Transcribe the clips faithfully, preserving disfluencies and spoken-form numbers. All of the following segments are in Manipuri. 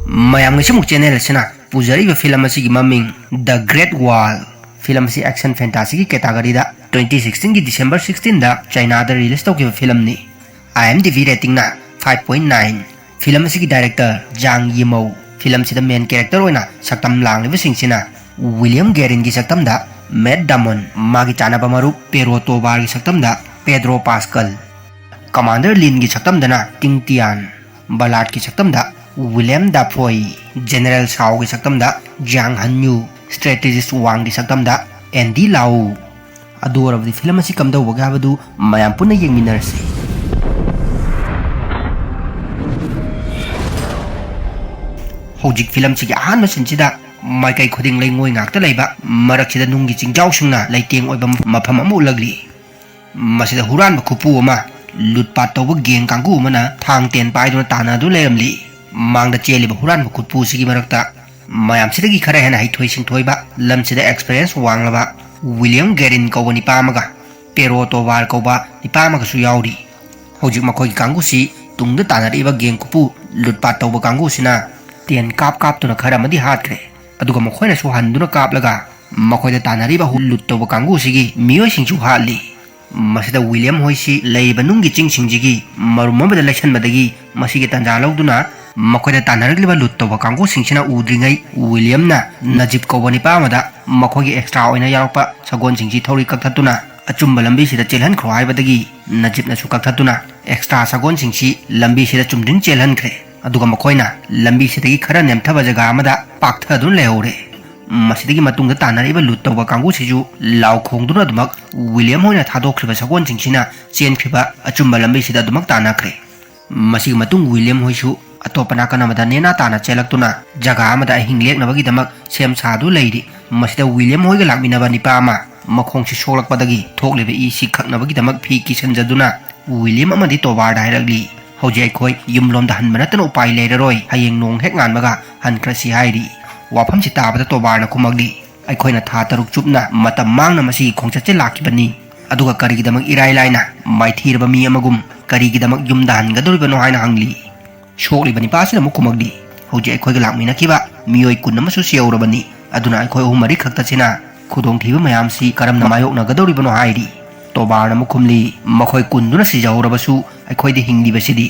ꯃꯌꯥꯝꯒꯤꯁꯨ ꯑꯃꯨꯛ ꯆꯦꯅꯦꯜ ꯑꯁꯤꯅ ꯄꯨꯖꯔꯛꯏꯕ ꯐꯤꯂꯝ ꯑꯁꯤꯒꯤ ꯃꯃꯤꯡ The Great Wall꯫ ꯐꯤꯂꯝ ꯑꯁꯤ action fantasyꯒꯤ categoryꯗ twenty sixteenꯒꯤ December sixteenꯗ ꯆꯥꯏꯅꯥꯗ release ꯇꯧꯈꯤꯕ ꯐꯤꯂꯝꯅꯤ꯫ IMDb ratingꯅ five point nine꯫ Film ꯑꯁꯤꯒꯤ director ꯖꯥꯡ ꯌꯤꯃꯧ꯫ ꯐꯤꯂꯝꯁꯤꯗ main character ꯑꯣꯏꯅ ꯁꯛꯇꯝ ꯂꯥꯡꯂꯤꯕꯁꯤꯡꯁꯤꯅ ꯋꯤꯂꯤꯌꯝ ꯒꯦꯔꯤꯟꯒꯤ ꯁꯛꯇꯝꯗ ꯃꯦꯠ ꯗꯥꯃꯣꯟ, ꯃꯥꯒꯤ ꯆꯥꯅꯕ ꯃꯔꯨꯞ ꯄꯦꯔꯣ ꯇꯣꯕꯥꯔꯒꯤ ꯁꯛꯇꯝꯗ ꯄꯦꯗ꯭ꯔꯣ ꯄꯥꯁꯀꯜ, ꯀꯃꯥꯟꯗꯔ ꯂꯤꯟꯒꯤ ꯁꯛꯇꯝꯗꯅ ꯇꯤꯡ ꯇꯤꯌꯥꯟ, ꯕꯂꯥꯠꯀꯤ ꯁꯛꯇꯝꯗ ꯋꯤꯂꯤꯌꯝ ꯗꯥꯐꯣꯏ, ꯖꯦꯅꯔꯦꯜ ꯁꯥꯎꯒꯤ ꯁꯛꯇꯝꯗ ꯖ꯭ꯌꯥꯡ ꯍꯟꯌꯨ, strategist ꯋꯥꯡꯒꯤ ꯁꯛꯇꯝꯗ ꯑꯦꯟꯗꯤ ꯂꯥꯎ꯫ ꯑꯗꯨ ꯑꯣꯏꯔꯕꯗꯤ ꯐꯤꯂꯝ ꯑꯁꯤ ꯀꯝꯗꯧꯕꯒꯦ ꯍꯥꯏꯕꯗꯨ ꯃꯌꯥꯝ ꯄꯨꯟꯅ ꯌꯦꯡꯃꯤꯟꯅꯔꯁꯤ꯫ ꯍꯧꯖꯤꯛ ꯐꯤꯂꯝꯁꯤꯒꯤ ꯑꯍꯥꯟꯕ ꯁꯤꯟꯁꯤꯗ ꯃꯥꯏꯀꯩ ꯈꯨꯗꯤꯡ ꯂꯩꯉꯣꯏ ꯉꯥꯛꯇ ꯂꯩꯕ, ꯃꯔꯛꯁꯤꯗ ꯅꯨꯡꯒꯤ ꯆꯤꯡꯖꯥꯎꯁꯤꯡꯅ ꯂꯩꯇꯦꯡ ꯑꯣꯏꯕ ꯃꯐꯝ ꯑꯃ ꯎꯠꯂꯛꯂꯤ꯫ ꯃꯁꯤꯗ ꯍꯨꯔꯥꯟꯕ ꯈꯨꯠꯄꯨ ꯑꯃ ꯂꯨꯠꯄꯥꯠ ꯇꯧꯕ gang ꯀꯥꯡꯕꯨ ꯑꯃꯅ ꯊꯥꯡ ꯇꯦꯟ ꯄꯥꯏꯗꯨꯅ ꯇꯥꯟꯅꯗꯨꯅ ꯂꯩꯔꯝꯂꯤ꯫ ꯃꯥꯡꯗ ꯆꯦꯜꯂꯤꯕ ꯍꯨꯔꯥꯟꯕ ꯈꯨꯠꯄꯨꯁꯤꯒꯤ ꯃꯔꯛꯇ ꯃꯌꯥꯝꯁꯤꯗꯒꯤ ꯈꯔ ꯍꯦꯟꯅ ꯍꯩꯊꯣꯏ ꯁꯤꯡꯊꯣꯏꯕ, ꯂꯝꯁꯤꯗ experience ꯋꯥꯡꯂꯕ ꯋꯤꯂꯤꯌꯝ ꯒꯦꯔꯤꯟ ꯀꯧꯕ ꯅꯤꯄꯥ ꯑꯃꯒ ꯄꯦꯔꯣ ꯇꯣꯕꯥꯔ ꯀꯧꯕ ꯅꯤꯄꯥ ꯑꯃꯒꯁꯨ ꯌꯥꯎꯔꯤ꯫ ꯍꯧꯖꯤꯛ ꯃꯈꯣꯏꯒꯤ ꯀꯥꯡꯕꯨꯁꯤ ꯇꯨꯡꯗ ꯇꯥꯟꯅꯔꯛꯏꯕ gang ꯈꯨꯠꯄꯨ ꯂꯨꯠꯄꯥꯠ ꯇꯧꯕ ꯀꯥꯡꯕꯨꯁꯤꯅ ꯇꯦꯟ ꯀꯥꯞ ꯀꯥꯞꯇꯨꯅ ꯈꯔ ꯑꯃꯗꯤ ꯍꯥꯠꯈ꯭ꯔꯦ꯫ ꯑꯗꯨꯒ ꯃꯈꯣꯏꯅꯁꯨ ꯍꯟꯗꯨꯅ ꯀꯥꯞꯂꯒ ꯃꯈꯣꯏꯗ ꯇꯥꯟꯅꯔꯤꯕ ꯍꯨ-, ꯂꯨꯠ ꯇꯧꯕ ꯀꯥꯡꯕꯨꯁꯤꯒꯤ ꯃꯤꯑꯣꯏꯁꯤꯡꯁꯨ ꯍꯥꯠꯂꯤ꯫ ꯃꯁꯤꯗ ꯋꯤꯂꯤꯌꯝ ꯍꯣꯏꯁꯤ ꯂꯩꯔꯤꯕ ꯅꯨꯡꯒꯤ ꯆꯤꯡꯁꯤꯡꯁꯤꯒꯤ ꯃꯔꯨꯝ ꯑꯃꯗ ꯂꯩꯁꯟꯕꯗꯒꯤ ꯃꯁꯤꯒꯤ ꯇꯥꯟꯖꯥ ꯂꯧꯗꯨꯅ ꯃꯈꯣꯏꯗ ꯇꯥꯟꯅꯔꯛꯂꯤꯕ ꯂꯨꯠ ꯇꯧꯕ ꯀꯥꯡꯕꯨꯁꯤꯡꯁꯤꯅ ꯎꯗ꯭ꯔꯤꯉꯩ ꯋꯤꯂꯤꯌꯝꯅ ꯅꯖꯤꯞ ꯀꯧꯕ ꯅꯤꯄꯥ ꯑꯃꯗ ꯃꯈꯣꯏꯒꯤ extra ꯑꯣꯏꯅ ꯌꯥꯎꯔꯛꯄ ꯁꯒꯣꯜꯁꯤꯡꯁꯤ ꯊꯧꯔꯤ ꯀꯛꯊꯠꯇꯨꯅ ꯑꯆꯨꯝꯕ ꯂꯝꯕꯤꯁꯤꯗ ꯆꯦꯜꯍꯟꯈ꯭ꯔꯣ ꯍꯥꯏꯕꯗꯒꯤ ꯅꯖꯤꯞꯅꯁꯨ ꯀꯛꯊꯠꯇꯨꯅ extra ꯁꯒꯣꯜꯁꯤꯡꯁꯤ ꯂꯝꯕꯤꯁꯤꯗ ꯆꯨꯝꯗ꯭ꯔꯤꯡ ꯆꯦꯜꯍꯟꯈ꯭ꯔꯦ꯫ ꯑꯗꯨꯒ ꯃꯈꯣꯏꯅ ꯂꯝꯕꯤꯁꯤꯗꯒꯤ ꯈꯔ ꯅꯦꯝꯊꯕ ꯖꯒꯥ ꯑꯃꯗ ꯄꯥꯛꯊꯗꯨꯅ ꯂꯩꯍꯧꯔꯦ꯫ ꯃꯁꯤꯗꯒꯤ ꯃꯇꯨꯡꯗ ꯇꯥꯟꯅꯔꯛꯏꯕ ꯂꯨꯠ ꯇꯧꯕ ꯀꯥꯡꯕꯨꯁꯤꯁꯨ ꯂꯥꯎ ꯈꯣꯡꯗꯨꯅ ꯑꯗꯨꯃꯛ ꯋꯤꯂꯤꯌꯝ ꯍꯣꯏꯅ ꯊꯥꯗꯣꯛꯈ꯭ꯔꯤꯕ ꯁꯒꯣꯜꯁꯤꯡꯁꯤꯅ ꯆꯦꯟꯈ꯭ꯔꯤꯕ ꯑꯆꯨꯝꯕ ꯂꯝꯕꯤꯁꯤꯗ ꯑꯗꯨꯃꯛ ꯇꯥꯟꯅꯈ꯭ꯔꯦ꯫ ꯃꯁꯤꯒꯤ ꯃꯇꯨꯡ ꯋꯤꯂꯤꯌꯝ ꯍꯣꯏꯁꯨ ꯑꯇꯣꯞꯄ ꯅꯥꯀꯟ ꯑꯃꯗ ꯅꯦꯅꯥ ꯇꯥꯅ ꯆꯦꯜꯂꯛꯇꯨꯅ ꯖꯒꯥ ꯑꯃꯗ ꯑꯍꯤꯡ ꯂꯦꯛꯅꯕꯒꯤꯗꯃꯛ ꯁꯦꯝ ꯁꯥꯗꯨ ꯂꯩꯔꯤ꯫ ꯃꯁꯤꯗ ꯋꯤꯂꯤꯌꯝ ꯍꯣꯏꯒ ꯂꯥꯛꯃꯤꯟꯅꯕ ꯅꯤꯄꯥ ꯑꯃ ꯃꯈꯣꯡꯁꯤ ꯁꯣꯛꯂꯛꯄꯗꯒꯤ ꯊꯣꯛꯂꯤꯕ ꯏꯁꯤ ꯈꯛꯅꯕꯒꯤꯗꯃꯛ ꯐꯤ ꯀꯤꯁꯟꯖꯗꯨꯅ ꯋꯤꯂꯤꯌꯝ ꯑꯃꯗꯤ ꯇꯣꯕꯥꯔꯗ ꯍꯥꯏꯔꯛꯂꯤ, "ꯍꯧꯖꯤꯛ ꯑꯩꯈꯣꯏ ꯌꯨꯝꯂꯣꯝꯗ ꯍꯟꯕ ꯅꯠꯇꯅ ꯎꯄꯥꯏ ꯂꯩꯔꯔꯣꯏ, ꯍꯌꯦꯡ ꯅꯣꯡ ꯍꯦꯛ ꯉꯥꯟꯕꯒ ꯍꯟꯈ꯭ꯔꯁꯤ" ꯍꯥꯏꯔꯤ꯫ ꯋꯥꯐꯝꯁꯤ ꯇꯥꯕꯗ ꯇꯣꯕꯥꯔꯅ ꯈꯨꯝꯃꯛꯂꯤ, "ꯑꯩꯈꯣꯏꯅ ꯊꯥ ꯇꯔꯨꯛ ꯆꯨꯞꯅ ꯃꯇꯝ ꯃꯥꯡꯅ ꯃꯁꯤꯒꯤ ꯈꯣꯡꯆꯠꯁꯦ ꯂꯥꯛꯈꯤꯕꯅꯤ, ꯑꯗꯨꯒ ꯀꯔꯤꯒꯤꯗꯃꯛ ꯏꯔꯥꯏ ꯂꯥꯏꯅ ꯃꯥꯏꯊꯤꯔꯕ ꯃꯤ ꯑꯃꯒꯨꯝ ꯀꯔꯤꯒꯤꯗꯃꯛ ꯌꯨꯝꯗ ꯍꯟꯒꯗꯧꯔꯤꯕꯅꯣ?" ꯍꯥꯏꯅ ꯍꯪꯂꯤ꯫ ꯁꯣꯛꯂꯤꯕ ꯅꯤꯄꯥꯁꯤꯅ ꯑꯃꯨꯛ ꯈꯨꯝꯃꯛꯂꯤ, ꯍꯧꯖꯤꯛ ꯑꯩꯈꯣꯏꯒ ꯂꯥꯛꯃꯤꯟꯅꯈꯤꯕ ꯃꯤꯑꯣꯏ ꯀꯨꯟ ꯑꯃꯁꯨ ꯁꯤꯍꯧꯔꯕꯅꯤ꯫ ꯑꯗꯨꯅ ꯑꯩꯈꯣꯏ ꯑꯍꯨꯝ ꯃꯔꯤ ꯈꯛꯇꯁꯤꯅ ꯈꯨꯗꯣꯡꯊꯤꯕ ꯃꯌꯥꯝꯁꯤ ꯀꯔꯝꯅ ꯃꯥꯌꯣꯛꯅꯒꯗꯧꯔꯤꯕꯅꯣ ꯍꯥꯏꯔꯤ꯫ ꯇꯣꯕꯥꯔꯅ ꯑꯃꯨꯛ ꯈꯨꯝꯂꯤ, "ꯃꯈꯣꯏ ꯀꯨꯟꯗꯨꯅ ꯁꯤꯖꯍꯧꯔꯕꯁꯨ ꯑꯩꯈꯣꯏꯗꯤ ꯍꯤꯡꯂꯤꯕꯁꯤꯗꯤ?"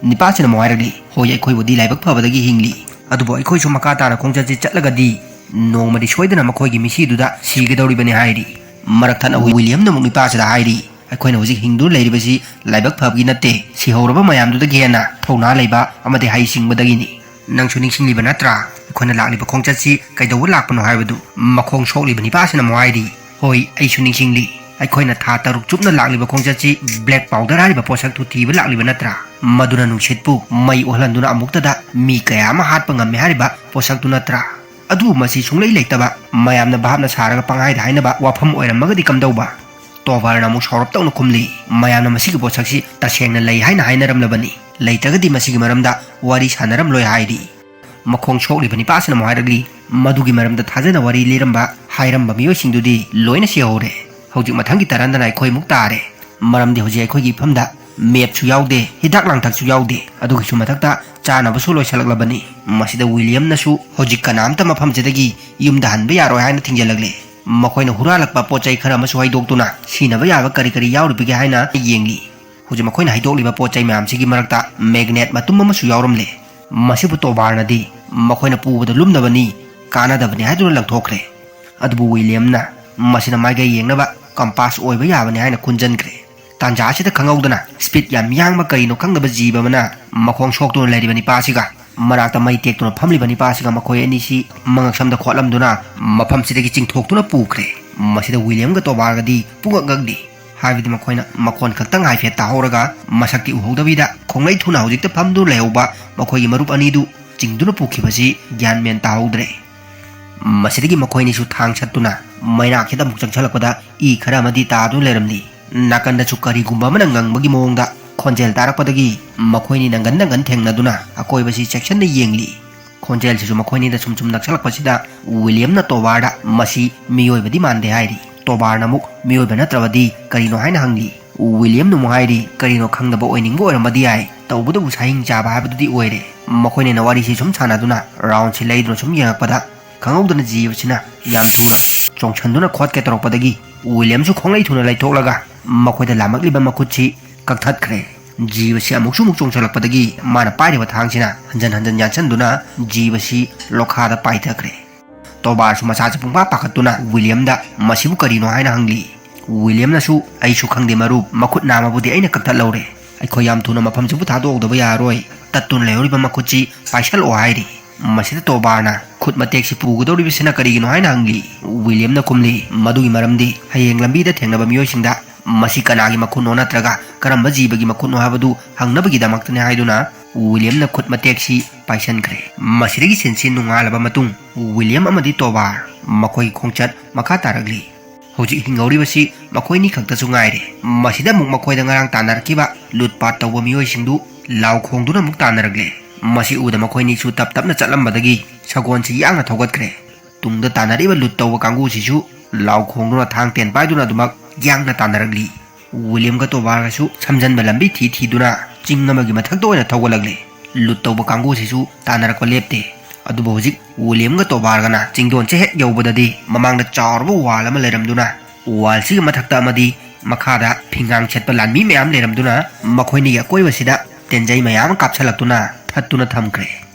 ꯅꯤꯄꯥꯁꯤꯅ ꯑꯃꯨꯛ ꯍꯥꯏꯔꯛꯂꯤ, "ꯍꯣꯏ, ꯑꯩꯈꯣꯏꯕꯨꯗꯤ ꯂꯥꯏꯕꯛ ꯐꯕꯗꯒꯤ ꯍꯤꯡꯂꯤ, ꯑꯗꯨꯕꯨ ꯑꯩꯈꯣꯏꯁꯨ ꯃꯈꯥ ꯇꯥꯅ ꯈꯣꯡꯆꯠꯁꯤ ꯆꯠꯂꯒꯗꯤ ꯅꯣꯡꯃꯗꯤ ꯁꯣꯏꯗꯅ ꯃꯈꯣꯏꯒꯤ ꯃꯤꯁꯤꯗꯨꯗ ꯁꯤꯒꯗꯧꯔꯤꯕꯅꯤ" ꯍꯥꯏꯔꯤ꯫ ꯃꯔꯛ ꯊꯠꯅ ꯋꯤꯂꯤꯌꯝꯅ ꯑꯃꯨꯛ ꯅꯤꯄꯥꯁꯤꯗ ꯍꯥꯏꯔꯤ, "ꯑꯩꯈꯣꯏꯅ ꯍꯧꯖꯤꯛ ꯍꯤꯡꯗꯨꯅ ꯂꯩꯔꯤꯕꯁꯤ ꯂꯥꯏꯕꯛ ꯐꯕꯒꯤ ꯅꯠꯇꯦ, ꯁꯤꯍꯧꯔꯕ ꯃꯌꯥꯝꯗꯨꯗꯒꯤ ꯍꯦꯟꯅ ꯊꯧꯅꯥ ꯂꯩꯕ ꯑꯃꯗꯤ ꯍꯩꯁꯤꯡꯕꯗꯒꯤꯅꯤ꯫ ꯅꯪꯁꯨ ꯅꯤꯡꯁꯤꯡꯂꯤꯕ ꯅꯠꯇ꯭ꯔꯥ? ꯑꯩꯈꯣꯏꯅ ꯂꯥꯛꯂꯤꯕ ꯈꯣꯡꯆꯠꯁꯤ ꯀꯩꯗꯧꯕ ꯂꯥꯛꯄꯅꯣ ꯍꯥꯏꯕꯗꯨ?" ꯃꯈꯣꯡ ꯁꯣꯛꯂꯤꯕ ꯅꯤꯄꯥꯁꯤꯅ ꯑꯃꯨꯛ ꯍꯥꯏꯔꯤ, "ꯍꯣꯏ, ꯑꯩꯁꯨ ꯅꯤꯡꯁꯤꯡꯂꯤ꯫ ꯑꯩꯈꯣꯏꯅ ꯊꯥ ꯇꯔꯨꯛ ꯆꯨꯞꯅ ꯂꯥꯛꯂꯤꯕ ꯈꯣꯡꯆꯠꯁꯤ ꯕ꯭ꯂꯦꯛ ꯄꯥꯎꯗꯔ ꯍꯥꯏꯔꯤꯕ ꯄꯣꯠꯁꯛꯇꯨ ꯊꯤꯕ ꯂꯥꯛꯂꯤꯕ ꯅꯠꯇ꯭ꯔꯥ? ꯃꯗꯨꯅ ꯅꯨꯡꯁꯤꯠꯄꯨ ꯃꯩ ꯑꯣꯜꯍꯟꯗꯨꯅ ꯑꯃꯨꯛꯇꯗ ꯃꯤ ꯀꯌꯥ ꯑꯃ ꯍꯥꯠꯄ ꯉꯝꯃꯤ ꯍꯥꯏꯔꯤꯕ ꯄꯣꯠꯁꯛꯇꯨ ꯅꯠꯇ꯭ꯔꯥ? ꯑꯗꯨꯕꯨ ꯃꯁꯤ ꯁꯨꯡꯂꯩ ꯂꯩꯇꯕ, ꯃꯌꯥꯝꯅ ꯚꯥꯞꯅ ꯁꯥꯔꯒ ꯄꯪꯍꯥꯏꯗ ꯍꯥꯏꯅꯕ ꯋꯥꯐꯝ ꯑꯣꯏꯔꯝꯃꯒꯗꯤ ꯀꯝꯗꯧꯕ?" ꯇꯣꯕꯥꯔꯅ ꯑꯃꯨꯛ ꯁꯥꯎꯔꯞ ꯇꯧꯅ ꯈꯨꯝꯂꯤ, "ꯃꯌꯥꯝꯅ ꯃꯁꯤꯒꯤ ꯄꯣꯠꯁꯛꯁꯤ ꯇꯁꯦꯡꯅ ꯂꯩ ꯍꯥꯏꯅ ꯍꯥꯏꯅꯔꯝꯂꯕꯅꯤ, ꯂꯩꯇ꯭ꯔꯒꯗꯤ ꯃꯁꯤꯒꯤ ꯃꯔꯝꯗ ꯋꯥꯔꯤ ꯁꯥꯟꯅꯔꯝꯂꯣꯏ" ꯍꯥꯏꯔꯤ꯫ ꯃꯈꯣꯡ ꯁꯣꯛꯂꯤꯕ ꯅꯤꯄꯥꯁꯤꯅ ꯑꯃꯨꯛ ꯍꯥꯏꯔꯛꯂꯤ, "ꯃꯗꯨꯒꯤ ꯃꯔꯝꯗ ꯊꯥꯖꯅ ꯋꯥꯔꯤ ꯂꯤꯔꯝꯕ, ꯍꯥꯏꯔꯝꯕ ꯃꯤꯑꯣꯏꯁꯤꯡꯗꯨꯗꯤ ꯂꯣꯏꯅ ꯁꯤꯍꯧꯔꯦ꯫ ꯍꯧꯖꯤꯛ ꯃꯊꯪꯒꯤ ꯇꯔꯟꯗꯅ ꯑꯩꯈꯣꯏ ꯑꯃꯨꯛ ꯇꯥꯔꯦ꯫ ꯃꯔꯝꯗꯤ ꯍꯧꯖꯤꯛ ꯑꯩꯈꯣꯏꯒꯤ ꯏꯐꯝꯗ ꯃꯦꯞꯁꯨ ꯌꯥꯎꯗꯦ, ꯍꯤꯗꯥꯛ ꯂꯥꯡꯊꯛꯁꯨ ꯌꯥꯎꯗꯦ, ꯑꯗꯨꯒꯤꯁꯨ ꯃꯊꯛꯇ ꯆꯥꯅꯕꯁꯨ ꯂꯣꯏꯁꯤꯜꯂꯛꯂꯕꯅꯤ꯫" ꯃꯁꯤꯗ ꯋꯤꯂꯤꯌꯝꯅꯁꯨ ꯍꯧꯖꯤꯛ ꯀꯅꯥꯝꯇ ꯃꯐꯝꯁꯤꯗꯒꯤ ꯌꯨꯝꯗ ꯍꯟꯕ ꯌꯥꯔꯣꯏ ꯍꯥꯏꯅ ꯊꯤꯡꯖꯤꯜꯂꯛꯂꯦ꯫ ꯃꯈꯣꯏꯅ ꯍꯨꯔꯥꯜꯂꯛꯄ ꯄꯣꯠ ꯆꯩ ꯈꯔ ꯑꯃꯁꯨ ꯍꯩꯗꯣꯛꯇꯨꯅ ꯁꯤꯅꯕ ꯌꯥꯕ ꯀꯔꯤ ꯀꯔꯤ ꯌꯥꯎꯔꯤꯕꯒꯦ ꯍꯥꯏꯅ ꯌꯦꯡꯂꯤ꯫ ꯍꯧꯖꯤꯛ ꯃꯈꯣꯏꯅ ꯍꯩꯗꯣꯛꯂꯤꯕ ꯄꯣꯠ ꯆꯩ ꯃꯌꯥꯝꯁꯤꯒꯤ ꯃꯔꯛꯇ ꯃꯦꯒꯅꯦꯠ ꯃꯇꯨꯝ ꯑꯃꯁꯨ ꯌꯥꯎꯔꯝꯂꯦ꯫ ꯃꯁꯤꯕꯨ ꯇꯣꯕꯥꯔꯅꯗꯤ ꯃꯈꯣꯏꯅ ꯄꯨꯕꯗ ꯂꯨꯝꯅꯕꯅꯤ, ꯀꯥꯟꯅꯗꯕꯅꯤ ꯍꯥꯏꯗꯨꯅ ꯂꯪꯊꯣꯛꯈ꯭ꯔꯦ꯫ ꯑꯗꯨꯕꯨ ꯋꯤꯂꯤꯌꯝꯅ ꯃꯁꯤꯅ ꯃꯥꯏꯀꯩ ꯌꯦꯡꯅꯕ ꯀꯝꯄꯥꯁ ꯑꯣꯏꯕ ꯌꯥꯕꯅꯤ ꯍꯥꯏꯅ ꯈꯨꯟꯖꯟꯈ꯭ꯔꯦ꯫ ꯇꯥꯟꯖꯥ ꯑꯁꯤꯗ ꯈꯪꯍꯧꯗꯅ ꯁ꯭ꯄꯤꯠ ꯌꯥꯝ ꯌꯥꯡꯕ ꯀꯔꯤꯅꯣ ꯈꯪꯗꯕ ꯖꯤꯕ ꯑꯃꯅ ꯃꯈꯣꯡ ꯁꯣꯛꯇꯨꯅ ꯂꯩꯔꯤꯕ ꯅꯤꯄꯥ ꯑꯁꯤꯒ ꯃꯅꯥꯛꯇ ꯃꯩ ꯇꯦꯛꯇꯨꯅ ꯐꯝꯂꯤꯕ ꯅꯤꯄꯥ ꯑꯁꯤꯒ ꯃꯈꯣꯏ ꯑꯅꯤꯁꯤ ꯃꯉꯛꯁꯝꯗ ꯈꯣꯠꯂꯝꯗꯨꯅ ꯃꯐꯝꯁꯤꯗꯒꯤ ꯆꯤꯡꯊꯣꯛꯇꯨꯅ ꯄꯨꯈ꯭ꯔꯦ꯫ ꯃꯁꯤꯗ ꯋꯤꯂꯤꯌꯝꯒ ꯇꯣꯕꯥꯔꯒꯗꯤ ꯄꯨꯡꯉꯛ ꯉꯛꯂꯤ꯫ ꯍꯥꯏꯕꯗꯤ ꯃꯈꯣꯏꯅ ꯃꯈꯣꯟ ꯈꯛꯇꯪ ꯍꯥꯏꯐꯦꯠ ꯇꯥꯍꯧꯔꯒ ꯃꯁꯛꯇꯤ ꯎꯍꯧꯗꯕꯤꯗ ꯈꯣꯡꯂꯩ ꯊꯨꯅ ꯍꯧꯖꯤꯛꯇ ꯐꯝꯗꯨꯅ ꯂꯩꯍꯧꯕ ꯃꯈꯣꯏꯒꯤ ꯃꯔꯨꯞ ꯑꯅꯤꯗꯨ ꯆꯤꯡꯗꯨꯅ ꯄꯨꯈꯤꯕꯁꯤ ꯒ꯭ꯌꯥꯟ ꯃꯦꯟ ꯇꯥꯍꯧꯗ꯭ꯔꯦ꯫ ꯃꯁꯤꯗꯒꯤ ꯃꯈꯣꯏ ꯑꯅꯤꯁꯨ ꯊꯥꯡ ꯁꯠꯇꯨꯅ ꯃꯩꯅꯥꯛꯁꯤꯗ ꯑꯃꯨꯛ ꯆꯪꯁꯤꯜꯂꯛꯄꯗ ꯏ ꯈꯔ ꯑꯃꯗꯤ ꯇꯥꯗꯨꯅ ꯂꯩꯔꯝꯂꯤ꯫ ꯅꯥꯀꯟꯗꯁꯨ ꯀꯔꯤꯒꯨꯝꯕ ꯑꯃꯅ ꯉꯪꯕꯒꯤ ꯃꯑꯣꯡꯗ ꯈꯣꯟꯖꯦꯜ ꯇꯥꯔꯛꯄꯗꯒꯤ ꯃꯈꯣꯏꯅꯤ ꯅꯪꯒꯟ ꯅꯪꯒꯟ ꯊꯦꯡꯅꯗꯨꯅ ꯑꯀꯣꯏꯕꯁꯤ ꯆꯦꯛꯁꯤꯟꯅ ꯌꯦꯡꯂꯤ꯫ ꯈꯣꯟꯖꯦꯜꯁꯤꯁꯨ ꯃꯈꯣꯏꯅꯤꯗ ꯁꯨꯝ ꯁꯨꯝ ꯅꯛꯁꯤꯜꯂꯛꯄꯁꯤꯗ ꯋꯤꯂꯤꯌꯝꯅ ꯇꯣꯕꯥꯔꯗ "ꯃꯁꯤ ꯃꯤꯑꯣꯏꯕꯗꯤ ꯃꯥꯟꯗꯦ" ꯍꯥꯏꯔꯤ꯫ ꯇꯣꯕꯥꯔꯅ ꯑꯃꯨꯛ "ꯃꯤꯑꯣꯏꯕ ꯅꯠꯇ꯭ꯔꯕꯗꯤ ꯀꯔꯤꯅꯣ?" ꯍꯥꯏꯅ ꯍꯪꯂꯤ꯫ ꯋꯤꯂꯤꯌꯝꯅ ꯑꯃꯨꯛ ꯍꯥꯏꯔꯤ, "ꯀꯔꯤꯅꯣ ꯈꯪꯗꯕ ꯑꯣꯏꯅꯤꯡꯕ ꯑꯣꯏꯔꯝꯕꯗꯤ ꯌꯥꯏ, ꯇꯧꯕꯇꯕꯨ ꯁꯥꯍꯤꯡ ꯆꯥꯕ ꯍꯥꯏꯕꯗꯨꯗꯤ ꯑꯣꯏꯔꯦ"꯫ ꯃꯈꯣꯏꯅ ꯋꯥꯔꯤꯁꯤ ꯁꯨꯝ ꯁꯥꯟꯅꯗꯨꯅ ꯔꯥꯎꯟꯁꯤ ꯂꯩꯗꯨꯅ ꯁꯨꯝ ꯌꯦꯡꯉꯛꯄꯗ, ꯈꯪꯍꯧꯗꯅ ꯖꯤꯕꯁꯤꯅ ꯌꯥꯝ ꯊꯨꯅ ꯆꯣꯡꯁꯟꯗꯨꯅ ꯈꯣꯠꯀꯦ ꯇꯧꯔꯛꯄꯗꯒꯤ ꯋꯤꯂꯤꯌꯝꯁꯨ ꯈꯣꯡꯂꯩ ꯊꯨꯅ ꯂꯩꯊꯣꯛꯂꯒ ꯃꯈꯣꯏꯗ ꯂꯥꯝꯃꯛꯂꯤꯕ ꯃꯈꯨꯠꯁꯤ ꯀꯛꯊꯠꯈ꯭ꯔꯦ꯫ ꯖꯤꯕꯁꯤ ꯑꯃꯨꯛꯁꯨ ꯑꯃꯨꯛ ꯆꯣꯡꯁꯜꯂꯛꯄꯗꯒꯤ ꯃꯥꯅ ꯄꯥꯏꯔꯤꯕ ꯊꯥꯡꯁꯤꯅ ꯍꯟꯖꯟ ꯍꯟꯖꯟ ꯌꯥꯟꯁꯟꯗꯨꯅ ꯖꯤꯕꯁꯤ ꯂꯣꯈꯥꯗ ꯄꯥꯏꯊꯈ꯭ꯔꯦ꯫ ꯇꯣꯕꯥꯔꯁꯨ ꯃꯁꯥꯁꯤ ꯄꯨꯡꯄꯥ ꯄꯥꯈꯠꯇꯨꯅ ꯋꯤꯂꯤꯌꯝꯗ ꯃꯁꯤꯕꯨ ꯀꯔꯤꯅꯣ ꯍꯥꯏꯅ ꯍꯪꯂꯤ꯫ ꯋꯤꯂꯤꯌꯝꯅꯁꯨ, "ꯑꯩꯁꯨ ꯈꯪꯗꯦ ꯃꯔꯨꯞ, ꯃꯈꯨꯠ ꯅꯥꯝꯃꯕꯨꯗꯤ ꯑꯩꯅ ꯀꯛꯊꯠꯍꯧꯔꯦ꯫ ꯑꯩꯈꯣꯏ ꯌꯥꯝ ꯊꯨꯅ ꯃꯐꯝꯁꯤꯕꯨ ꯊꯥꯗꯣꯛꯍꯧꯗꯕ ꯌꯥꯔꯔꯣꯏ꯫ ꯇꯠꯇꯨꯅ ꯂꯩꯍꯧꯔꯤꯕ ꯃꯈꯨꯠꯁꯤ ꯄꯥꯏꯁꯜꯂꯛꯑꯣ" ꯍꯥꯏꯔꯤ꯫ ꯃꯁꯤꯗ ꯇꯣꯕꯥꯔꯅ ꯈꯨꯠ ꯃꯇꯦꯛꯁꯤ ꯄꯨꯒꯗꯧꯔꯤꯕꯁꯤꯅ ꯀꯔꯤꯒꯤꯅꯣ ꯍꯥꯏꯅ ꯍꯪꯂꯤ꯫ ꯋꯤꯂꯤꯌꯝꯅ ꯈꯨꯝꯂꯤ, "ꯃꯗꯨꯒꯤ ꯃꯔꯝꯗꯤ ꯍꯌꯦꯡ ꯂꯝꯕꯤꯗ ꯊꯦꯡꯅꯕ ꯃꯤꯑꯣꯏꯁꯤꯡꯗ ꯃꯁꯤ ꯀꯅꯥꯒꯤ ꯃꯈꯨꯠꯅꯣ ꯅꯠꯇ꯭ꯔꯒ ꯀꯔꯝꯕ ꯖꯤꯕꯒꯤ ꯃꯈꯨꯠꯅꯣ ꯍꯥꯏꯕꯗꯨ ꯍꯪꯅꯕꯒꯤꯗꯃꯛꯇꯅꯤ" ꯍꯥꯏꯗꯨꯅ ꯋꯤꯂꯤꯌꯝꯅ ꯈꯨꯠ ꯃꯇꯦꯛꯁꯤ ꯄꯥꯏꯁꯟꯈ꯭ꯔꯦ꯫ ꯃꯁꯤꯗꯒꯤ ꯁꯤꯟꯁꯤ ꯅꯣꯡꯉꯥꯜꯂꯕ ꯃꯇꯨꯡ ꯋꯤꯂꯤꯌꯝ ꯑꯃꯗꯤ ꯇꯣꯕꯥꯔ ꯃꯈꯣꯏꯒꯤ ꯈꯣꯡꯆꯠ ꯃꯈꯥ ꯇꯥꯔꯛꯂꯤ꯫ ꯍꯧꯖꯤꯛ ꯍꯤꯡꯍꯧꯔꯤꯕꯁꯤ ꯃꯈꯣꯏꯅꯤ ꯈꯛꯇꯁꯨ ꯉꯥꯏꯔꯦ꯫ ꯃꯁꯤꯗ ꯑꯃꯨꯛ ꯃꯈꯣꯏꯗ ꯉꯔꯥꯡ ꯇꯥꯟꯅꯔꯛꯈꯤꯕ ꯂꯨꯠꯄꯥꯠ ꯇꯧꯕ ꯃꯤꯑꯣꯏꯁꯤꯡꯗꯨ ꯂꯥꯎ ꯈꯣꯡꯗꯨꯅ ꯑꯃꯨꯛ ꯇꯥꯟꯅꯔꯛꯂꯦ꯫ ꯃꯁꯤ ꯎꯕꯗ ꯃꯈꯣꯏꯅꯤꯁꯨ ꯇꯞ ꯇꯞꯅ ꯆꯠꯂꯝꯕꯗꯒꯤ ꯁꯒꯣꯜꯁꯤ ꯌꯥꯡꯅ ꯊꯧꯒꯠꯈ꯭ꯔꯦ꯫ ꯇꯨꯡꯗ ꯇꯥꯟꯅꯔꯤꯕ ꯂꯨꯠ ꯇꯧꯕ ꯀꯥꯡꯕꯨꯁꯤꯁꯨ ꯂꯥꯎ ꯈꯣꯡꯗꯨꯅ ꯊꯥꯡ ꯇꯦꯟ ꯄꯥꯏꯗꯨꯅ ꯑꯗꯨꯃꯛ ꯌꯥꯡꯅ ꯇꯥꯟꯅꯔꯛꯂꯤ꯫ ꯋꯤꯂꯤꯌꯝꯒ ꯇꯣꯕꯥꯔꯒꯁꯨ ꯁꯝꯖꯟꯕ ꯂꯝꯕꯤ ꯊꯤ ꯊꯤꯗꯨꯅ ꯆꯤꯡ ꯑꯃꯒꯤ ꯃꯊꯛꯇ ꯑꯣꯏꯅ ꯊꯧꯒꯠꯂꯛꯂꯦ꯫ ꯂꯨꯠ ꯇꯧꯕ ꯀꯥꯡꯕꯨꯁꯤꯁꯨ ꯇꯥꯟꯅꯔꯛꯄ ꯂꯦꯞꯇꯦ꯫ ꯑꯗꯨꯕꯨ ꯍꯧꯖꯤꯛ ꯋꯤꯂꯤꯌꯝꯒ ꯇꯣꯕꯥꯔꯒꯅ ꯆꯤꯡꯗꯣꯟꯁꯦ ꯍꯦꯛ ꯌꯧꯕꯗꯗꯤ ꯃꯃꯥꯡꯗ ꯆꯥꯎꯔꯕ ꯋꯥꯜ ꯑꯃ ꯂꯩꯔꯝꯗꯨꯅ, ꯋꯥꯜꯁꯤꯒꯤ ꯃꯊꯛꯇ ꯑꯃꯗꯤ ꯃꯈꯥꯗ ꯐꯤꯉꯥꯡ ꯁꯦꯠꯄ ꯂꯥꯟꯃꯤ ꯃꯌꯥꯝ ꯂꯩꯔꯝꯗꯨꯅ ꯃꯈꯣꯏꯅꯤꯒꯤ ꯑꯀꯣꯏꯕꯁꯤꯗ ꯇꯦꯟꯖꯩ ꯃꯌꯥꯝ ꯑꯃ ꯀꯥꯞꯁꯤꯜꯂꯛꯇꯨꯅ ꯊꯠꯇꯨꯅ ꯊꯝꯈ꯭ꯔꯦ꯫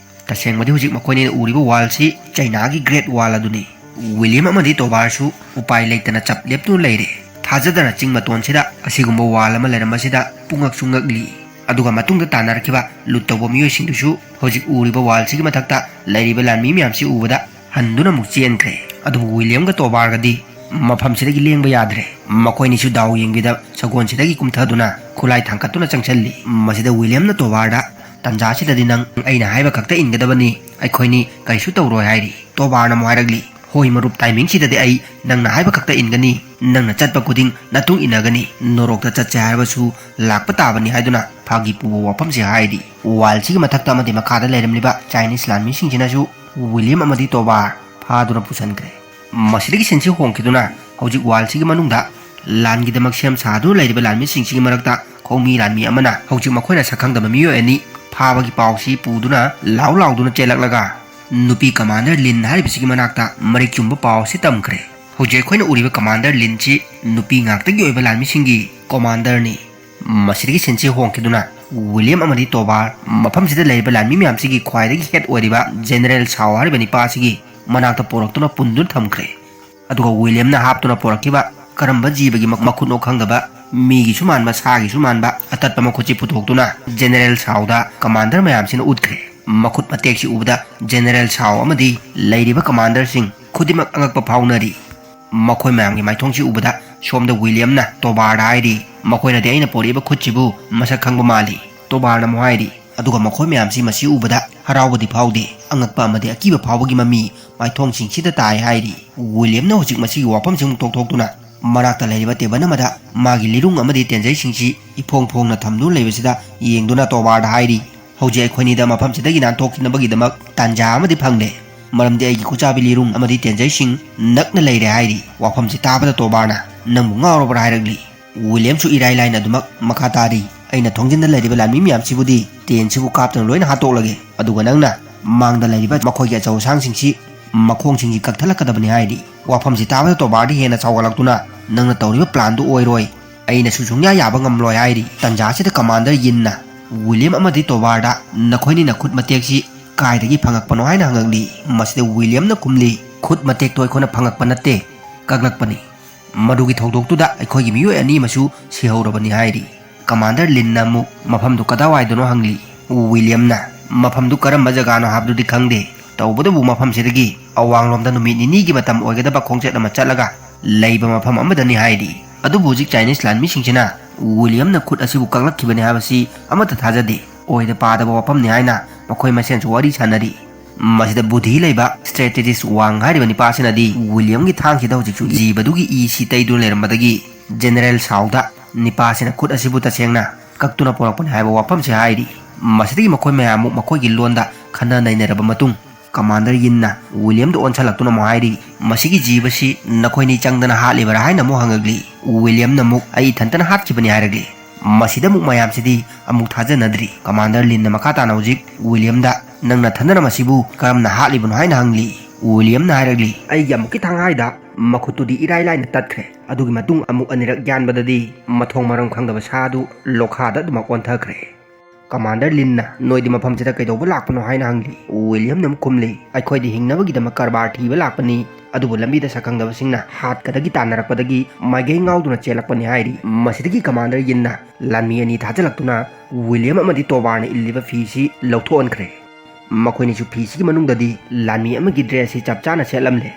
ꯇꯁꯦꯡꯕꯗꯤ ꯍꯧꯖꯤꯛ ꯃꯈꯣꯏꯅ ꯎꯔꯤꯕ ꯋꯥꯜꯁꯤ ꯆꯩꯅꯥꯒꯤ ꯒ꯭ꯔꯦꯠ ꯋꯥꯜ ꯑꯗꯨꯅꯤ꯫ ꯋꯤꯂꯤꯌꯝ ꯑꯃꯗꯤ ꯇꯣꯕꯥꯔꯁꯨ ꯎꯄꯥꯏ ꯂꯩꯇꯅ ꯆꯞ ꯂꯦꯞꯇꯨꯅ ꯂꯩꯔꯦ꯫ ꯊꯥꯖꯗꯅ ꯆꯤꯡ ꯃꯇꯣꯟꯁꯤꯗ ꯑꯁꯤꯒꯨꯝꯕ ꯋꯥꯜ ꯑꯃ ꯂꯩꯔꯝꯕꯁꯤꯗ ꯄꯨꯡꯉꯛꯁꯨ ꯉꯛꯂꯤ꯫ ꯑꯗꯨꯒ ꯃꯇꯨꯡꯗ ꯇꯥꯟꯅꯔꯛꯈꯤꯕ ꯂꯨꯠ ꯇꯧꯕ ꯃꯤꯑꯣꯏꯁꯤꯡꯗꯨꯁꯨ ꯍꯧꯖꯤꯛ ꯎꯔꯤꯕ ꯋꯥꯜꯁꯤꯒꯤ ꯃꯊꯛꯇ ꯂꯩꯔꯤꯕ ꯂꯥꯟꯃꯤ ꯃꯌꯥꯝꯁꯤ ꯎꯕꯗ ꯍꯟꯗꯨꯅ ꯑꯃꯨꯛ ꯆꯦꯟꯈ꯭ꯔꯦ꯫ ꯑꯗꯨꯕꯨ ꯋꯤꯂꯤꯌꯝꯒ ꯇꯣꯕꯥꯔꯒꯗꯤ ꯃꯐꯝꯁꯤꯗꯒꯤ ꯂꯦꯡꯕ ꯌꯥꯗ꯭ꯔꯦ꯫ ꯃꯈꯣꯏꯅꯤꯁꯨ ꯗꯥꯎ ꯌꯦꯡꯕꯤꯗ ꯁꯒꯣꯜꯁꯤꯗꯒꯤ ꯀꯨꯝꯊꯗꯨꯅ ꯈꯨꯠꯂꯥꯏ ꯊꯥꯡꯀꯠꯇꯨꯅ ꯆꯪꯁꯤꯜꯂꯤ꯫ ꯃꯁꯤꯗ ꯋꯤꯂꯤꯌꯝꯅ ꯇꯣꯕꯥꯔꯗ, "ꯇꯟꯖꯥꯁꯤꯗꯗꯤ ꯅꯪ ꯑꯩꯅ ꯍꯥꯏꯕ ꯈꯛꯇ ꯏꯟꯒꯗꯕꯅꯤ, ꯑꯩꯈꯣꯏꯅꯤ ꯀꯔꯤꯁꯨ ꯇꯧꯔꯣꯏ" ꯍꯥꯏꯔꯤ꯫ ꯇꯣꯕꯥꯔꯅ ꯑꯃꯨꯛ ꯍꯥꯏꯔꯛꯂꯤ, "ꯍꯣꯏ ꯃꯔꯨꯞ, ꯇꯥꯏꯃꯤꯡꯁꯤꯗꯗꯤ ꯑꯩ ꯅꯪꯅ ꯍꯥꯏꯕ ꯈꯛꯇ ꯏꯟꯒꯅꯤ, ꯅꯪꯅ ꯆꯠꯄ ꯈꯨꯗꯤꯡ ꯅꯇꯨꯡ ꯏꯟꯅꯒꯅꯤ꯫ ꯅꯣꯔꯣꯛꯇ ꯆꯠꯁꯦ ꯍꯥꯏꯔꯕꯁꯨ ꯂꯥꯛꯄ ꯇꯥꯕꯅꯤ" ꯍꯥꯏꯗꯨꯅ ꯐꯥꯒꯤ ꯄꯨꯕ ꯋꯥꯐꯝꯁꯤ ꯍꯥꯏꯔꯤ꯫ ꯋꯥꯜꯁꯤꯒꯤ ꯃꯊꯛꯇ ꯑꯃꯗꯤ ꯃꯈꯥꯗ ꯂꯩꯔꯝꯂꯤꯕ ꯆꯥꯏꯅꯤꯁ ꯂꯥꯟꯃꯤꯁꯤꯡꯁꯤꯅꯁꯨ ꯋꯤꯂꯤꯌꯝ ꯑꯃꯗꯤ ꯇꯣꯕꯥꯔ ꯐꯥꯗꯨꯅ ꯄꯨꯁꯤꯟꯈ꯭ꯔꯦ꯫ ꯃꯁꯤꯗꯒꯤ ꯁꯤꯟꯁꯤ ꯍꯣꯡꯈꯤꯗꯨꯅ ꯍꯧꯖꯤꯛ ꯋꯥꯜꯁꯤꯒꯤ ꯃꯅꯨꯡꯗ ꯂꯥꯟꯒꯤꯗꯃꯛ ꯁꯦꯝ ꯁꯥꯗꯨꯅ ꯂꯩꯔꯤꯕ ꯂꯥꯟꯃꯤꯁꯤꯡꯁꯤꯒꯤ ꯃꯔꯛꯇ ꯈꯣꯡꯃꯤ ꯂꯥꯟꯃꯤ ꯑꯃꯅ ꯍꯧꯖꯤꯛ ꯃꯈꯣꯏꯅ ꯁꯛꯈꯪꯗꯕ ꯃꯤꯑꯣꯏ ꯑꯅꯤ ꯐꯥꯕꯒꯤ ꯄꯥꯎꯁꯤ ꯄꯨꯗꯨꯅ ꯂꯥꯎ ꯂꯥꯎꯗꯨꯅ ꯆꯦꯜꯂꯛꯂꯒ ꯅꯨꯄꯤ ꯀꯃꯥꯟꯗꯔ ꯂꯤꯟ ꯍꯥꯏꯔꯤꯕꯁꯤꯒꯤ ꯃꯅꯥꯛꯇ ꯃꯔꯤꯛ ꯆꯨꯝꯕ ꯄꯥꯎꯁꯤ ꯇꯝꯈ꯭ꯔꯦ꯫ ꯍꯧꯖꯤꯛ ꯑꯩꯈꯣꯏꯅ ꯎꯔꯤꯕ ꯀꯃꯥꯟꯗꯔ ꯂꯤꯟꯁꯤ ꯅꯨꯄꯤ ꯉꯥꯛꯇꯒꯤ ꯑꯣꯏꯕ ꯂꯥꯟꯃꯤꯁꯤꯡꯒꯤ ꯀꯃꯥꯟꯗꯔꯅꯤ꯫ ꯃꯁꯤꯗꯒꯤ ꯁꯤꯟꯁꯤ ꯍꯣꯡꯈꯤꯗꯨꯅ ꯋꯤꯂꯤꯌꯝ ꯑꯃꯗꯤ ꯇꯣꯕꯥꯔ ꯃꯐꯝꯁꯤꯗ ꯂꯩꯔꯤꯕ ꯂꯥꯟꯃꯤ ꯃꯌꯥꯝꯁꯤꯒꯤ ꯈ꯭ꯋꯥꯏꯗꯒꯤ ꯍꯦꯠ ꯑꯣꯏꯔꯤꯕ ꯖꯦꯅꯦꯔꯦꯜ ꯁꯥꯎ ꯍꯥꯏꯔꯤꯕ ꯅꯤꯄꯥ ꯑꯁꯤꯒꯤ ꯃꯅꯥꯛꯇ ꯄꯣꯔꯛꯇꯨꯅ ꯄꯨꯟꯗꯨꯅ ꯊꯝꯈ꯭ꯔꯦ꯫ ꯑꯗꯨꯒ ꯋꯤꯂꯤꯌꯝꯅ ꯍꯥꯞꯇꯨꯅ ꯄꯣꯔꯛꯈꯤꯕ ꯀꯔꯝꯕ ꯖꯤꯕꯒꯤ ꯃ-, ꯃꯈꯨꯠꯅꯣ ꯈꯪꯗꯕ, ꯃꯤꯒꯤꯁꯨ ꯃꯥꯟꯕ, ꯁꯥꯒꯤꯁꯨ ꯃꯥꯟꯕ ꯑꯇꯠꯄ ꯃꯈꯨꯠꯁꯤ ꯄꯨꯊꯣꯛꯇꯨꯅ ꯖꯦꯅꯦꯔꯦꯜ ꯁꯥꯎꯗ ꯀꯃꯥꯟꯗꯔ ꯃꯌꯥꯝꯁꯤꯅ ꯎꯠꯈ꯭ꯔꯦ꯫ ꯃꯈꯨꯠ ꯃꯇꯦꯛꯁꯤ ꯎꯕꯗ ꯖꯦꯅꯦꯔꯦꯜ ꯁꯥꯎ ꯑꯃꯗꯤ ꯂꯩꯔꯤꯕ ꯀꯃꯥꯟꯗꯔꯁꯤꯡ ꯈꯨꯗꯤꯡꯃꯛ ꯑꯉꯛꯄ ꯐꯥꯎꯅꯔꯤ꯫ ꯃꯈꯣꯏ ꯃꯌꯥꯝꯒꯤ ꯃꯥꯏꯊꯣꯡꯁꯤ ꯎꯕꯗ ꯁꯣꯝꯗ ꯋꯤꯂꯤꯌꯝꯅ ꯇꯣꯕꯥꯔꯗ ꯍꯥꯏꯔꯤ, "ꯃꯈꯣꯏꯅꯗꯤ ꯑꯩꯅ ꯄꯣꯔꯛꯏꯕ ꯈꯨꯠꯁꯤꯕꯨ ꯃꯁꯛ ꯈꯪꯕ ꯃꯥꯜꯂꯤ"꯫ ꯇꯣꯕꯥꯔꯅ ꯑꯃꯨꯛ ꯍꯥꯏꯔꯤ, ꯑꯗꯨꯒ ꯃꯈꯣꯏ ꯃꯌꯥꯝꯁꯤ ꯃꯁꯤ ꯎꯕꯗ ꯍꯔꯥꯎꯕꯗꯤ ꯐꯥꯎꯗꯦ, ꯑꯉꯛꯄ ꯑꯃꯗꯤ ꯑꯀꯤꯕ ꯐꯥꯎꯕꯒꯤ ꯃꯃꯤ ꯃꯥꯏꯊꯣꯡꯁꯤꯡꯁꯤꯗ ꯇꯥꯏ ꯍꯥꯏꯔꯤ꯫ ꯋꯤꯂꯤꯌꯝꯅ ꯍꯧꯖꯤꯛ ꯃꯁꯤꯒꯤ ꯋꯥꯐꯝꯁꯤꯃꯨꯛ ꯇꯣꯛꯊꯣꯛꯇꯨꯅ ꯃꯅꯥꯛꯇ ꯂꯩꯔꯤꯕ ꯇꯦꯕꯜ ꯑꯃꯗ ꯃꯥꯒꯤ ꯂꯤꯔꯨꯡ ꯑꯃꯗꯤ ꯇꯦꯟꯖꯩꯁꯤꯡꯁꯤ ꯏꯐꯣꯡ ꯐꯣꯡꯅ ꯊꯝꯗꯨꯅ ꯂꯩꯕꯁꯤꯗ ꯌꯦꯡꯗꯨꯅ ꯇꯣꯕꯥꯔꯗ ꯍꯥꯏꯔꯤ, "ꯍꯧꯖꯤꯛ ꯑꯩꯈꯣꯏꯅꯤꯗ ꯃꯐꯝꯁꯤꯗꯒꯤ ꯅꯥꯟꯊꯣꯛꯈꯤꯅꯕꯒꯤꯗꯃꯛ ꯇꯥꯟꯖꯥ ꯑꯃꯗꯤ ꯐꯪꯂꯦ, ꯃꯔꯝꯗꯤ ꯑꯩꯒꯤ ꯈꯨꯠꯆꯥꯕꯤ ꯂꯤꯔꯨꯡ ꯑꯃꯗꯤ ꯇꯦꯟꯖꯩꯁꯤꯡ ꯅꯛꯅ ꯂꯩꯔꯦ" ꯍꯥꯏꯔꯤ꯫ ꯋꯥꯐꯝꯁꯤ ꯇꯥꯕꯗ ꯇꯣꯕꯥꯔꯅ, "ꯅꯪꯕꯨ ꯉꯥꯎꯔꯕ꯭ꯔꯥ?" ꯍꯥꯏꯔꯛꯂꯤ꯫ ꯋꯤꯂꯤꯌꯝꯁꯨ ꯏꯔꯥꯏ ꯂꯥꯏꯅ ꯑꯗꯨꯃꯛ ꯃꯈꯥ ꯇꯥꯔꯤ, "ꯑꯩꯅ ꯊꯣꯡꯖꯤꯟꯗ ꯂꯩꯔꯤꯕ ꯂꯥꯟꯃꯤ ꯃꯌꯥꯝꯁꯤꯕꯨꯗꯤ ꯇꯦꯟꯁꯤꯕꯨ ꯀꯥꯞꯇꯨꯅ ꯂꯣꯏꯅ ꯍꯥꯠꯇꯣꯛꯂꯒꯦ, ꯑꯗꯨꯒ ꯅꯪꯅ ꯃꯥꯡꯗ ꯂꯩꯔꯤꯕ ꯃꯈꯣꯏꯒꯤ ꯑꯆꯧ ꯑꯁꯥꯡꯁꯤꯡꯁꯤ ꯃꯈꯣꯡꯁꯤꯡꯁꯤ ꯀꯛꯊꯠꯂꯛꯀꯗꯕꯅꯤ" ꯍꯥꯏꯔꯤ꯫ ꯋꯥꯐꯝꯁꯤ ꯇꯥꯕꯗ ꯇꯣꯕꯥꯔꯗꯤ ꯍꯦꯟꯅ ꯁꯥꯎꯒꯠꯂꯛꯇꯨꯅ, "ꯅꯪꯅ ꯇꯧꯔꯤꯕ ꯄ꯭ꯂꯥꯟꯗꯨ ꯑꯣꯏꯔꯣꯏ, ꯑꯩꯅꯁꯨ ꯁꯨꯡꯌꯥ ꯌꯥꯕ ꯉꯝꯂꯣꯏ" ꯍꯥꯏꯔꯤ꯫ ꯇꯟꯖꯥ ꯑꯁꯤꯗ ꯀꯃꯥꯟꯗꯔ ꯌꯤꯟꯅ ꯋꯤꯂꯤꯌꯝ ꯑꯃꯗꯤ ꯇꯣꯕꯥꯔꯗ, "ꯅꯈꯣꯏꯅꯤ ꯅꯈꯨꯠ ꯃꯇꯦꯛꯁꯤ ꯀꯥꯏꯗꯒꯤ ꯐꯪꯉꯛꯄꯅꯣ?" ꯍꯥꯏꯅ ꯍꯪꯉꯛꯂꯤ꯫ ꯃꯁꯤꯗ ꯋꯤꯂꯤꯌꯝꯅ ꯈꯨꯝꯂꯤ, "ꯈꯨꯠ ꯃꯇꯦꯛꯇꯣ ꯑꯩꯈꯣꯏꯅ ꯐꯪꯉꯛꯄ ꯅꯠꯇꯦ, ꯀꯛꯂꯛꯄꯅꯤ꯫ ꯃꯗꯨꯒꯤ ꯊꯧꯗꯣꯛꯇꯨꯗ ꯑꯩꯈꯣꯏꯒꯤ ꯃꯤꯑꯣꯏ ꯑꯅꯤ ꯑꯃꯁꯨ ꯁꯤꯍꯧꯔꯕꯅꯤ" ꯍꯥꯏꯔꯤ꯫ ꯀꯃꯥꯟꯗꯔ ꯂꯤꯟꯅ ꯑꯃꯨꯛ ꯃꯐꯝꯗꯨ ꯀꯗꯥꯏꯋꯥꯏꯗꯅꯣ ꯍꯪꯂꯤ꯫ ꯋꯤꯂꯤꯌꯝꯅ, "ꯃꯐꯝꯗꯨ ꯀꯔꯝꯕ ꯖꯒꯥꯅꯣ ꯍꯥꯏꯕꯗꯨꯗꯤ ꯈꯪꯗꯦ, ꯇꯧꯕꯇꯕꯨ ꯃꯐꯝꯁꯤꯗꯒꯤ ꯑꯋꯥꯡꯂꯣꯝꯗ ꯅꯨꯃꯤꯠ ꯅꯤꯅꯤꯒꯤ ꯃꯇꯝ ꯑꯣꯏꯒꯗꯕ ꯈꯣꯡꯆꯠ ꯑꯃ ꯆꯠꯂꯒ ꯂꯩꯕ ꯃꯐꯝ ꯑꯃꯗꯅꯤ" ꯍꯥꯏꯔꯤ꯫ ꯑꯗꯨꯕꯨ ꯍꯧꯖꯤꯛ ꯆꯥꯏꯅꯤꯁ ꯂꯥꯟꯃꯤꯁꯤꯡꯁꯤꯅ ꯋꯤꯂꯤꯌꯝꯅ ꯈꯨꯠ ꯑꯁꯤꯕꯨ ꯀꯛꯂꯛꯈꯤꯕꯅꯤ ꯍꯥꯏꯕꯁꯤ ꯑꯃꯠꯇ ꯊꯥꯖꯗꯦ꯫ ꯑꯣꯏꯗ ꯄꯥꯗꯕ ꯋꯥꯐꯝꯅꯤ ꯍꯥꯏꯅ ꯃꯈꯣꯏ ꯃꯁꯦꯟꯁꯨ ꯋꯥꯔꯤ ꯁꯥꯟꯅꯔꯤ꯫ ꯃꯁꯤꯗ ꯕꯨꯙꯤ ꯂꯩꯕ ꯁ꯭ꯇ꯭ꯔꯦꯇꯦꯖꯤꯁ ꯋꯥꯡ ꯍꯥꯏꯔꯤꯕ ꯅꯤꯄꯥ ꯑꯁꯤꯅꯗꯤ ꯋꯤꯂꯤꯌꯝꯒꯤ ꯊꯥꯡꯁꯤꯗ ꯍꯧꯖꯤꯛꯁꯨ ꯖꯤꯕꯗꯨꯒꯤ ꯏ ꯁꯤ ꯇꯩꯗꯨꯅ ꯂꯩꯔꯝꯕꯗꯒꯤ ꯖꯦꯅꯦꯔꯦꯜ ꯁꯥꯎꯗ ꯅꯤꯄꯥ ꯑꯁꯤꯅ ꯈꯨꯠ ꯑꯁꯤꯕꯨ ꯇꯁꯦꯡꯅ ꯀꯛꯇꯨꯅ ꯄꯣꯔꯛꯄꯅꯤ ꯍꯥꯏꯕ ꯋꯥꯐꯝꯁꯤ ꯍꯥꯏꯔꯤ꯫ ꯃꯁꯤꯗꯒꯤ ꯃꯈꯣꯏ ꯃꯌꯥꯝꯃꯨꯛ ꯃꯈꯣꯏꯒꯤ ꯂꯣꯟꯗ ꯈꯟꯅ ꯅꯩꯅꯔꯕ ꯃꯇꯨꯡ ꯀꯃꯥꯟꯗꯔ ꯌꯤꯟꯅ ꯋꯤꯂꯤꯌꯝꯗ ꯑꯣꯟꯁꯜꯂꯛꯇꯨꯅ ꯑꯃꯨꯛ ꯍꯥꯏꯔꯤ, "ꯃꯁꯤꯒꯤ ꯖꯤꯕꯁꯤ ꯅꯈꯣꯏꯅꯤ ꯆꯪꯗꯅ ꯍꯥꯠꯂꯤꯕꯔꯥ?" ꯍꯥꯏꯅ ꯑꯃꯨꯛ ꯍꯪꯉꯛꯂꯤ꯫ ꯋꯤꯂꯤꯌꯝꯅ ꯑꯃꯨꯛ, "ꯑꯩ ꯏꯊꯟꯇꯅ ꯍꯥꯠꯈꯤꯕꯅꯤ" ꯍꯥꯏꯔꯛꯂꯤ꯫ ꯃꯁꯤꯗ ꯑꯃꯨꯛ ꯃꯌꯥꯝꯁꯤꯗꯤ ꯑꯃꯨꯛ ꯊꯥꯖꯅꯗ꯭ꯔꯤ꯫ ꯀꯃꯥꯟꯗꯔ ꯂꯤꯟꯅ ꯃꯈꯥ ꯇꯥꯅ ꯍꯧꯖꯤꯛ ꯋꯤꯂꯤꯌꯝꯗ, "ꯅꯪꯅ ꯊꯟꯗꯅ ꯃꯁꯤꯕꯨ ꯀꯔꯝꯅ ꯍꯥꯠꯂꯤꯕꯅꯣ?" ꯍꯥꯏꯅ ꯍꯪꯂꯤ꯫ ꯋꯤꯂꯤꯌꯝꯅ ꯍꯥꯏꯔꯛꯂꯤ, "ꯑꯩꯒꯤ ꯑꯃꯨꯛꯀꯤ ꯊꯥꯡꯍꯥꯏꯗ ꯃꯈꯨꯠꯇꯨꯗꯤ ꯏꯔꯥꯏ ꯂꯥꯏꯅ ꯇꯠꯈ꯭ꯔꯦ꯫ ꯑꯗꯨꯒꯤ ꯃꯇꯨꯡ ꯑꯃꯨꯛ ꯑꯅꯤꯔꯛ ꯌꯥꯟꯕꯗꯗꯤ ꯃꯊꯣꯡ ꯃꯔꯝ ꯈꯪꯗꯕ ꯁꯥ ꯑꯗꯨ ꯂꯣꯈꯥꯗ ꯑꯗꯨꯃꯛ ꯑꯣꯟꯊꯈ꯭ꯔꯦ꯫" ꯀꯃꯥꯟꯗꯔ ꯂꯤꯟꯅ, "ꯅꯣꯏꯗꯤ ꯃꯐꯝꯁꯤꯗ ꯀꯩꯗꯧꯕ ꯂꯥꯛꯄꯅꯣ?" ꯍꯥꯏꯅ ꯍꯪꯂꯤ꯫ ꯋꯤꯂꯤꯌꯝꯅ ꯑꯃꯨꯛ ꯈꯨꯝꯂꯤ, "ꯑꯩꯈꯣꯏꯗꯤ ꯍꯤꯡꯅꯕꯒꯤꯗꯃꯛ ꯀꯔꯕꯥꯔ ꯊꯤꯕ ꯂꯥꯛꯄꯅꯤ, ꯑꯗꯨꯕꯨ ꯂꯝꯕꯤꯗ ꯁꯛꯈꯪꯗꯕꯁꯤꯡꯅ ꯍꯥꯠꯀꯗꯒꯤ ꯇꯥꯟꯅꯔꯛꯄꯗꯒꯤ ꯃꯥꯏꯀꯩ ꯉꯥꯎꯗꯨꯅ ꯆꯦꯜꯂꯛꯄꯅꯤ" ꯍꯥꯏꯔꯤ꯫ ꯃꯁꯤꯗꯒꯤ ꯀꯃꯥꯟꯗꯔ ꯌꯤꯟꯅ ꯂꯥꯟꯃꯤ ꯑꯅꯤ ꯊꯥꯖꯤꯜꯂꯛꯇꯨꯅ ꯋꯤꯂꯤꯌꯝ ꯑꯃꯗꯤ ꯇꯣꯕꯥꯔꯅ ꯏꯜꯂꯤꯕ ꯐꯤꯁꯤ ꯂꯧꯊꯣꯛꯍꯟꯈ꯭ꯔꯦ꯫ ꯃꯈꯣꯏꯅꯤꯁꯨ ꯐꯤꯁꯤꯒꯤ ꯃꯅꯨꯡꯗꯗꯤ ꯂꯥꯟꯃꯤ ꯑꯃꯒꯤ ꯗ꯭ꯔꯦꯁꯁꯤ ꯆꯞ ꯆꯥꯅ ꯁꯦꯠꯂꯝꯂꯦ꯫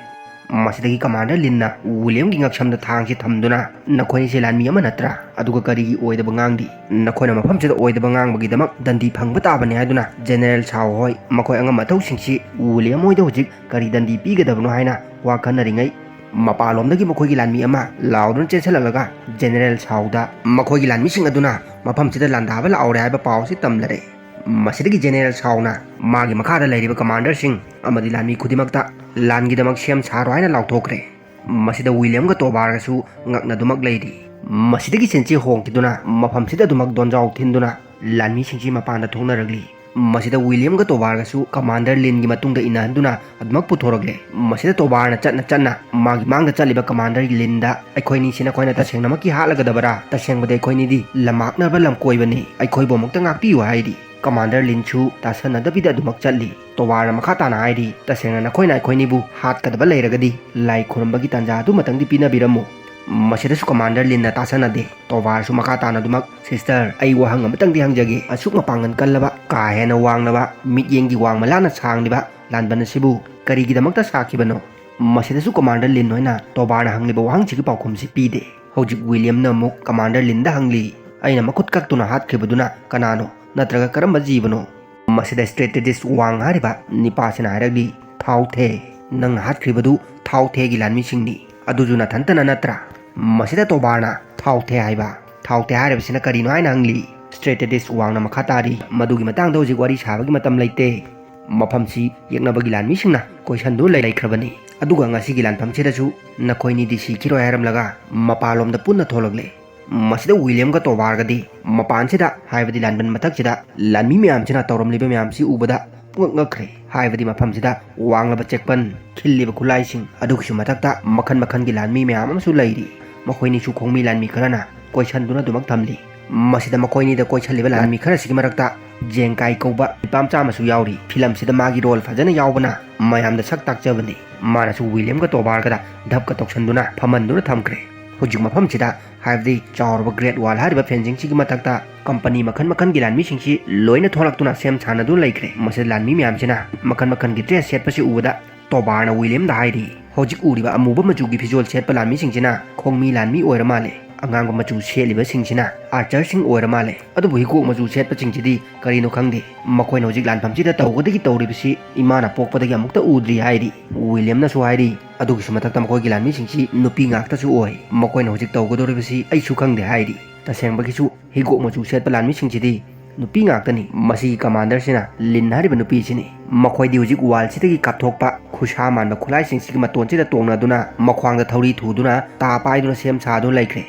ꯃꯁꯤꯗꯒꯤ ꯀꯃꯥꯟꯗꯔ ꯂꯤꯟꯅ ꯋꯤꯂꯤꯌꯝꯒꯤ ꯉꯛꯁꯝꯗ ꯊꯥꯡꯁꯤ ꯊꯝꯗꯨꯅ, "ꯅꯈꯣꯏꯅꯤꯁꯦ ꯂꯥꯟꯃꯤ ꯑꯃ ꯅꯠꯇ꯭ꯔꯥ? ꯑꯗꯨꯒ ꯀꯔꯤꯒꯤ ꯑꯣꯏꯗꯕ ꯉꯥꯡꯂꯤ? ꯅꯈꯣꯏꯅ ꯃꯐꯝꯁꯤꯗ ꯑꯣꯏꯗꯕ ꯉꯥꯡꯕꯒꯤꯗꯃꯛ ꯗꯟꯗꯤ ꯐꯪꯕ ꯇꯥꯕꯅꯤ" ꯍꯥꯏꯗꯨꯅ ꯖꯦꯅꯦꯔꯦꯜ ꯁꯥꯎ ꯍꯣꯏ ꯃꯈꯣꯏ ꯑꯉꯝ ꯑꯊꯧꯁꯤꯡꯁꯤ ꯋꯤꯂꯤꯌꯝ ꯍꯣꯏꯗ ꯍꯧꯖꯤꯛ ꯀꯔꯤ ꯗꯟꯗꯤ ꯄꯤꯒꯗꯕꯅꯣ ꯍꯥꯏꯅ ꯋꯥ ꯈꯟꯅꯔꯤꯉꯩ, ꯃꯄꯥꯟꯂꯣꯝꯗꯒꯤ ꯃꯈꯣꯏꯒꯤ ꯂꯥꯟꯃꯤ ꯑꯃ ꯂꯥꯎꯗꯨꯅ ꯆꯦꯟꯁꯤꯜꯂꯛꯂꯒ ꯖꯦꯅꯦꯔꯦꯜ ꯁꯥꯎꯗ ꯃꯈꯣꯏꯒꯤ ꯂꯥꯟꯃꯤꯁꯤꯡ ꯑꯗꯨꯅ ꯃꯐꯝꯁꯤꯗ ꯂꯥꯟꯗꯥꯕ ꯂꯥꯛꯍꯧꯔꯦ ꯍꯥꯏꯕ ꯄꯥꯎ ꯑꯁꯤ ꯇꯝꯂꯔꯦ꯫ ꯃꯁꯤꯗꯒꯤ ꯖꯦꯅꯦꯔꯦꯜ ꯁꯥꯎꯅ ꯃꯥꯒꯤ ꯃꯈꯥꯗ ꯂꯩꯔꯤꯕ ꯀꯃꯥꯟꯗꯔꯁꯤꯡ ꯑꯃꯗꯤ ꯂꯥꯟꯃꯤ ꯈꯨꯗꯤꯡꯃꯛꯇ ꯂꯥꯟꯒꯤꯗꯃꯛ ꯁꯦꯝ ꯁꯥꯔꯣ ꯍꯥꯏꯅ ꯂꯥꯎꯊꯣꯛꯈ꯭ꯔꯦ꯫ ꯃꯁꯤꯗ ꯋꯤꯂꯤꯌꯝꯒ ꯇꯣꯕꯥꯔꯒꯁꯨ ꯉꯛꯅꯗꯨꯃꯛ ꯂꯩꯔꯤ꯫ ꯃꯁꯤꯗꯒꯤ ꯁꯤꯟꯁꯤ ꯍꯣꯡꯈꯤꯗꯨꯅ ꯃꯐꯝꯁꯤꯗ ꯑꯗꯨꯃꯛ ꯗꯣꯟꯖꯥꯎ ꯊꯤꯟꯗꯨꯅ ꯂꯥꯟꯃꯤꯁꯤꯡꯁꯤ ꯃꯄꯥꯟꯗ ꯊꯣꯛꯅꯔꯛꯂꯤ꯫ ꯃꯁꯤꯗ ꯋꯤꯂꯤꯌꯝꯒ ꯇꯣꯕꯥꯔꯒꯁꯨ ꯀꯃꯥꯟꯗꯔ ꯂꯤꯟꯒꯤ ꯃꯇꯨꯡꯗ ꯏꯟꯅꯍꯟꯗꯨꯅ ꯑꯗꯨꯃꯛ ꯄꯨꯊꯣꯔꯛꯂꯦ꯫ ꯃꯁꯤꯗ ꯇꯣꯕꯥꯔꯅ ꯆꯠꯅ ꯆꯠꯅ ꯃꯥꯒꯤ ꯃꯥꯡꯗ ꯆꯠꯂꯤꯕ ꯀꯃꯥꯟꯗꯔ ꯂꯤꯟꯗ, "ꯑꯩꯈꯣꯏꯅꯤꯁꯤ ꯅꯈꯣꯏꯅ ꯇꯁꯦꯡꯅꯃꯛꯀꯤ ꯍꯥꯠꯂꯒꯗꯕꯔꯥ? ꯇꯁꯦꯡꯕꯗꯤ ꯑꯩꯈꯣꯏꯅꯤꯗꯤ ꯂꯝꯃꯥꯛꯅꯕ ꯂꯝꯀꯣꯏꯕꯅꯤ, ꯑꯩꯈꯣꯏꯕꯨ ꯑꯃꯨꯛꯇ ꯉꯥꯛꯄꯤꯌꯨ" ꯍꯥꯏꯔꯤ꯫ ꯀꯃꯥꯟꯗꯔ ꯂꯤꯟꯁꯨ ꯇꯥꯁꯟꯅꯗꯕꯤꯗ ꯑꯗꯨꯃꯛ ꯆꯠꯂꯤ꯫ ꯇꯣꯕꯥꯔꯅ ꯃꯈꯥ ꯇꯥꯅ ꯍꯥꯏꯔꯤ, "ꯇꯁꯦꯡꯅ ꯅꯈꯣꯏꯅ ꯑꯩꯈꯣꯏꯅꯤꯕꯨ ꯍꯥꯠꯀꯗꯕ ꯂꯩꯔꯒꯗꯤ ꯂꯥꯏ ꯈꯨꯔꯨꯝꯕꯒꯤ ꯇꯥꯟꯖꯥ ꯑꯗꯨꯃꯇꯪꯗꯤ ꯄꯤꯅꯕꯤꯔꯝꯃꯨ꯫" ꯃꯁꯤꯗꯁꯨ ꯀꯃꯥꯟꯗꯔ ꯂꯤꯟꯅ ꯇꯥꯁꯟꯅꯗꯦ꯫ ꯇꯣꯕꯥꯔꯁꯨ ꯃꯈꯥ ꯇꯥꯅ ꯑꯗꯨꯃꯛ, "ꯁꯤꯁꯇꯔ, ꯑꯩ ꯋꯥꯍꯪ ꯑꯃꯇꯪꯗꯤ ꯍꯪꯖꯒꯦ꯫ ꯑꯁꯨꯛ ꯃꯄꯥꯡꯒꯜ ꯀꯜꯂꯕ, ꯀꯥ ꯍꯦꯟꯅ ꯋꯥꯡꯂꯕ, ꯃꯤꯠꯌꯦꯡꯒꯤ ꯋꯥꯡꯃ ꯂꯥꯟꯅ ꯁꯥꯡꯂꯤꯕ ꯂꯥꯟꯕꯟ ꯑꯁꯤꯕꯨ ꯀꯔꯤꯒꯤꯗꯃꯛꯇ ꯁꯥꯈꯤꯕꯅꯣ?" ꯃꯁꯤꯗꯁꯨ ꯀꯃꯥꯟꯗꯔ ꯂꯤꯟ ꯍꯣꯏꯅ ꯇꯣꯕꯥꯔꯅ ꯍꯪꯂꯤꯕ ꯋꯥꯍꯪꯁꯤꯒꯤ ꯄꯥꯎꯈꯨꯝꯁꯤ ꯄꯤꯗꯦ꯫ ꯍꯧꯖꯤꯛ ꯋꯤꯂꯤꯌꯝꯅ ꯑꯃꯨꯛ ꯀꯃꯥꯟꯗꯔ ꯂꯤꯟꯗ ꯍꯪꯂꯤ, "ꯑꯩꯅ ꯃꯈꯨꯠ ꯀꯛꯇꯨꯅ ꯍꯥꯠꯈ꯭ꯔꯤꯕꯗꯨꯅ ꯀꯅꯥꯅꯣ? ꯅꯠꯇ꯭ꯔꯒ ꯀꯔꯝꯕ ꯖꯤꯕꯅꯣ?" ꯃꯁꯤꯗ ꯁ꯭ꯇ꯭ꯔꯦꯇꯦꯖꯤꯁ ꯋꯥꯡ ꯍꯥꯏꯔꯤꯕ ꯅꯤꯄꯥꯁꯤꯅ ꯍꯥꯏꯔꯛꯂꯤ, "ꯊꯥꯎ ꯊꯦ, ꯅꯪꯅ ꯍꯥꯠꯈ꯭ꯔꯤꯕꯗꯨ ꯊꯥꯎ ꯊꯦꯒꯤ ꯂꯥꯟꯃꯤꯁꯤꯡꯅꯤ꯫ ꯑꯗꯨꯁꯨ ꯅꯊꯟꯇꯅ ꯅꯠꯇ꯭ꯔꯥ?" ꯃꯁꯤꯗ ꯇꯣꯕꯥꯔꯅ, "ꯊꯥꯎ ꯊꯦ ꯍꯥꯏꯕ? ꯊꯥꯎ ꯊꯦ ꯍꯥꯏꯔꯤꯕꯁꯤꯅ ꯀꯔꯤꯅꯣ?" ꯍꯥꯏꯅ ꯍꯪꯂꯤ꯫ ꯁ꯭ꯇ꯭ꯔꯦꯇꯦꯖꯤꯁ ꯋꯥꯡꯅ ꯃꯈꯥ ꯇꯥꯔꯤ, "ꯃꯗꯨꯒꯤ ꯃꯇꯥꯡꯗ ꯍꯧꯖꯤꯛ ꯋꯥꯔꯤ ꯁꯥꯕꯒꯤ ꯃꯇꯝ ꯂꯩꯇꯦ꯫ ꯃꯐꯝꯁꯤ ꯌꯦꯛꯅꯕꯒꯤ ꯂꯥꯟꯃꯤꯁꯤꯡꯅ ꯀꯣꯏꯁꯟꯗꯨꯅ ꯂꯩꯈ꯭ꯔꯕꯅꯤ꯫ ꯑꯗꯨꯒ ꯉꯁꯤꯒꯤ ꯂꯥꯟꯐꯝꯁꯤꯗꯁꯨ ꯅꯈꯣꯏꯅꯤꯗꯤ ꯁꯤꯈꯤꯔꯣꯏ" ꯍꯥꯏꯔꯝꯂꯒ ꯃꯄꯥꯟꯂꯣꯝꯗ ꯄꯨꯟꯅ ꯊꯣꯛꯂꯛꯂꯦ꯫ ꯃꯁꯤꯗ ꯋꯤꯂꯤꯌꯝꯒ ꯇꯣꯕꯥꯔꯒꯗꯤ ꯃꯄꯥꯟꯁꯤꯗ, ꯍꯥꯏꯕꯗꯤ ꯂꯥꯟꯕꯟ ꯃꯊꯛꯁꯤꯗ ꯂꯥꯟꯃꯤ ꯃꯌꯥꯝꯁꯤꯅ ꯇꯧꯔꯝꯂꯤꯕ ꯃꯌꯥꯝꯁꯤ ꯎꯕꯗ ꯄꯨꯡꯉꯛ ꯉꯛꯈ꯭ꯔꯦ꯫ ꯍꯥꯏꯕꯗꯤ ꯃꯐꯝꯁꯤꯗ ꯋꯥꯡꯂꯕ ꯆꯦꯛꯄꯟ, ꯈꯤꯜꯂꯤꯕ ꯈꯨꯠꯂꯥꯏꯁꯤꯡ, ꯑꯗꯨꯒꯤꯁꯨ ꯃꯊꯛꯇ ꯃꯈꯜ ꯃꯈꯜꯒꯤ ꯂꯥꯟꯃꯤ ꯃꯌꯥꯝ ꯑꯃꯁꯨ ꯂꯩꯔꯤ꯫ ꯃꯈꯣꯏꯅꯤꯁꯨ ꯈꯣꯡꯃꯤ ꯂꯥꯟꯃꯤ ꯈꯔꯅ ꯀꯣꯏꯁꯟꯗꯨꯅ ꯑꯗꯨꯃꯛ ꯊꯝꯂꯤ꯫ ꯃꯁꯤꯗ ꯃꯈꯣꯏꯅꯤꯗ ꯀꯣꯏꯁꯜꯂꯤꯕ ꯂꯥꯟꯃꯤ ꯈꯔꯁꯤꯒꯤ ꯃꯔꯛꯇ ꯖꯦꯡꯀꯥꯏ ꯀꯧꯕ ꯅꯨꯄꯥ ꯃꯆꯥ ꯑꯃꯁꯨ ꯌꯥꯎꯔꯤ꯫ ꯐꯤꯂꯝꯁꯤꯗ ꯃꯥꯒꯤ ꯔꯣꯜ ꯐꯖꯅ ꯌꯥꯎꯕꯅ ꯃꯌꯥꯝꯗ ꯁꯛ ꯇꯥꯛꯆꯕꯅꯤ꯫ ꯃꯥꯅꯁꯨ ꯋꯤꯂꯤꯌꯝꯒ ꯇꯣꯕꯥꯔꯒꯗ ꯙꯞꯀ ꯇꯧꯁꯟꯗꯨꯅ ꯐꯝꯍꯟꯗꯨꯅ ꯊꯝꯈ꯭ꯔꯦ꯫ ꯍꯧꯖꯤꯛ ꯃꯐꯝꯁꯤꯗ, ꯍꯥꯏꯕꯗꯤ ꯆꯥꯎꯔꯕ ꯒ꯭ꯔꯦꯠ ꯋꯥꯜ ꯍꯥꯏꯔꯤꯕ ꯐꯦꯟꯁꯤꯡꯁꯤꯒꯤ ꯃꯊꯛꯇ ꯀꯝꯄꯅꯤ ꯃꯈꯜ ꯃꯈꯜꯒꯤ ꯂꯥꯟꯃꯤꯁꯤꯡꯁꯤ ꯂꯣꯏꯅ ꯊꯣꯛꯂꯛꯇꯨꯅ ꯁꯦꯝ ꯁꯥꯟꯅꯗꯨꯅ ꯂꯩꯈ꯭ꯔꯦ꯫ ꯃꯁꯤꯗ ꯂꯥꯟꯃꯤ ꯃꯌꯥꯝꯁꯤꯅ ꯃꯈꯜ ꯃꯈꯜꯒꯤ ꯗ꯭ꯔꯦꯁ ꯁꯦꯠꯄꯁꯤ ꯎꯕꯗ ꯇꯣꯕꯥꯔꯅ ꯋꯤꯂꯤꯌꯝꯗ ꯍꯥꯏꯔꯤ, "ꯍꯧꯖꯤꯛ ꯎꯔꯤꯕ ꯑꯃꯨꯕ ꯃꯆꯨꯒꯤ ꯐꯤꯖꯣꯜ ꯁꯦꯠꯄ ꯂꯥꯟꯃꯤꯁꯤꯡꯁꯤꯅ ꯈꯣꯡꯃꯤ ꯂꯥꯟꯃꯤ ꯑꯣꯏꯔ ꯃꯥꯜꯂꯦ꯫ ꯑꯉꯥꯡꯕ ꯃꯆꯨ ꯁꯦꯠꯂꯤꯕꯁꯤꯡꯁꯤꯅ ꯑꯥꯔꯆꯔꯁꯤꯡ ꯑꯣꯏꯔ ꯃꯥꯜꯂꯦ꯫ ꯑꯗꯨꯕꯨ ꯍꯤꯒꯣꯛ ꯃꯆꯨ ꯁꯦꯠꯄꯁꯤꯡꯁꯤꯗꯤ ꯀꯔꯤꯅꯣ ꯈꯪꯗꯦ꯫ ꯃꯈꯣꯏꯅ ꯍꯧꯖꯤꯛ ꯂꯥꯟꯐꯝꯁꯤꯗ ꯇꯧꯒꯗꯒꯤ ꯇꯧꯔꯤꯕꯁꯤ ꯏꯃꯥꯅ ꯄꯣꯛꯄꯗꯒꯤ ꯑꯃꯨꯛꯇ ꯎꯗ꯭ꯔꯤ" ꯍꯥꯏꯔꯤ꯫ ꯋꯤꯂꯤꯌꯝꯅꯁꯨ ꯍꯥꯏꯔꯤ, "ꯑꯗꯨꯒꯤꯁꯨ ꯃꯊꯛꯇ ꯃꯈꯣꯏꯒꯤ ꯂꯥꯟꯃꯤꯁꯤꯡꯁꯤ ꯅꯨꯄꯤ ꯉꯥꯛꯇꯁꯨ ꯑꯣꯏ꯫ ꯃꯈꯣꯏꯅ ꯍꯧꯖꯤꯛ ꯇꯧꯒꯗꯧꯔꯤꯕꯁꯤ ꯑꯩꯁꯨ ꯈꯪꯗꯦ" ꯍꯥꯏꯔꯤ꯫ ꯇꯁꯦꯡꯕꯒꯤꯁꯨ ꯍꯤꯒꯣꯛ ꯃꯆꯨ ꯁꯦꯠꯄ ꯂꯥꯟꯃꯤꯁꯤꯡꯁꯤꯗꯤ ꯅꯨꯄꯤ ꯉꯥꯛꯇꯅꯤ꯫ ꯃꯁꯤꯒꯤ ꯀꯃꯥꯟꯗꯔꯁꯤꯅ ꯂꯤꯟ ꯍꯥꯏꯔꯤꯕ ꯅꯨꯄꯤꯁꯤꯅꯤ꯫ ꯃꯈꯣꯏꯗꯤ ꯍꯧꯖꯤꯛ ꯋꯥꯜꯁꯤꯗꯒꯤ ꯀꯥꯞꯊꯣꯛꯄ ꯈꯨꯠꯁꯥ ꯃꯥꯟꯕ ꯈꯨꯠꯂꯥꯏꯁꯤꯡꯁꯤꯒꯤ ꯃꯇꯣꯟꯁꯤꯗ ꯇꯣꯡꯅꯗꯨꯅ ꯃꯈ꯭ꯋꯥꯡꯗ ꯊꯧꯔꯤ ꯊꯨꯗꯨꯅ ꯇꯥ ꯄꯥꯏꯗꯨꯅ ꯁꯦꯝ ꯁꯥꯗꯨꯅ ꯂꯩꯈ꯭ꯔꯦ꯫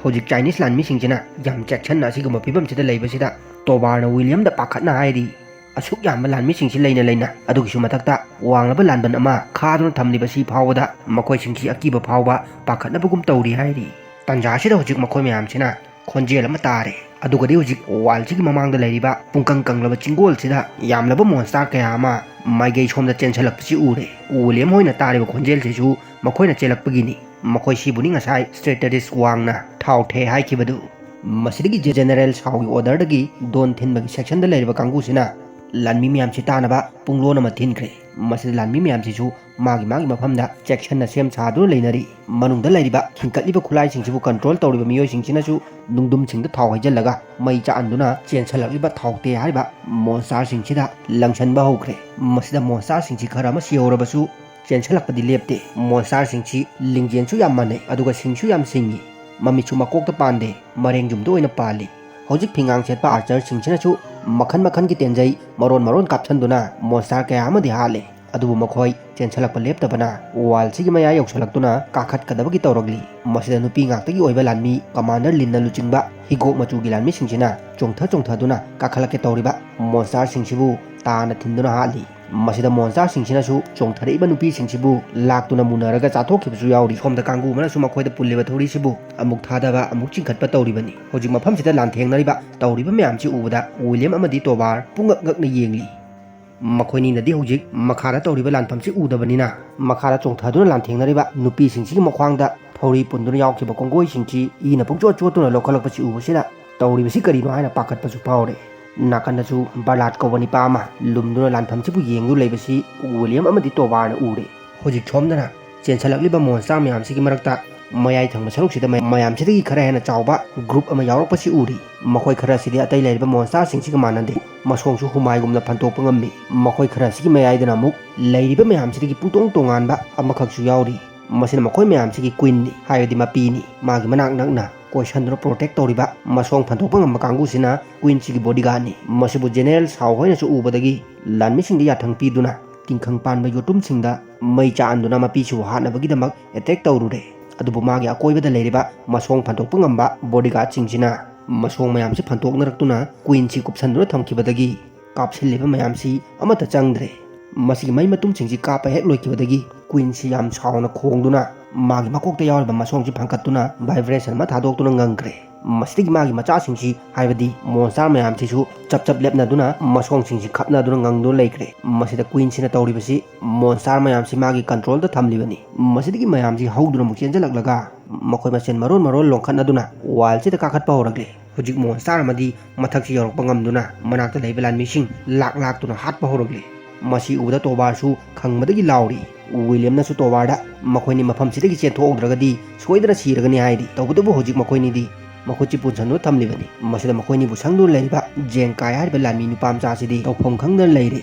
ꯍꯧꯖꯤꯛ ꯆꯥꯏꯅꯤꯁ ꯂꯥꯟꯃꯤꯁꯤꯡꯁꯤꯅ ꯌꯥꯝ ꯆꯦꯛꯁꯤꯟꯅ ꯑꯁꯤꯒꯨꯝꯕ ꯐꯤꯕꯝꯁꯤꯗ ꯂꯩꯕꯁꯤꯗ ꯇꯣꯕꯥꯔꯅ ꯋꯤꯂꯤꯌꯝꯗ ꯄꯥꯈꯠꯅ ꯍꯥꯏꯔꯤ, "ꯑꯁꯨꯛ ꯌꯥꯝꯕ ꯂꯥꯟꯃꯤꯁꯤꯡꯁꯤ ꯂꯩꯅ ꯂꯩꯅ ꯑꯗꯨꯒꯤꯁꯨ ꯃꯊꯛꯇ ꯋꯥꯡꯂꯕ ꯂꯥꯟꯕꯟ ꯑꯃ ꯈꯥꯗꯨꯅ ꯊꯝꯂꯤꯕꯁꯤ ꯐꯥꯎꯕꯗ ꯃꯈꯣꯏꯁꯤꯡꯁꯤ ꯑꯀꯤꯕ ꯐꯥꯎꯕ ꯄꯥꯈꯠꯅꯕꯒꯨꯝ ꯇꯧꯔꯤ" ꯍꯥꯏꯔꯤ꯫ ꯇꯟꯖꯥꯁꯤꯗ ꯍꯧꯖꯤꯛ ꯃꯈꯣꯏ ꯃꯌꯥꯝꯁꯤꯅ ꯈꯣꯟꯖꯦꯜ ꯑꯃ ꯇꯥꯔꯦ꯫ ꯑꯗꯨꯒꯗꯤ ꯍꯧꯖꯤꯛ ꯋꯥꯜꯁꯤꯒꯤ ꯃꯃꯥꯡꯗ ꯂꯩꯔꯤꯕ ꯄꯨꯡꯀꯪ ꯀꯪꯂꯕ ꯆꯤꯡꯒꯣꯜꯁꯤꯗ ꯌꯥꯝꯂꯕ ꯃꯣꯟꯁꯇꯥꯔ ꯀꯌꯥ ꯑꯃ ꯃꯥꯏꯀꯩ ꯁꯣꯝꯗ ꯆꯦꯟꯁꯤꯜꯂꯛꯄꯁꯤ ꯎꯔꯦ꯫ ꯋꯤꯂꯤꯌꯝ ꯍꯣꯏꯅ ꯇꯥꯔꯤꯕ ꯈꯣꯟꯖꯦꯜꯁꯤꯁꯨ ꯃꯈꯣꯏꯅ ꯆꯦꯜꯂꯛꯄꯒꯤꯅꯤ꯫ ꯃꯈꯣꯏ ꯁꯤꯕꯨꯅꯤ ꯉꯁꯥꯏ ꯁ꯭ꯇ꯭ꯔꯦꯇꯦꯖꯤꯁ ꯋꯥꯡꯅ ꯊꯥꯎ ꯊꯦ ꯍꯥꯏꯈꯤꯕꯗꯨ꯫ ꯃꯁꯤꯗꯒꯤ ꯖꯦ-, ꯖꯦꯅꯦꯔꯦꯜ ꯁꯥꯎꯒꯤ ꯑꯣꯔꯗꯔꯗꯒꯤ ꯗꯣꯟ ꯊꯤꯟꯕꯒꯤ ꯁꯦꯛꯁꯟꯗ ꯂꯩꯔꯤꯕ ꯀꯥꯡꯕꯨꯁꯤꯅ ꯂꯥꯟꯃꯤ ꯃꯌꯥꯝꯁꯤ ꯇꯥꯅꯕ ꯄꯨꯡꯂꯣꯟ ꯑꯃ ꯊꯤꯟꯈ꯭ꯔꯦ꯫ ꯃꯁꯤꯗ ꯂꯥꯟꯃꯤ ꯃꯌꯥꯝꯁꯤꯁꯨ ꯃꯥꯒꯤ ꯃꯥꯒꯤ ꯃꯐꯝꯗ ꯆꯦꯛꯁꯤꯟꯅ ꯁꯦꯝ ꯁꯥꯗꯨꯅ ꯂꯩꯅꯔꯤ꯫ ꯃꯅꯨꯡꯗ ꯂꯩꯔꯤꯕ ꯈꯤꯟꯀꯠꯂꯤꯕ ꯈꯨꯠꯂꯥꯏꯁꯤꯡꯁꯤꯕꯨ ꯀꯟꯇ꯭ꯔꯣꯜ ꯇꯧꯔꯤꯕ ꯃꯤꯑꯣꯏꯁꯤꯡꯁꯤꯅꯁꯨ ꯅꯨꯡꯗꯨꯝꯁꯤꯡꯗ ꯊꯥꯎ ꯍꯩꯖꯤꯜꯂꯒ ꯃꯩ ꯆꯥꯛꯍꯟꯗꯨꯅ ꯆꯦꯟꯁꯤꯜꯂꯛꯂꯤꯕ ꯊꯥꯎꯇꯦ ꯍꯥꯏꯔꯤꯕ ꯃꯣꯟꯁꯇꯥꯔꯁꯤꯡꯁꯤꯗ ꯂꯪꯁꯤꯟꯕ ꯍꯧꯈ꯭ꯔꯦ꯫ ꯃꯁꯤꯗ ꯃꯣꯟꯁꯇꯥꯔꯁꯤꯡꯁꯤ ꯈꯔ ꯑꯃ ꯁꯤꯍꯧꯔꯕꯁꯨ ꯆꯦꯟꯁꯤꯜꯂꯛꯄꯗꯤ ꯂꯦꯞꯇꯦ꯫ ꯃꯣꯟꯁꯇꯥꯔꯁꯤꯡꯁꯤ ꯂꯤꯡꯖꯦꯜꯁꯨ ꯌꯥꯝ ꯃꯥꯟꯅꯩ, ꯑꯗꯨꯒ ꯁꯤꯡꯁꯨ ꯌꯥꯝ ꯁꯤꯡꯉꯤ꯫ ꯃꯃꯤꯠꯁꯨ ꯃꯀꯣꯛꯇ ꯄꯥꯟꯗꯦ, ꯃꯔꯦꯡ ꯌꯨꯝꯗ ꯑꯣꯏꯅ ꯄꯥꯜꯂꯤ꯫ ꯍꯧꯖꯤꯛ ꯐꯤꯉꯥꯡ ꯁꯦꯠꯄ ꯑꯥꯔꯆꯔꯁꯤꯡꯁꯤꯅꯁꯨ ꯃꯈꯟ ꯃꯈꯟꯒꯤ ꯇꯦꯟꯖꯩ ꯃꯔꯣꯟ ꯃꯔꯣꯟ ꯀꯥꯞꯁꯤꯟꯗꯨꯅ ꯃꯣꯟꯁꯇꯥꯔ ꯀꯌꯥ ꯑꯃꯗꯤ ꯍꯥꯠꯂꯦ꯫ ꯑꯗꯨꯕꯨ ꯃꯈꯣꯏ ꯆꯦꯟꯁꯤꯜꯂꯛꯄ ꯂꯦꯞꯇꯕꯅ ꯋꯥꯜꯁꯤꯒꯤ ꯃꯌꯥ ꯌꯧꯁꯤꯜꯂꯛꯇꯨꯅ ꯀꯥꯈꯠꯀꯗꯕꯒꯤ ꯇꯧꯔꯛꯂꯤ꯫ ꯃꯁꯤꯗ ꯅꯨꯄꯤ ꯉꯥꯛꯇꯒꯤ ꯑꯣꯏꯕ ꯂꯥꯟꯃꯤ ꯀꯃꯥꯟꯗꯔ ꯂꯤꯟꯅ ꯂꯨꯆꯤꯡꯕ ꯍꯤꯒꯣꯛ ꯃꯆꯨꯒꯤ ꯂꯥꯟꯃꯤꯁꯤꯡꯁꯤꯅ ꯆꯣꯡꯊ ꯆꯣꯡꯊꯗꯨꯅ ꯀꯥꯈꯠꯂꯛꯀꯦ ꯇꯧꯔꯤꯕ ꯃꯣꯟꯁꯇꯥꯔꯁꯤꯡꯁꯤꯕꯨ ꯇꯥꯅ ꯊꯤꯟꯗꯨꯅ ꯍꯥꯠꯂꯤ꯫ ꯃꯁꯤꯗ ꯃꯣꯟꯁꯇꯥꯔꯁꯤꯡꯁꯤꯅꯁꯨ ꯆꯣꯡꯊꯔꯛꯏꯕ ꯅꯨꯄꯤꯁꯤꯡꯁꯤꯕꯨ ꯂꯥꯛꯇꯨꯅ ꯃꯨꯟꯅꯔꯒ ꯆꯥꯊꯣꯛꯈꯤꯕꯁꯨ ꯌꯥꯎꯔꯤ꯫ ꯁꯣꯝꯗ ꯀꯥꯡꯕꯨ ꯑꯃꯅꯁꯨ ꯃꯈꯣꯏꯗ ꯄꯨꯜꯂꯤꯕ ꯊꯧꯔꯤꯁꯤꯕꯨ ꯑꯃꯨꯛ ꯊꯥꯗꯕ ꯑꯃꯨꯛ ꯆꯤꯡꯈꯠꯄ ꯇꯧꯔꯤꯕꯅꯤ꯫ ꯍꯧꯖꯤꯛ ꯃꯐꯝꯁꯤꯗ ꯂꯥꯟꯊꯦꯡꯅꯔꯤꯕ ꯇꯧꯔꯤꯕ ꯃꯌꯥꯝꯁꯤ ꯎꯕꯗ ꯋꯤꯂꯤꯌꯝ ꯑꯃꯗꯤ ꯇꯣꯕꯥꯔ ꯄꯨꯡꯉꯛ ꯉꯛꯅ ꯌꯦꯡꯂꯤ꯫ ꯃꯈꯣꯏꯅꯤꯅꯗꯤ ꯍꯧꯖꯤꯛ ꯃꯈꯥꯗ ꯇꯧꯔꯤꯕ ꯂꯥꯟꯐꯝꯁꯤ ꯎꯗꯕꯅꯤꯅ ꯃꯈꯥꯗ ꯆꯣꯡꯊꯗꯨꯅ ꯂꯥꯟꯊꯦꯡꯅꯔꯤꯕ ꯅꯨꯄꯤꯁꯤꯡꯁꯤꯒꯤ ꯃꯈ꯭ꯋꯥꯡꯗ ꯊꯧꯔꯤ ꯄꯨꯟꯗꯨꯅ ꯌꯥꯎꯈꯤꯕ ꯀꯣꯡꯒꯣꯏꯁꯤꯡꯁꯤ ꯏꯅ ꯄꯨꯡꯆꯣꯠ ꯆꯣꯠꯇꯨꯅ ꯂꯧꯈꯠꯂꯛꯄꯁꯤ ꯎꯕꯁꯤꯗ ꯇꯧꯔꯤꯕꯁꯤ ꯀꯔꯤꯅꯣ ꯍꯥꯏꯅ ꯄꯥꯈꯠꯄꯁꯨ ꯐꯥꯎꯔꯦ꯫ ꯅꯥꯀꯟꯗꯁꯨ ꯕꯔꯂꯥꯠ ꯀꯧꯕ ꯅꯤꯄꯥ ꯑꯃ ꯂꯨꯝꯗꯨꯅ ꯂꯥꯟꯐꯝꯁꯤꯕꯨ ꯌꯦꯡꯗꯨꯅ ꯂꯩꯕꯁꯤ ꯋꯤꯂꯤꯌꯝ ꯑꯃꯗꯤ ꯇꯣꯕꯥꯔꯅ ꯎꯔꯦ꯫ ꯍꯧꯖꯤꯛ ꯁꯣꯝꯗꯅ ꯆꯦꯟꯁꯤꯜꯂꯛꯂꯤꯕ ꯃꯣꯟꯁꯇꯥꯔ ꯃꯌꯥꯝꯁꯤꯒꯤ ꯃꯔꯛꯇ ꯃꯌꯥꯏ ꯊꯪꯕ ꯁꯔꯨꯛꯁꯤꯗ ꯃꯌꯥꯝꯁꯤꯗꯒꯤ ꯈꯔ ꯍꯦꯟꯅ ꯆꯥꯎꯕ ꯒ꯭ꯔꯨꯞ ꯑꯃ ꯌꯥꯎꯔꯛꯄꯁꯤ ꯎꯔꯤ꯫ ꯃꯈꯣꯏ ꯈꯔ ꯑꯁꯤꯗꯤ ꯑꯇꯩ ꯂꯩꯔꯤꯕ ꯃꯣꯟꯁꯇꯥꯔꯁꯤꯡꯁꯤꯒ ꯃꯥꯟꯅꯗꯦ꯫ ꯃꯁꯣꯡꯁꯨ ꯍꯨꯃꯥꯏꯒꯨꯝꯅ ꯐꯟꯇꯣꯛꯄ ꯉꯝꯃꯤ꯫ ꯃꯈꯣꯏ ꯈꯔ ꯑꯁꯤꯒꯤ ꯃꯌꯥꯏꯗꯅ ꯑꯃꯨꯛ ꯂꯩꯔꯤꯕ ꯃꯌꯥꯝꯁꯤꯗꯒꯤ ꯄꯨꯡꯇꯣꯡ ꯇꯣꯉꯥꯟꯕ ꯑꯃꯈꯛꯁꯨ ꯌꯥꯎꯔꯤ꯫ ꯃꯁꯤꯅ ꯃꯈꯣꯏ ꯃꯌꯥꯝꯁꯤꯒꯤ ꯀ꯭ꯋꯤꯟꯅꯤ, ꯍꯥꯏꯕꯗꯤ ꯃꯄꯤꯅꯤ꯫ ꯃꯥꯒꯤ ꯃꯅꯥꯛ ꯅꯛꯅ ꯀꯣꯏꯁꯟꯗꯨꯅ ꯄ꯭ꯔꯣꯇꯦꯛ ꯇꯧꯔꯤꯕ ꯃꯁꯣꯡ ꯐꯟꯗꯣꯛꯄ ꯉꯝꯕ ꯀꯥꯡꯕꯨꯁꯤꯅ ꯀ꯭ꯋꯤꯟꯁꯤꯒꯤ ꯕꯣꯗꯤꯒꯥꯔꯗꯅꯤ꯫ ꯃꯁꯤꯕꯨ ꯖꯦꯅꯦꯔꯦꯜ ꯁꯥꯎ ꯍꯣꯏꯅꯁꯨ ꯎꯕꯗꯒꯤ ꯂꯥꯟꯃꯤꯁꯤꯡꯗ ꯌꯥꯊꯪ ꯄꯤꯗꯨꯅ ꯇꯤꯡꯈꯪ ꯄꯥꯟꯕ ꯌꯣꯇꯨꯝꯁꯤꯡꯗ ꯃꯩ ꯆꯥꯛꯍꯟꯗꯨꯅ ꯃꯄꯤꯁꯤꯕꯨ ꯍꯥꯠꯅꯕꯒꯤꯗꯃꯛ ꯑꯦꯇꯦꯛ ꯇꯧꯔꯨꯔꯦ꯫ ꯑꯗꯨꯕꯨ ꯃꯥꯒꯤ ꯑꯀꯣꯏꯕꯗ ꯂꯩꯔꯤꯕ ꯃꯁꯣꯡ ꯐꯟꯗꯣꯛꯄ ꯉꯝꯕ ꯕꯣꯗꯤꯒꯥꯔꯗꯁꯤꯡꯁꯤꯅ ꯃꯁꯣꯡ ꯃꯌꯥꯝꯁꯤ ꯐꯟꯗꯣꯛꯅꯔꯛꯇꯨꯅ ꯀ꯭ꯋꯤꯟꯁꯤ ꯀꯨꯞꯁꯟꯗꯨꯅ ꯊꯝꯈꯤꯕꯗꯒꯤ ꯀꯥꯞꯁꯤꯜꯂꯤꯕ ꯃꯌꯥꯝꯁꯤ ꯑꯃꯠꯇ ꯆꯪꯗ꯭ꯔꯦ꯫ ꯃꯁꯤꯒꯤ ꯃꯩ ꯃꯇꯨꯝꯁꯤꯡꯁꯤ ꯀꯥꯞꯄ ꯍꯦꯛ ꯂꯣꯏꯈꯤꯕꯗꯒꯤ ꯀ꯭ꯋꯤꯟꯁꯤ ꯌꯥꯝ ꯁꯥꯎꯅ ꯈꯣꯡꯗꯨꯅ ꯃꯥꯒꯤ ꯃꯀꯣꯛꯇ ꯌꯥꯎꯔꯤꯕ ꯃꯁꯣꯡꯁꯤ ꯐꯟꯀꯠꯇꯨꯅ ꯚꯥꯏꯕ꯭ꯔꯦꯁꯟ ꯑꯃ ꯊꯥꯗꯣꯛꯇꯨꯅ ꯉꯪꯈ꯭ꯔꯦ꯫ ꯃꯁꯤꯗꯒꯤ ꯃꯥꯒꯤ ꯃꯆꯥꯁꯤꯡꯁꯤ, ꯍꯥꯏꯕꯗꯤ ꯃꯣꯟꯁꯇꯥꯔ ꯃꯌꯥꯝꯁꯤꯁꯨ ꯆꯞ ꯆꯞ ꯂꯦꯞꯅꯗꯨꯅ ꯃꯁꯣꯡꯁꯤꯡꯁꯤ ꯈꯞꯅꯗꯨꯅ ꯉꯪꯗꯨꯅ ꯂꯩꯈ꯭ꯔꯦ꯫ ꯃꯁꯤꯗ ꯀ꯭ꯋꯤꯟꯁꯤꯅ ꯇꯧꯔꯤꯕꯁꯤ ꯃꯣꯟꯁꯇꯥꯔ ꯃꯌꯥꯝꯁꯤ ꯃꯥꯒꯤ ꯀꯟꯇ꯭ꯔꯣꯜꯗ ꯊꯝꯂꯤꯕꯅꯤ꯫ ꯃꯁꯤꯗꯒꯤ ꯃꯌꯥꯝꯁꯤ ꯍꯧꯗꯨꯅ ꯑꯃꯨꯛ ꯆꯦꯟꯁꯤꯜꯂꯛꯂꯒ ꯃꯈꯣꯏ ꯃꯁꯦꯟ ꯃꯔꯣꯟ ꯃꯔꯣꯟ ꯂꯣꯡꯈꯠꯅꯗꯨꯅ ꯋꯥꯜꯁꯤꯗ ꯀꯥꯈꯠꯄ ꯍꯧꯔꯛꯂꯦ꯫ ꯍꯧꯖꯤꯛ ꯃꯣꯟꯁꯇꯥꯔ ꯑꯃꯗꯤ ꯃꯊꯛꯁꯤ ꯌꯧꯔꯛꯄ ꯉꯝꯗꯨꯅ ꯃꯅꯥꯛꯇ ꯂꯩꯕ ꯂꯥꯟꯃꯤꯁꯤꯡ ꯂꯥꯛ ꯂꯥꯛꯇꯨꯅ ꯍꯥꯠꯄ ꯍꯧꯔꯛꯂꯦ꯫ ꯃꯁꯤ ꯎꯕꯗ ꯇꯣꯕꯥꯔꯁꯨ ꯈꯪꯕꯗꯒꯤ ꯂꯥꯎꯔꯤ꯫ ꯋꯤꯂꯤꯌꯝꯅꯁꯨ ꯇꯣꯕꯥꯔꯗ ꯃꯈꯣꯏꯅꯤ ꯃꯐꯝꯁꯤꯗꯒꯤ ꯆꯦꯟꯊꯣꯛꯍꯧꯗ꯭ꯔꯒꯗꯤ ꯁꯣꯏꯗꯅ ꯁꯤꯔꯒꯅꯤ ꯍꯥꯏꯔꯤ꯫ ꯇꯧꯕꯇꯕꯨ ꯍꯧꯖꯤꯛ ꯃꯈꯣꯏꯅꯤꯗꯤ ꯃꯈꯨꯠꯁꯤ ꯄꯨꯟꯁꯤꯟꯗꯨꯅ ꯊꯝꯂꯤꯕꯅꯤ꯫ ꯃꯁꯤꯗ ꯃꯈꯣꯏꯅꯤꯕꯨ ꯁꯪꯗꯨꯅ ꯂꯩꯔꯤꯕ ꯖꯦꯡꯀꯥꯏ ꯍꯥꯏꯔꯤꯕ ꯂꯥꯟꯃꯤ ꯅꯨꯄꯥ ꯃꯆꯥꯁꯤꯗꯤ ꯇꯧꯐꯝ ꯈꯪꯗꯅ ꯂꯩꯔꯦ꯫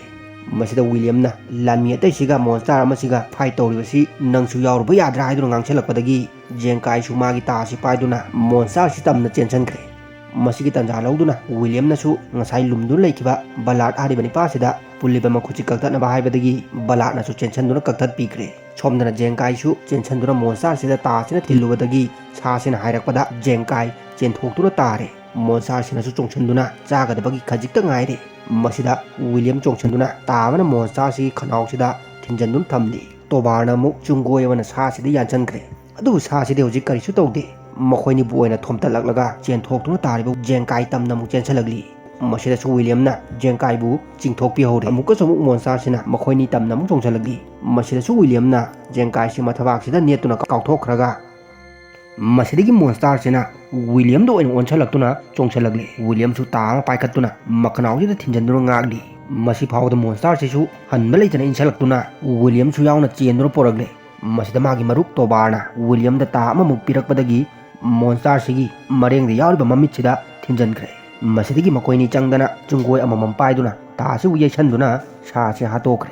ꯃꯁꯤꯗ ꯋꯤꯂꯤꯌꯝꯅ ꯂꯥꯟꯃꯤ ꯑꯇꯩꯁꯤꯒ ꯃꯣꯟꯁꯇꯥꯔ ꯑꯃꯁꯤꯒ ꯐꯥꯏꯠ ꯇꯧꯔꯤꯕꯁꯤ ꯅꯪꯁꯨ ꯌꯥꯎꯔꯨꯕ ꯌꯥꯗ꯭ꯔꯥ ꯍꯥꯏꯗꯨꯅ ꯉꯥꯡꯁꯤꯜꯂꯛꯄꯗꯒꯤ ꯖꯦꯡꯀꯥꯏꯁꯨ ꯃꯥꯒꯤ ꯇꯥ ꯑꯁꯤ ꯄꯥꯏꯗꯨꯅ ꯃꯣꯟꯁꯇꯥꯔ ꯑꯁꯤ ꯇꯝꯅ ꯆꯦꯟꯁꯤꯟꯈ꯭ꯔꯦ꯫ ꯃꯁꯤꯒꯤ ꯇꯥꯟꯖꯥ ꯂꯧꯗꯨꯅ ꯋꯤꯂꯤꯌꯝꯅꯁꯨ ꯉꯁꯥꯏ ꯂꯨꯝꯗꯨꯅ ꯂꯩꯈꯤꯕ ꯕꯂꯥꯔꯠ ꯍꯥꯏꯔꯤꯕ ꯅꯤꯄꯥꯁꯤꯗ ꯄꯨꯜꯂꯤꯕ ꯃꯈꯨꯠꯁꯤ ꯀꯛꯊꯠꯅꯕ ꯍꯥꯏꯕꯗꯒꯤ ꯕꯂꯥꯔꯠꯅꯁꯨ ꯆꯦꯟꯁꯤꯟꯗꯨꯅ ꯀꯛꯊꯠꯄꯤꯈ꯭ꯔꯦ꯫ ꯁꯣꯝꯗꯅ ꯖꯦꯡꯀꯥꯏꯁꯨ ꯆꯦꯟꯁꯤꯟꯗꯨꯅ ꯃꯣꯟꯁꯇꯔꯁꯤꯗ ꯇꯥꯁꯤꯅ ꯊꯤꯜꯂꯨꯕꯗꯒꯤ ꯁꯥꯁꯤꯅ ꯍꯥꯏꯔꯛꯄꯗ ꯖꯦꯡꯀꯥꯏ ꯆꯦꯟꯊꯣꯛꯇꯨꯅ ꯇꯥꯔꯦ꯫ ꯃꯣꯟꯁꯇꯔꯁꯤꯅꯁꯨ ꯆꯣꯡꯁꯤꯟꯗꯨꯅ ꯆꯥꯒꯗꯕꯒꯤ ꯈꯖꯤꯛꯇ ꯉꯥꯏꯔꯦ꯫ ꯃꯁꯤꯗ ꯋꯤꯂꯤꯌꯝ ꯆꯣꯡꯁꯤꯟꯗꯨꯅ ꯇꯥꯕꯅ ꯃꯣꯟꯁꯇꯔꯁꯤꯒꯤ ꯈꯅꯥꯎꯁꯤꯗ ꯊꯤꯟꯖꯤꯟꯗꯨꯅ ꯊꯝꯂꯤ꯫ ꯇꯣꯕꯥꯔꯅ ꯑꯃꯨꯛ ꯆꯨꯡꯒꯣꯏ ꯑꯃꯅ ꯁꯥꯁꯤꯗ ꯌꯥꯟꯁꯤꯟꯈ꯭ꯔꯦ꯫ ꯑꯗꯨꯕꯨ ꯁꯥꯁꯤꯗꯤ ꯍꯧꯖꯤꯛ ꯀꯔꯤꯁꯨ ꯇꯧꯗꯦ꯫ ꯃꯈꯣꯏꯅꯤꯕꯨ ꯑꯣꯏꯅ ꯊꯣꯝꯇꯠꯂꯛꯂꯒ ꯆꯦꯟꯊꯣꯛꯇꯨꯅ ꯇꯥꯔꯤꯕ ꯖꯦꯡꯀꯥꯏ ꯇꯝꯅ ꯑꯃꯨꯛ ꯆꯦꯟꯁꯤꯜꯂꯛꯂꯤ꯫ ꯃꯁꯤꯗꯁꯨ ꯋꯤꯂꯤꯌꯝꯅ ꯖꯦꯡꯀꯥꯏꯕꯨ ꯆꯤꯡꯊꯣꯛꯄꯤꯍꯧꯔꯦ꯫ ꯑꯃꯨꯛꯀꯁꯨ ꯑꯃꯨꯛ ꯃꯣꯟꯁꯇꯔꯁꯤꯅ ꯃꯈꯣꯏꯅꯤ ꯇꯝꯅ ꯑꯃꯨꯛ ꯆꯣꯡꯁꯤꯜꯂꯛꯂꯤ꯫ ꯃꯁꯤꯗꯁꯨ ꯋꯤꯂꯤꯌꯝꯅ ꯖꯦꯡꯀꯥꯏꯁꯤ ꯃꯊꯕꯥꯛꯁꯤꯗ ꯅꯦꯠꯇꯨꯅ ꯀꯥꯎꯊꯣꯛꯈ꯭ꯔꯒ ꯃꯁꯤꯗꯒꯤ ꯃꯣꯟꯁꯇꯔꯁꯤꯅ ꯋꯤꯂꯤꯌꯝꯗ ꯑꯣꯏꯅ ꯑꯣꯟꯁꯤꯜꯂꯛꯇꯨꯅ ꯆꯣꯡꯁꯤꯜꯂꯛꯂꯤ꯫ ꯋꯤꯂꯤꯌꯝꯁꯨ ꯇꯥ ꯑꯃ ꯄꯥꯏꯈꯠꯇꯨꯅ ꯃꯈꯅꯥꯎꯁꯤꯗ ꯊꯤꯟꯖꯤꯟꯗꯨꯅ ꯉꯥꯛꯂꯤ꯫ ꯃꯁꯤ ꯐꯥꯎꯕꯗ ꯃꯣꯟꯁꯇꯔꯁꯤꯁꯨ ꯍꯟꯕ ꯂꯩꯇꯅ ꯏꯟꯁꯤꯜꯂꯛꯇꯨꯅ ꯋꯤꯂꯤꯌꯝꯁꯨ ꯌꯥꯎꯅ ꯆꯦꯟꯗꯨꯅ ꯄꯣꯔꯛꯂꯦ꯫ ꯃꯁꯤꯗ ꯃꯥꯒꯤ ꯃꯔꯨꯞ ꯇꯣꯕꯥꯔꯅ ꯋꯤꯂꯤꯌꯝꯗ ꯇꯥ ꯑꯃꯃꯨꯛ ꯄꯤꯔꯛꯄꯗꯒꯤ ꯃꯣꯟꯁꯇꯔꯁꯤꯒꯤ ꯃꯔꯦꯡꯗ ꯌꯥꯎꯔꯤꯕ ꯃꯃꯤꯠꯁꯤꯗ ꯊꯤꯟꯖꯤꯟꯈ꯭ꯔꯦ꯫ ꯃꯁꯤꯗꯒꯤ ꯃꯈꯣꯏꯅꯤ ꯆꯪꯗꯅ ꯆꯨꯡꯒꯣꯏ ꯑꯃꯃꯝ ꯄꯥꯏꯗꯨꯅ ꯇꯥꯁꯤꯕꯨ ꯌꯩꯁꯟꯗꯨꯅ ꯁꯥꯁꯤ ꯍꯥꯠꯇꯣꯛꯈ꯭ꯔꯦ꯫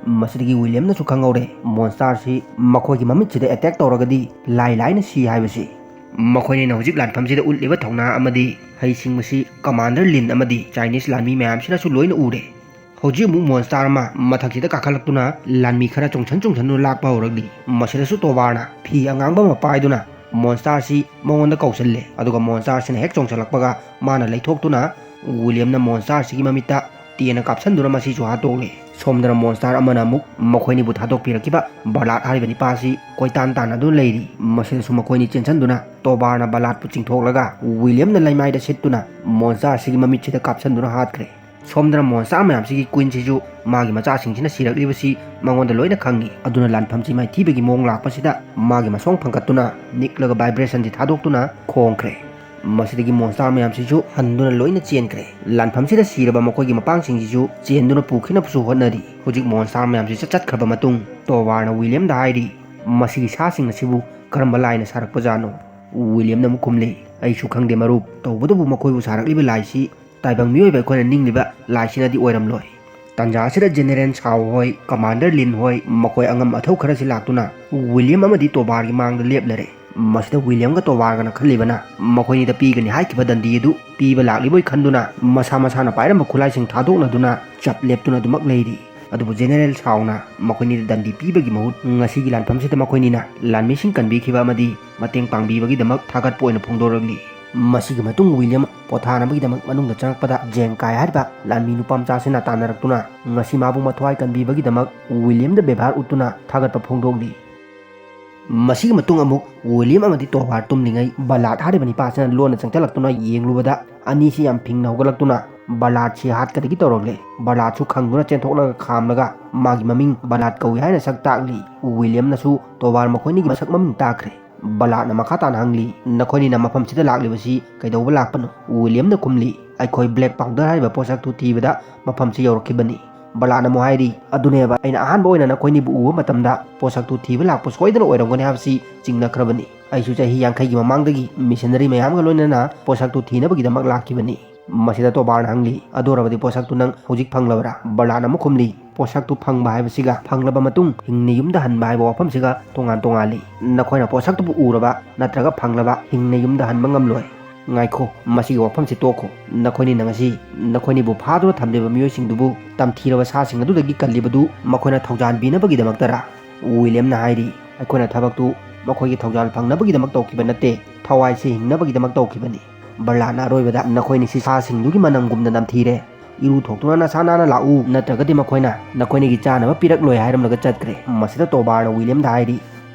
ꯃꯁꯤꯗꯒꯤ ꯋꯤꯂꯤꯌꯝꯅꯁꯨ ꯈꯪꯍꯧꯔꯦ, ꯃꯣꯟꯁꯇꯔꯁꯤ ꯃꯈꯣꯏꯒꯤ ꯃꯃꯤꯠꯁꯤꯗ ꯑꯦꯇꯦꯛ ꯇꯧꯔꯒꯗꯤ ꯂꯥꯏ ꯂꯥꯏꯅ ꯁꯤ ꯍꯥꯏꯕꯁꯤ꯫ ꯃꯈꯣꯏꯅꯤꯅ ꯍꯧꯖꯤꯛ ꯂꯥꯟꯐꯝꯁꯤꯗ ꯎꯠꯂꯤꯕ ꯊꯧꯅꯥ ꯑꯃꯗꯤ ꯍꯩꯁꯤꯡꯕꯁꯤ ꯀꯃꯥꯟꯗꯔ ꯂꯤꯟ ꯑꯃꯗꯤ ꯆꯥꯏꯅꯤꯁ ꯂꯥꯟꯃꯤ ꯃꯌꯥꯝꯁꯤꯅꯁꯨ ꯂꯣꯏꯅ ꯎꯔꯦ꯫ ꯍꯧꯖꯤꯛ ꯑꯃꯨꯛ ꯃꯣꯟꯁꯇꯔ ꯑꯃ ꯃꯊꯛꯁꯤꯗ ꯀꯥꯈꯠꯂꯛꯇꯨꯅ ꯂꯥꯟꯃꯤ ꯈꯔ ꯆꯣꯡꯁꯟ ꯆꯣꯡꯁꯟꯗꯨꯅ ꯂꯥꯛꯄ ꯍꯧꯔꯛꯂꯤ꯫ ꯃꯁꯤꯗꯁꯨ ꯇꯣꯕꯥꯔꯅ ꯐꯤ ꯑꯉꯥꯡꯕ ꯑꯃ ꯄꯥꯏꯗꯨꯅ ꯃꯣꯟꯁꯇꯔꯁꯤ ꯃꯉꯣꯟꯗ ꯀꯧꯁꯜꯂꯦ, ꯑꯗꯨꯒ ꯃꯣꯟꯁꯇꯔꯁꯤꯅ ꯍꯦꯛ ꯆꯣꯡꯁꯜꯂꯛꯄꯒ ꯃꯥꯅ ꯂꯩꯊꯣꯛꯇꯨꯅ ꯋꯤꯂꯤꯌꯝꯅ ꯃꯣꯟꯁꯇꯔꯁꯤꯒꯤ ꯃꯃꯤꯠꯇ ꯇꯦꯟꯅ ꯀꯥꯞꯁꯟꯗꯨꯅ ꯃꯁꯤꯁꯨ ꯍꯥꯠꯇꯣꯛꯂꯦ꯫ ꯁꯣꯝꯗꯅ ꯃꯣꯟꯁꯇꯔ ꯑꯃꯅ ꯑꯃꯨꯛ ꯃꯈꯣꯏꯅꯤꯕꯨ ꯊꯥꯗꯣꯛꯄꯤꯔꯛꯈꯤꯕ ꯕꯔꯂꯥꯠ ꯍꯥꯏꯔꯤꯕ ꯅꯤꯄꯥꯁꯤ ꯀꯣꯏꯇꯥꯟ ꯇꯥꯟꯅꯗꯨꯅ ꯂꯩꯔꯤ꯫ ꯃꯁꯤꯗꯁꯨ ꯃꯈꯣꯏꯅꯤ ꯆꯦꯟꯁꯟꯗꯨꯅ ꯇꯣꯕꯥꯔꯅ ꯕꯔꯂꯥꯠꯄꯨ ꯆꯤꯡꯊꯣꯛꯂꯒ ꯋꯤꯂꯤꯌꯝꯅ ꯂꯩꯃꯥꯏꯗ ꯁꯤꯠꯇꯨꯅ ꯃꯣꯟꯁꯇꯔꯁꯤꯒꯤ ꯃꯃꯤꯠꯁꯤꯗ ꯀꯥꯞꯁꯟꯗꯨꯅ ꯍꯥꯠꯈ꯭ꯔꯦ꯫ ꯁꯣꯝꯗꯅ ꯃꯣꯟꯁꯇꯔ ꯃꯌꯥꯝꯁꯤꯒꯤ ꯀꯨꯏꯟꯁꯤꯁꯨ ꯃꯥꯒꯤ ꯃꯆꯥꯁꯤꯡꯁꯤꯅ ꯁꯤꯔꯛꯂꯤꯕꯁꯤ ꯃꯉꯣꯟꯗ ꯂꯣꯏꯅ ꯈꯪꯉꯤ꯫ ꯑꯗꯨꯅ ꯂꯥꯟꯐꯝꯁꯤ ꯃꯥꯏꯊꯤꯕꯒꯤ ꯃꯑꯣꯡ ꯂꯥꯛꯄꯁꯤꯗ ꯃꯥꯒꯤ ꯃꯁꯣꯡ ꯐꯪꯒꯠꯇꯨꯅ ꯅꯤꯛꯂꯒ ꯚꯥꯏꯕ꯭ꯔꯦꯁꯟꯁꯤ ꯊꯥꯗꯣꯛꯇꯨꯅ ꯈꯣꯡꯈ꯭ꯔꯦ꯫ ꯃꯁꯤꯗꯒꯤ ꯃꯣꯟꯁꯇꯔ ꯃꯌꯥꯝꯁꯤꯁꯨ ꯍꯟꯗꯨꯅ ꯂꯣꯏꯅ ꯆꯦꯟꯈ꯭ꯔꯦ꯫ ꯂꯥꯟꯐꯝꯁꯤꯗ ꯁꯤꯔꯕ ꯃꯈꯣꯏꯒꯤ ꯃꯄꯥꯡꯁꯤꯡꯁꯤꯁꯨ ꯆꯦꯟꯗꯨꯅ ꯄꯨꯈꯤꯅꯕꯁꯨ ꯍꯣꯠꯅꯔꯤ꯫ ꯍꯧꯖꯤꯛ ꯃꯣꯟꯁꯇꯔ ꯃꯌꯥꯝꯁꯤ ꯆꯠ- ꯆꯠꯈ꯭ꯔꯕ ꯃꯇꯨꯡ ꯇꯣꯕꯥꯔꯅ ꯋꯤꯂꯤꯌꯝꯗ ꯍꯥꯏꯔꯤ, "ꯃꯁꯤꯒꯤ ꯁꯥꯁꯤꯡ ꯑꯁꯤꯕꯨ ꯀꯔꯝꯕ ꯂꯥꯏꯅ ꯁꯥꯔꯛꯄꯖꯥꯠꯅꯣ?" ꯋꯤꯂꯤꯌꯝꯅ ꯑꯃꯨꯛ ꯈꯨꯝꯂꯤ, "ꯑꯩꯁꯨ ꯈꯪꯗꯦ ꯃꯔꯨꯞ, ꯇꯧꯕꯇꯕꯨ ꯃꯈꯣꯏꯕꯨ ꯁꯥꯔꯛꯂꯤꯕ ꯂꯥꯏꯁꯤ ꯇꯥꯏꯕꯪ ꯃꯤꯑꯣꯏꯕ ꯑꯩꯈꯣꯏꯅ ꯅꯤꯡꯂꯤꯕ ꯂꯥꯏꯁꯤꯅꯗꯤ ꯑꯣꯏꯔꯝꯂꯣꯏ꯫" ꯇꯥꯟꯖꯥ ꯑꯁꯤꯗ ꯖꯦꯅꯦꯔꯦꯜ ꯁꯥꯎ ꯍꯣꯏ, ꯀꯃꯥꯟꯗꯔ ꯂꯤꯟ ꯍꯣꯏ, ꯃꯈꯣꯏ ꯑꯉꯝ ꯑꯊꯧ ꯈꯔꯁꯤ ꯂꯥꯛꯇꯨꯅ ꯋꯤꯂꯤꯌꯝ ꯑꯃꯗꯤ ꯇꯣꯕꯥꯔꯒꯤ ꯃꯥꯡꯗ ꯂꯦꯞꯂꯔꯦ꯫ ꯃꯁꯤꯗ ꯋꯤꯂꯤꯌꯝꯒ ꯇꯣꯕꯥꯔꯒꯅ ꯈꯜꯂꯤꯕꯅ ꯃꯈꯣꯏꯅꯤꯗ ꯄꯤꯒꯅꯤ ꯍꯥꯏꯈꯤꯕ ꯗꯟꯗꯤ ꯑꯗꯨ ꯄꯤꯕ ꯂꯥꯛꯂꯤꯕꯣꯏ ꯈꯟꯗꯨꯅ ꯃꯁꯥ ꯃꯁꯥꯅ ꯄꯥꯏꯔꯝꯕ ꯈꯨꯠꯂꯥꯏꯁꯤꯡ ꯊꯥꯗꯣꯛꯅꯗꯨꯅ ꯆꯞ ꯂꯦꯞꯇꯨꯅ ꯑꯗꯨꯃꯛ ꯂꯩꯔꯤ꯫ ꯑꯗꯨꯕꯨ ꯖꯦꯅꯦꯔꯦꯜ ꯁꯥꯎꯅ ꯃꯈꯣꯏꯅꯤꯗ ꯗꯟꯗꯤ ꯄꯤꯕꯒꯤ ꯃꯍꯨꯠ ꯉꯁꯤꯒꯤ ꯂꯥꯟꯐꯝꯁꯤꯗ ꯃꯈꯣꯏꯅꯤꯅ ꯂꯥꯟꯃꯤꯁꯤꯡ ꯀꯟꯕꯤꯈꯤꯕ ꯑꯃꯗꯤ ꯃꯇꯦꯡ ꯄꯥꯡꯕꯤꯕꯒꯤꯗꯃꯛ ꯊꯥꯒꯠꯄ ꯑꯣꯏꯅ ꯐꯣꯡꯗꯣꯔꯛꯂꯤ꯫ ꯃꯁꯤꯒꯤ ꯃꯇꯨꯡ ꯋꯤꯂꯤꯌꯝ ꯄꯣꯊꯥꯅꯕꯒꯤꯗꯃꯛ ꯃꯅꯨꯡꯗ ꯆꯪꯂꯛꯄꯗ ꯖꯦꯡꯀꯥꯏ ꯍꯥꯏꯔꯤꯕ ꯂꯥꯟꯃꯤ ꯅꯨꯄꯥ ꯃꯆꯥꯁꯤꯅ ꯇꯥꯟꯅꯔꯛꯇꯨꯅ ꯉꯁꯤ ꯃꯥꯕꯨ ꯃꯊ꯭ꯋꯥꯏ ꯀꯟꯕꯤꯕꯒꯤꯗꯃꯛ ꯋꯤꯂꯤꯌꯝꯗ ꯕꯦꯕꯥꯔ ꯎꯠꯇꯨꯅ ꯊꯥꯒꯠꯄ ꯐꯣꯡꯗꯣꯛꯂꯤ꯫ ꯃꯁꯤꯒꯤ ꯃꯇꯨꯡ ꯑꯃꯨꯛ ꯋꯤꯂꯤꯌꯝ ꯑꯃꯗꯤ ꯇꯣꯕꯥꯔ ꯇꯨꯝꯂꯤꯉꯩ ꯕꯂꯥꯠ ꯍꯥꯏꯔꯤꯕ ꯅꯤꯄꯥꯁꯤꯅ ꯂꯣꯟꯅ ꯆꯪꯁꯤꯜꯂꯛꯇꯨꯅ ꯌꯦꯡꯂꯨꯕꯗ ꯑꯅꯤꯁꯤ ꯌꯥꯝ ꯐꯤꯡꯅ ꯍꯧꯒꯠꯂꯛꯇꯨꯅ ꯕꯂꯥꯠꯁꯤ ꯍꯥꯠꯀꯗꯒꯤ ꯇꯧꯔꯛꯂꯦ꯫ ꯕꯂꯥꯠꯁꯨ ꯈꯪꯗꯨꯅ ꯆꯦꯟꯊꯣꯛꯂꯒ ꯈꯥꯝꯂꯒ ꯃꯥꯒꯤ ꯃꯃꯤꯡ ꯕꯂꯥꯠ ꯀꯧꯏ ꯍꯥꯏꯅ ꯁꯛ ꯇꯥꯛꯂꯤ꯫ ꯋꯤꯂꯤꯌꯝꯅꯁꯨ ꯇꯣꯕꯥꯔ ꯃꯈꯣꯏꯅꯤꯒꯤ ꯃꯁꯛ ꯃꯃꯤꯡ ꯇꯥꯛꯈ꯭ꯔꯦ꯫ ꯕꯂꯥꯠꯅ ꯃꯈꯥ ꯇꯥꯅ ꯍꯪꯂꯤ, "ꯅꯈꯣꯏꯅꯤꯅ ꯃꯐꯝꯁꯤꯗ ꯂꯥꯛꯂꯤꯕꯁꯤ ꯀꯩꯗꯧꯕ ꯂꯥꯛꯄꯅꯣ?" ꯋꯤꯂꯤꯌꯝꯅ ꯈꯨꯝꯂꯤ, "ꯑꯩꯈꯣꯏ ꯕ꯭ꯂꯦꯛ ꯄꯥꯎꯗꯔ ꯍꯥꯏꯔꯤꯕ ꯄꯣꯠꯁꯛꯇꯨ ꯊꯤꯕꯗ ꯃꯐꯝꯁꯤ ꯌꯧꯔꯛꯈꯤꯕꯅꯤ꯫" ꯕꯂꯥꯠꯅ ꯑꯃꯨꯛ ꯍꯥꯏꯔꯤ, "ꯑꯗꯨꯅꯦꯕ ꯑꯩꯅ ꯑꯍꯥꯟꯕ ꯑꯣꯏꯅ ꯅꯈꯣꯏꯅꯤꯕꯨ ꯎꯕ ꯃꯇꯝꯗ ꯄꯣꯠꯁꯛꯇꯨ ꯊꯤꯕ ꯂꯥꯛꯄ ꯁꯣꯏꯗꯅ ꯑꯣꯏꯔꯝꯒꯅꯤ ꯍꯥꯏꯕꯁꯤ ꯆꯤꯡꯅꯈ꯭ꯔꯕꯅꯤ꯫ ꯑꯩꯁꯨ ꯆꯍꯤ ꯌꯥꯡꯈꯩꯒꯤ ꯃꯃꯥꯡꯗꯒꯤ ꯃꯤꯁꯅꯔꯤ ꯃꯌꯥꯝꯒ ꯂꯣꯏꯅꯅ ꯄꯣꯠꯁꯛꯇꯨ ꯊꯤꯅꯕꯒꯤꯗꯃꯛ ꯂꯥꯛꯈꯤꯕꯅꯤ꯫" ꯃꯁꯤꯗ ꯇꯣꯕꯥꯔꯅ ꯍꯪꯂꯤ, "ꯑꯗꯨ ꯑꯣꯏꯔꯕꯗꯤ ꯄꯣꯠꯁꯛꯇꯨ ꯅꯪ ꯍꯧꯖꯤꯛ ꯐꯪꯂꯕ꯭ꯔꯥ?" ꯕꯂꯥꯠꯅ ꯑꯃꯨꯛ ꯈꯨꯝꯂꯤ, "ꯄꯣꯠꯁꯛꯇꯨ ꯐꯪꯕ ꯍꯥꯏꯕꯁꯤꯒ ꯐꯪꯂꯕ ꯃꯇꯨꯡ ꯍꯤꯡꯅ ꯌꯨꯝꯗ ꯍꯟꯕ ꯍꯥꯏꯕ ꯋꯥꯐꯝꯁꯤꯒ ꯇꯣꯉꯥꯟ ꯇꯣꯉꯥꯜꯂꯤ꯫ ꯅꯈꯣꯏꯅ ꯄꯣꯠꯁꯛꯇꯨꯕꯨ ꯎꯔꯕ ꯅꯠꯇ꯭ꯔꯒ ꯐꯪꯂꯕ ꯍꯤꯡꯅ ꯌꯨꯝꯗ ꯍꯟꯕ ꯉꯝꯂꯣꯏ꯫" "ꯉꯥꯏꯈꯣ, ꯃꯁꯤꯒꯤ ꯋꯥꯐꯝꯁꯤ ꯇꯣꯛꯈꯣ꯫ ꯅꯈꯣꯏꯅꯤꯅ ꯉꯁꯤ ꯅꯈꯣꯏꯅꯤꯕꯨ ꯐꯥꯗꯨꯅ ꯊꯝꯂꯤꯕ ꯃꯤꯑꯣꯏꯁꯤꯡꯗꯨꯕꯨ ꯇꯝꯊꯤꯔꯕ ꯁꯥꯁꯤꯡ ꯑꯗꯨꯗꯒꯤ ꯀꯜꯂꯤꯕꯗꯨ ꯃꯈꯣꯏꯅ ꯊꯧꯖꯥꯟꯕꯤꯅꯕꯒꯤꯗꯃꯛꯇꯔꯥ?" ꯋꯤꯂꯤꯌꯝꯅ ꯍꯥꯏꯔꯤ, "ꯑꯩꯈꯣꯏꯅ ꯊꯕꯛꯇꯨ ꯃꯈꯣꯏꯒꯤ ꯊꯧꯖꯥꯜ ꯐꯪꯅꯕꯒꯤꯗꯃꯛ ꯇꯧꯈꯤꯕ ꯅꯠꯇꯦ, ꯊꯋꯥꯏꯁꯤ ꯍꯤꯡꯅꯕꯒꯤꯗꯃꯛ ꯇꯧꯈꯤꯕꯅꯤ꯫" ꯕꯂꯥꯠꯅ ꯑꯔꯣꯏꯕꯗ, "ꯅꯈꯣꯏꯅꯤꯁꯤ ꯁꯥꯁꯤꯡꯗꯨꯒꯤ ꯃꯅꯝꯒꯨꯝꯅ ꯅꯝꯊꯤꯔꯦ꯫ ꯏꯔꯨ ꯊꯣꯛꯇꯨꯅ ꯅꯁꯥ ꯅꯥꯟꯅ ꯂꯥꯛꯎ, ꯅꯠꯇ꯭ꯔꯒꯗꯤ ꯃꯈꯣꯏꯅ ꯅꯈꯣꯏꯅꯤꯒꯤ ꯆꯥꯅꯕ ꯄꯤꯔꯛꯂꯣꯏ" ꯍꯥꯏꯔꯝꯂꯒ ꯆꯠꯈ꯭ꯔꯦ꯫ ꯃꯁꯤꯗ ꯇꯣꯕꯥꯔꯅ ꯋꯤꯂꯤꯌꯝꯗ ꯍꯥꯏꯔꯤ,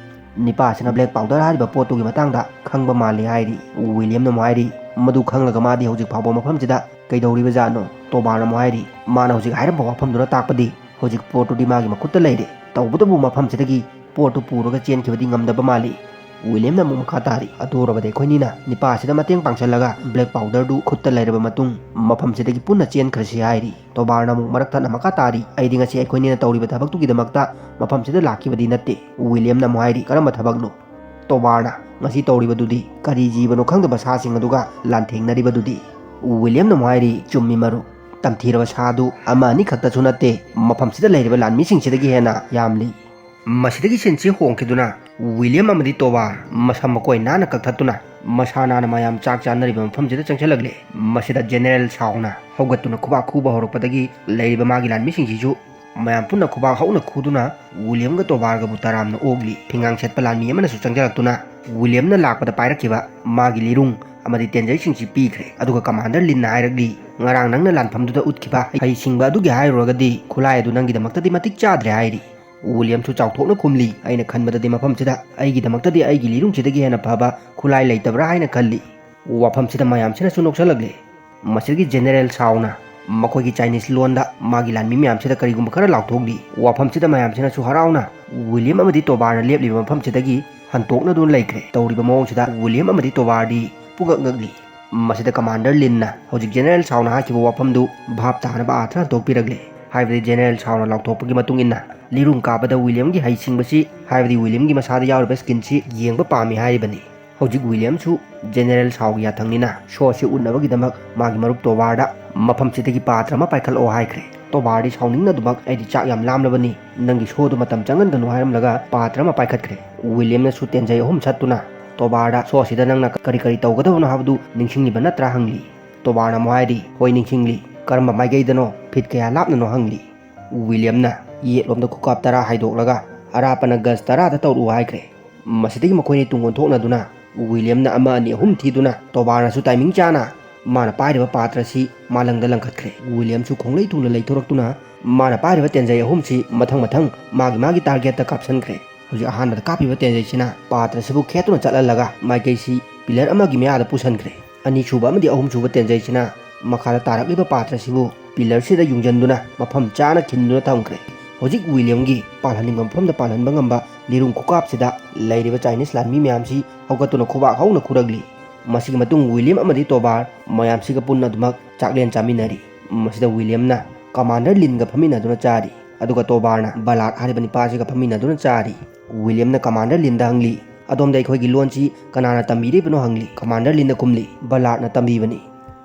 "ꯅꯤꯄꯥꯁꯤꯅ ꯕ꯭ꯂꯦꯛ ꯄꯥꯎꯗꯔ ꯍꯥꯏꯔꯤꯕ ꯄꯣꯠꯇꯨꯒꯤ ꯃꯇꯥꯡꯗ ꯈꯪꯕ ꯃꯥꯜꯂꯤ" ꯍꯥꯏꯔꯤ꯫ ꯋꯤꯂꯤꯌꯝꯅ ꯑꯃꯨꯛ ꯍꯥꯏꯔꯤ, "ꯃꯗꯨ ꯈꯪꯂꯒ ꯃꯥꯗꯤ ꯍꯧꯖꯤꯛ ꯐꯥꯎꯕ ꯃꯐꯝꯁꯤꯗ ꯀꯩꯗꯧꯔꯤꯕꯖꯥꯠꯅꯣ?" ꯇꯣꯕꯥꯔꯅ ꯑꯃꯨꯛ ꯍꯥꯏꯔꯤ, "ꯃꯥꯅ ꯍꯧꯖꯤꯛ ꯍꯥꯏꯔꯝꯕ ꯋꯥꯐꯝꯗꯨꯅ ꯇꯥꯛꯄꯗꯤ ꯍꯧꯖꯤꯛ ꯄꯣꯠꯇꯨꯗꯤ ꯃꯥꯒꯤ ꯃꯈꯨꯠꯇ ꯂꯩꯔꯦ꯫ ꯇꯧꯕꯇꯕꯨ ꯃꯐꯝꯁꯤꯗꯒꯤ ꯄꯣꯠꯇꯨ ꯄꯨꯔꯒ ꯆꯦꯟꯈꯤꯕꯗꯤ ꯉꯝꯗꯕ ꯃꯥꯜꯂꯤ꯫" ꯋꯤꯂꯤꯌꯝꯅ ꯑꯃꯨꯛ ꯃꯈꯥ ꯇꯥꯔꯤ, "ꯑꯗꯨ ꯑꯣꯏꯔꯕꯗꯤ ꯑꯩꯈꯣꯏꯅꯤꯅ ꯅꯤꯄꯥꯁꯤꯗ ꯃꯇꯦꯡ ꯄꯥꯡꯁꯤꯜꯂꯒ ꯕ꯭ꯂꯦꯛ ꯄꯥꯎꯗꯔꯗꯨ ꯈꯨꯠꯇ ꯂꯩꯔꯕ ꯃꯇꯨꯡ ꯃꯐꯝꯁꯤꯗꯒꯤ ꯄꯨꯟꯅ ꯆꯦꯟꯈ꯭ꯔꯁꯤ" ꯍꯥꯏꯔꯤ꯫ ꯇꯣꯕꯥꯔꯅ ꯑꯃꯨꯛ ꯃꯔꯛ ꯊꯠꯅ ꯃꯈꯥ ꯇꯥꯔꯤ, "ꯑꯩꯗꯤ ꯉꯁꯤ ꯑꯩꯈꯣꯏꯅꯤꯅ ꯇꯧꯔꯤꯕ ꯊꯕꯛꯇꯨꯒꯤꯗꯃꯛꯇ ꯃꯐꯝꯁꯤꯗ ꯂꯥꯛꯈꯤꯕꯗꯤ ꯅꯠꯇꯦ꯫" ꯋꯤꯂꯤꯌꯝꯅ ꯑꯃꯨꯛ ꯍꯥꯏꯔꯤ, "ꯀꯔꯝꯕ ꯊꯕꯛꯅꯣ?" ꯇꯣꯕꯥꯔꯅ, "ꯉꯁꯤ ꯇꯧꯔꯤꯕꯗꯨꯗꯤ ꯀꯔꯤ ꯖꯤꯕꯅꯣ ꯈꯪꯗꯕ ꯁꯥꯁꯤꯡ ꯑꯗꯨꯒ ꯂꯥꯟꯊꯦꯡꯅꯔꯤꯕꯗꯨꯗꯤ?" ꯋꯤꯂꯤꯌꯝꯅ ꯑꯃꯨꯛ ꯍꯥꯏꯔꯤ, "ꯆꯨꯝꯃꯤ ꯃꯔꯨꯞ, ꯇꯝꯊꯤꯔꯕ ꯁꯥꯗꯨ ꯑꯃ ꯑꯅꯤ ꯈꯛꯇꯁꯨ ꯅꯠꯇꯦ, ꯃꯐꯝꯁꯤꯗ ꯂꯩꯔꯤꯕ ꯂꯥꯟꯃꯤꯁꯤꯡꯁꯤꯗꯒꯤ ꯍꯦꯟꯅ ꯌꯥꯝꯂꯤ꯫" ꯃꯁꯤꯗꯒꯤ ꯁꯤꯟꯁꯤ ꯍꯣꯡꯈꯤꯗꯨꯅ ꯋꯤꯂꯤꯌꯝ ꯑꯃꯗꯤ ꯇꯣꯕꯥꯔ ꯃꯁꯝ ꯃꯀꯣꯏ ꯅꯥꯟꯅ ꯀꯛꯊꯠꯇꯨꯅ ꯃꯁꯥ ꯅꯥꯟꯅ ꯃꯌꯥꯝ ꯆꯥꯛ ꯆꯥꯅꯔꯤꯕ ꯃꯐꯝꯁꯤꯗ ꯆꯪꯁꯤꯜꯂꯛꯂꯦ꯫ ꯃꯁꯤꯗ ꯖꯦꯅꯦꯔꯦꯜ ꯁꯥꯎꯅ ꯍꯧꯒꯠꯇꯨꯅ ꯈꯨꯕꯥꯛ ꯈꯨꯕ ꯍꯧꯔꯛꯄꯗꯒꯤ ꯂꯩꯔꯤꯕ ꯃꯥꯒꯤ ꯂꯥꯟꯃꯤꯁꯤꯡꯁꯤꯁꯨ ꯃꯌꯥꯝ ꯄꯨꯟꯅ ꯈꯨꯕꯥꯛ ꯍꯧꯅ ꯈꯨꯗꯨꯅ ꯋꯤꯂꯤꯌꯝꯒ ꯇꯣꯕꯥꯔꯒꯕꯨ ꯇꯔꯥꯝꯅ ꯑꯣꯛꯂꯤ꯫ ꯐꯤꯉꯥꯡ ꯁꯦꯠꯄ ꯂꯥꯟꯃꯤ ꯑꯃꯅꯁꯨ ꯆꯪꯁꯤꯜꯂꯛꯇꯨꯅ ꯋꯤꯂꯤꯌꯝꯅ ꯂꯥꯛꯄꯗ ꯄꯥꯏꯔꯛꯈꯤꯕ ꯃꯥꯒꯤ ꯂꯤꯔꯨꯡ ꯑꯃꯗꯤ ꯇꯦꯟꯖꯩꯁꯤꯡꯁꯤ ꯄꯤꯈ꯭ꯔꯦ꯫ ꯑꯗꯨꯒ ꯀꯃꯥꯟꯗꯔ ꯂꯤꯟꯅ ꯍꯥꯏꯔꯛꯂꯤ, "ꯉꯔꯥꯡ ꯅꯪꯅ ꯂꯥꯟꯐꯝꯗꯨꯗ ꯎꯠꯈꯤꯕ ꯍꯩꯁꯤꯡꯕ ꯑꯗꯨꯒꯤ ꯍꯥꯏꯔꯨꯔꯒꯗꯤ ꯈꯨꯠꯂꯥꯏ ꯑꯗꯨ ꯅꯪꯒꯤꯗꯃꯛꯇꯗꯤ ꯃꯇꯤꯛ ꯆꯥꯗ꯭ꯔꯦ" ꯍꯥꯏꯔꯤ꯫ ꯋꯤꯂꯤꯌꯝꯁꯨ ꯆꯥꯎꯊꯣꯛꯅ ꯈꯨꯝꯂꯤ, "ꯑꯩꯅ ꯈꯟꯕꯗꯗꯤ ꯃꯐꯝꯁꯤꯗ ꯑꯩꯒꯤꯗꯃꯛꯇꯗꯤ ꯑꯩꯒꯤ ꯂꯤꯔꯨꯡꯁꯤꯗꯒꯤ ꯍꯦꯟꯅ ꯐꯕ ꯈꯨꯠꯂꯥꯏ ꯂꯩꯇꯕ꯭ꯔꯥ ꯍꯥꯏꯅ ꯈꯜꯂꯤ"꯫ ꯋꯥꯐꯝꯁꯤꯗ ꯃꯌꯥꯝꯁꯤꯅꯁꯨ ꯅꯣꯛꯁꯜꯂꯛꯂꯦ꯫ ꯃꯁꯤꯒꯤ ꯖꯦꯅꯦꯔꯦꯜ ꯁꯥꯎꯅ ꯃꯈꯣꯏꯒꯤ ꯆꯥꯏꯅꯤꯁ ꯂꯣꯟꯗ ꯃꯥꯒꯤ ꯂꯥꯟꯃꯤ ꯃꯌꯥꯝꯁꯤꯗ ꯀꯔꯤꯒꯨꯝꯕ ꯈꯔ ꯂꯥꯎꯊꯣꯛꯂꯤ꯫ ꯋꯥꯐꯝꯁꯤꯗ ꯃꯌꯥꯝꯁꯤꯅꯁꯨ ꯍꯔꯥꯎꯅ ꯋꯤꯂꯤꯌꯝ ꯑꯃꯗꯤ ꯇꯣꯕꯥꯔꯅ ꯂꯦꯞꯂꯤꯕ ꯃꯐꯝꯁꯤꯗꯒꯤ ꯍꯟꯇꯣꯛꯅꯗꯨꯅ ꯂꯩꯈ꯭ꯔꯦ꯫ ꯇꯧꯔꯤꯕ ꯃꯑꯣꯡꯁꯤꯗ ꯋꯤꯂꯤꯌꯝ ꯑꯃꯗꯤ ꯇꯣꯕꯥꯔꯗꯤ ꯄꯨꯡꯉꯛ ꯉꯛꯂꯤ꯫ ꯃꯁꯤꯗ ꯀꯃꯥꯟꯗꯔ ꯂꯤꯟꯅ ꯍꯧꯖꯤꯛ ꯖꯦꯅꯦꯔꯦꯜ ꯁꯥꯎꯅ ꯍꯥꯏꯈꯤꯕ ꯋꯥꯐꯝꯗꯨ ꯚꯥꯞ ꯇꯥꯅꯕ ꯑꯥꯔꯊ ꯍꯟꯗꯣꯛꯄꯤꯔꯛꯂꯦ꯫ ꯍꯥꯏꯕꯗꯤ ꯖꯦꯅꯦꯔꯦꯜ ꯁꯥꯎꯅ ꯂꯥꯎꯊꯣꯛꯄꯒꯤ ꯃꯇꯨꯡ ꯏꯟꯅ ꯂꯤꯔꯨꯡ ꯀꯥꯕꯗ ꯋꯤꯂꯤꯌꯝꯒꯤ ꯍꯩꯁꯤꯡꯕꯁꯤ, ꯍꯥꯏꯕꯗꯤ ꯋꯤꯂꯤꯌꯝꯒꯤ ꯃꯁꯥꯗ ꯌꯥꯎꯔꯤꯕ ꯁ꯭ꯀꯤꯟꯁꯤ ꯌꯦꯡꯕ ꯄꯥꯝꯃꯤ ꯍꯥꯏꯔꯤꯕꯅꯤ꯫ ꯍꯧꯖꯤꯛ ꯋꯤꯂꯤꯌꯝꯁꯨ ꯖꯦꯅꯦꯔꯦꯜ ꯁꯥꯎꯒꯤ ꯌꯥꯊꯪꯅꯤꯅ ꯁꯣ ꯑꯁꯤ ꯎꯠꯅꯕꯒꯤꯗꯃꯛ ꯃꯥꯒꯤ ꯃꯔꯨꯞ ꯇꯣꯕꯥꯔꯗ ꯃꯐꯝꯁꯤꯗꯒꯤ ꯄꯥꯇ꯭ꯔ ꯑꯃ ꯄꯥꯏꯈꯠꯂꯛꯑꯣ ꯍꯥꯏꯈ꯭ꯔꯦ꯫ ꯇꯣꯕꯥꯔꯗꯤ ꯁꯥꯎꯅꯤꯡꯅꯗꯨꯃꯛ, "ꯑꯩꯗꯤ ꯆꯥꯛ ꯌꯥꯝ ꯂꯥꯝꯂꯕꯅꯤ, ꯅꯪꯒꯤ ꯁꯣꯗꯨ ꯃꯇꯝ ꯆꯪꯍꯟꯒꯅꯨ" ꯍꯥꯏꯔꯝꯂꯒ ꯄꯥꯇ꯭ꯔ ꯑꯃ ꯄꯥꯏꯈꯠꯈ꯭ꯔꯦ꯫ ꯋꯤꯂꯤꯌꯝꯅꯁꯨ ꯇꯦꯟꯖꯩ ꯑꯍꯨꯝ ꯁꯠꯇꯨꯅ ꯇꯣꯕꯥꯔꯗ, "ꯁꯣ ꯑꯁꯤꯗ ꯅꯪꯅ ꯀꯔꯤ ꯀꯔꯤ ꯇꯧꯒꯗꯕꯅꯣ ꯍꯥꯏꯕꯗꯨ ꯅꯤꯡꯁꯤꯡꯂꯤꯕ ꯅꯠꯇ꯭ꯔꯥ?" ꯍꯪꯂꯤ꯫ ꯇꯣꯕꯥꯔꯅ ꯑꯃꯨꯛ ꯍꯥꯏꯔꯤ, "ꯍꯣꯏ, ꯅꯤꯡꯁꯤꯡꯂꯤ꯫ ꯀꯔꯝꯕ ꯃꯥꯏꯀꯩꯗꯅꯣ? ꯐꯤꯠ ꯀꯌꯥ ꯂꯥꯞꯅꯅꯣ?" ꯍꯪꯂꯤ꯫ ꯋꯤꯂꯤꯌꯝꯅ ꯌꯦꯠꯂꯣꯝꯗ ꯈꯨꯀꯥꯞ ꯇꯔꯥ ꯍꯥꯏꯗꯣꯛꯂꯒ ꯑꯔꯥꯞꯄꯅ ꯒꯖ ꯇꯔꯥꯗ ꯇꯧꯔꯛꯎ ꯍꯥꯏꯈ꯭ꯔꯦ꯫ ꯃꯁꯤꯗꯒꯤ ꯃꯈꯣꯏꯅꯤ ꯇꯨꯡ ꯑꯣꯟꯊꯣꯛꯅꯗꯨꯅ ꯋꯤꯂꯤꯌꯝꯅ ꯑꯃ, ꯑꯅꯤ, ꯑꯍꯨꯝ ꯊꯤꯗꯨꯅ ꯇꯣꯕꯥꯔꯅꯁꯨ ꯇꯥꯏꯃꯤꯡ ꯆꯥꯅ ꯃꯥꯅ ꯄꯥꯏꯔꯤꯕ ꯄꯥꯇ꯭ꯔ ꯑꯁꯤ ꯃꯥꯂꯪꯗ ꯂꯪꯈꯠꯈ꯭ꯔꯦ꯫ ꯋꯤꯂꯤꯌꯝꯁꯨ ꯈꯣꯡꯂꯩ ꯊꯨꯅ ꯂꯩꯊꯣꯔꯛꯇꯨꯅ ꯃꯥꯅ ꯄꯥꯏꯔꯤꯕ ꯇꯦꯟꯖꯩ ꯑꯍꯨꯝꯁꯤ ꯃꯊꯪ ꯃꯊꯪ ꯃꯥꯒꯤ ꯃꯥꯒꯤ ꯇꯥꯔꯒꯦꯠꯇ ꯀꯥꯞꯁꯤꯟꯈ꯭ꯔꯦ꯫ ꯍꯧꯖꯤꯛ ꯑꯍꯥꯟꯕꯗ ꯀꯥꯞꯄꯤꯕ ꯇꯦꯟꯖꯩꯁꯤꯅ ꯄꯥꯇ꯭ꯔꯁꯤꯕꯨ ꯈꯦꯠꯇꯨꯅ ꯆꯠꯍꯜꯂꯒ ꯃꯥꯏꯀꯩꯁꯤ ꯄꯤꯂꯔ ꯑꯃꯒꯤ ꯃꯌꯥꯗ ꯄꯨꯁꯤꯟꯈ꯭ꯔꯦ꯫ ꯑꯅꯤꯁꯨꯕ ꯑꯃꯗꯤ ꯑꯍꯨꯝꯁꯨꯕ ꯇꯦꯟꯖꯩꯁꯤꯅ ꯃꯈꯥꯗ ꯇꯥꯔꯛꯂꯤꯕ ꯄꯥꯇ꯭ꯔꯁꯤꯕꯨ ꯄꯤꯂꯔꯁꯤꯗ ꯌꯨꯡꯖꯟꯗꯨꯅ ꯃꯐꯝ ꯆꯥꯅ ꯈꯤꯟꯗꯨꯅ ꯊꯝꯈ꯭ꯔꯦ꯫ ꯍꯧꯖꯤꯛ ꯋꯤꯂꯤꯌꯝꯒꯤ ꯄꯥꯜꯍꯟꯅꯤꯡꯕ ꯃꯐꯝꯗ ꯄꯥꯜꯍꯟꯕ ꯉꯝꯕ ꯂꯤꯔꯨꯡ ꯈꯨꯀꯥꯞꯁꯤꯗ ꯂꯩꯔꯤꯕ ꯆꯥꯏꯅꯤꯁ ꯂꯥꯟꯃꯤ ꯃꯌꯥꯝꯁꯤ ꯍꯧꯒꯠꯇꯨꯅ ꯈꯨꯕꯥꯛ ꯍꯧꯅ ꯈꯨꯔꯛꯂꯤ꯫ ꯃꯁꯤꯒꯤ ꯃꯇꯨꯡ ꯋꯤꯂꯤꯌꯝ ꯑꯃꯗꯤ ꯇꯣꯕꯥꯔ ꯃꯌꯥꯝꯁꯤꯒ ꯄꯨꯟꯅ ꯑꯗꯨꯃꯛ ꯆꯥꯛꯂꯦꯟ ꯆꯥꯃꯤꯟꯅꯔꯤ꯫ ꯃꯁꯤꯗ ꯋꯤꯂꯤꯌꯝꯅ ꯀꯃꯥꯟꯗꯔ ꯂꯤꯟꯒ ꯐꯝꯃꯤꯟꯅꯗꯨꯅ ꯆꯥꯔꯤ, ꯑꯗꯨꯒ ꯇꯣꯕꯥꯔꯅ ꯕꯂꯥꯔꯗ ꯍꯥꯏꯔꯤꯕ ꯅꯤꯄꯥꯁꯤꯒ ꯐꯝꯃꯤꯟꯅꯗꯨꯅ ꯆꯥꯔꯤ꯫ ꯋꯤꯂꯤꯌꯝꯅ ꯀꯃꯥꯟꯗꯔ ꯂꯤꯟꯗ ꯍꯪꯂꯤ, "ꯑꯗꯣꯝꯗ ꯑꯩꯈꯣꯏꯒꯤ ꯂꯣꯟꯁꯤ ꯀꯅꯥꯅ ꯇꯝꯕꯤꯔꯤꯕꯅꯣ?" ꯍꯪꯂꯤ꯫ ꯀꯃꯥꯟꯗꯔ ꯂꯤꯟꯅ ꯈꯨꯝꯂꯤ, "ꯕꯂꯥꯔꯗꯅ ꯇꯝꯕꯤꯕꯅꯤ"꯫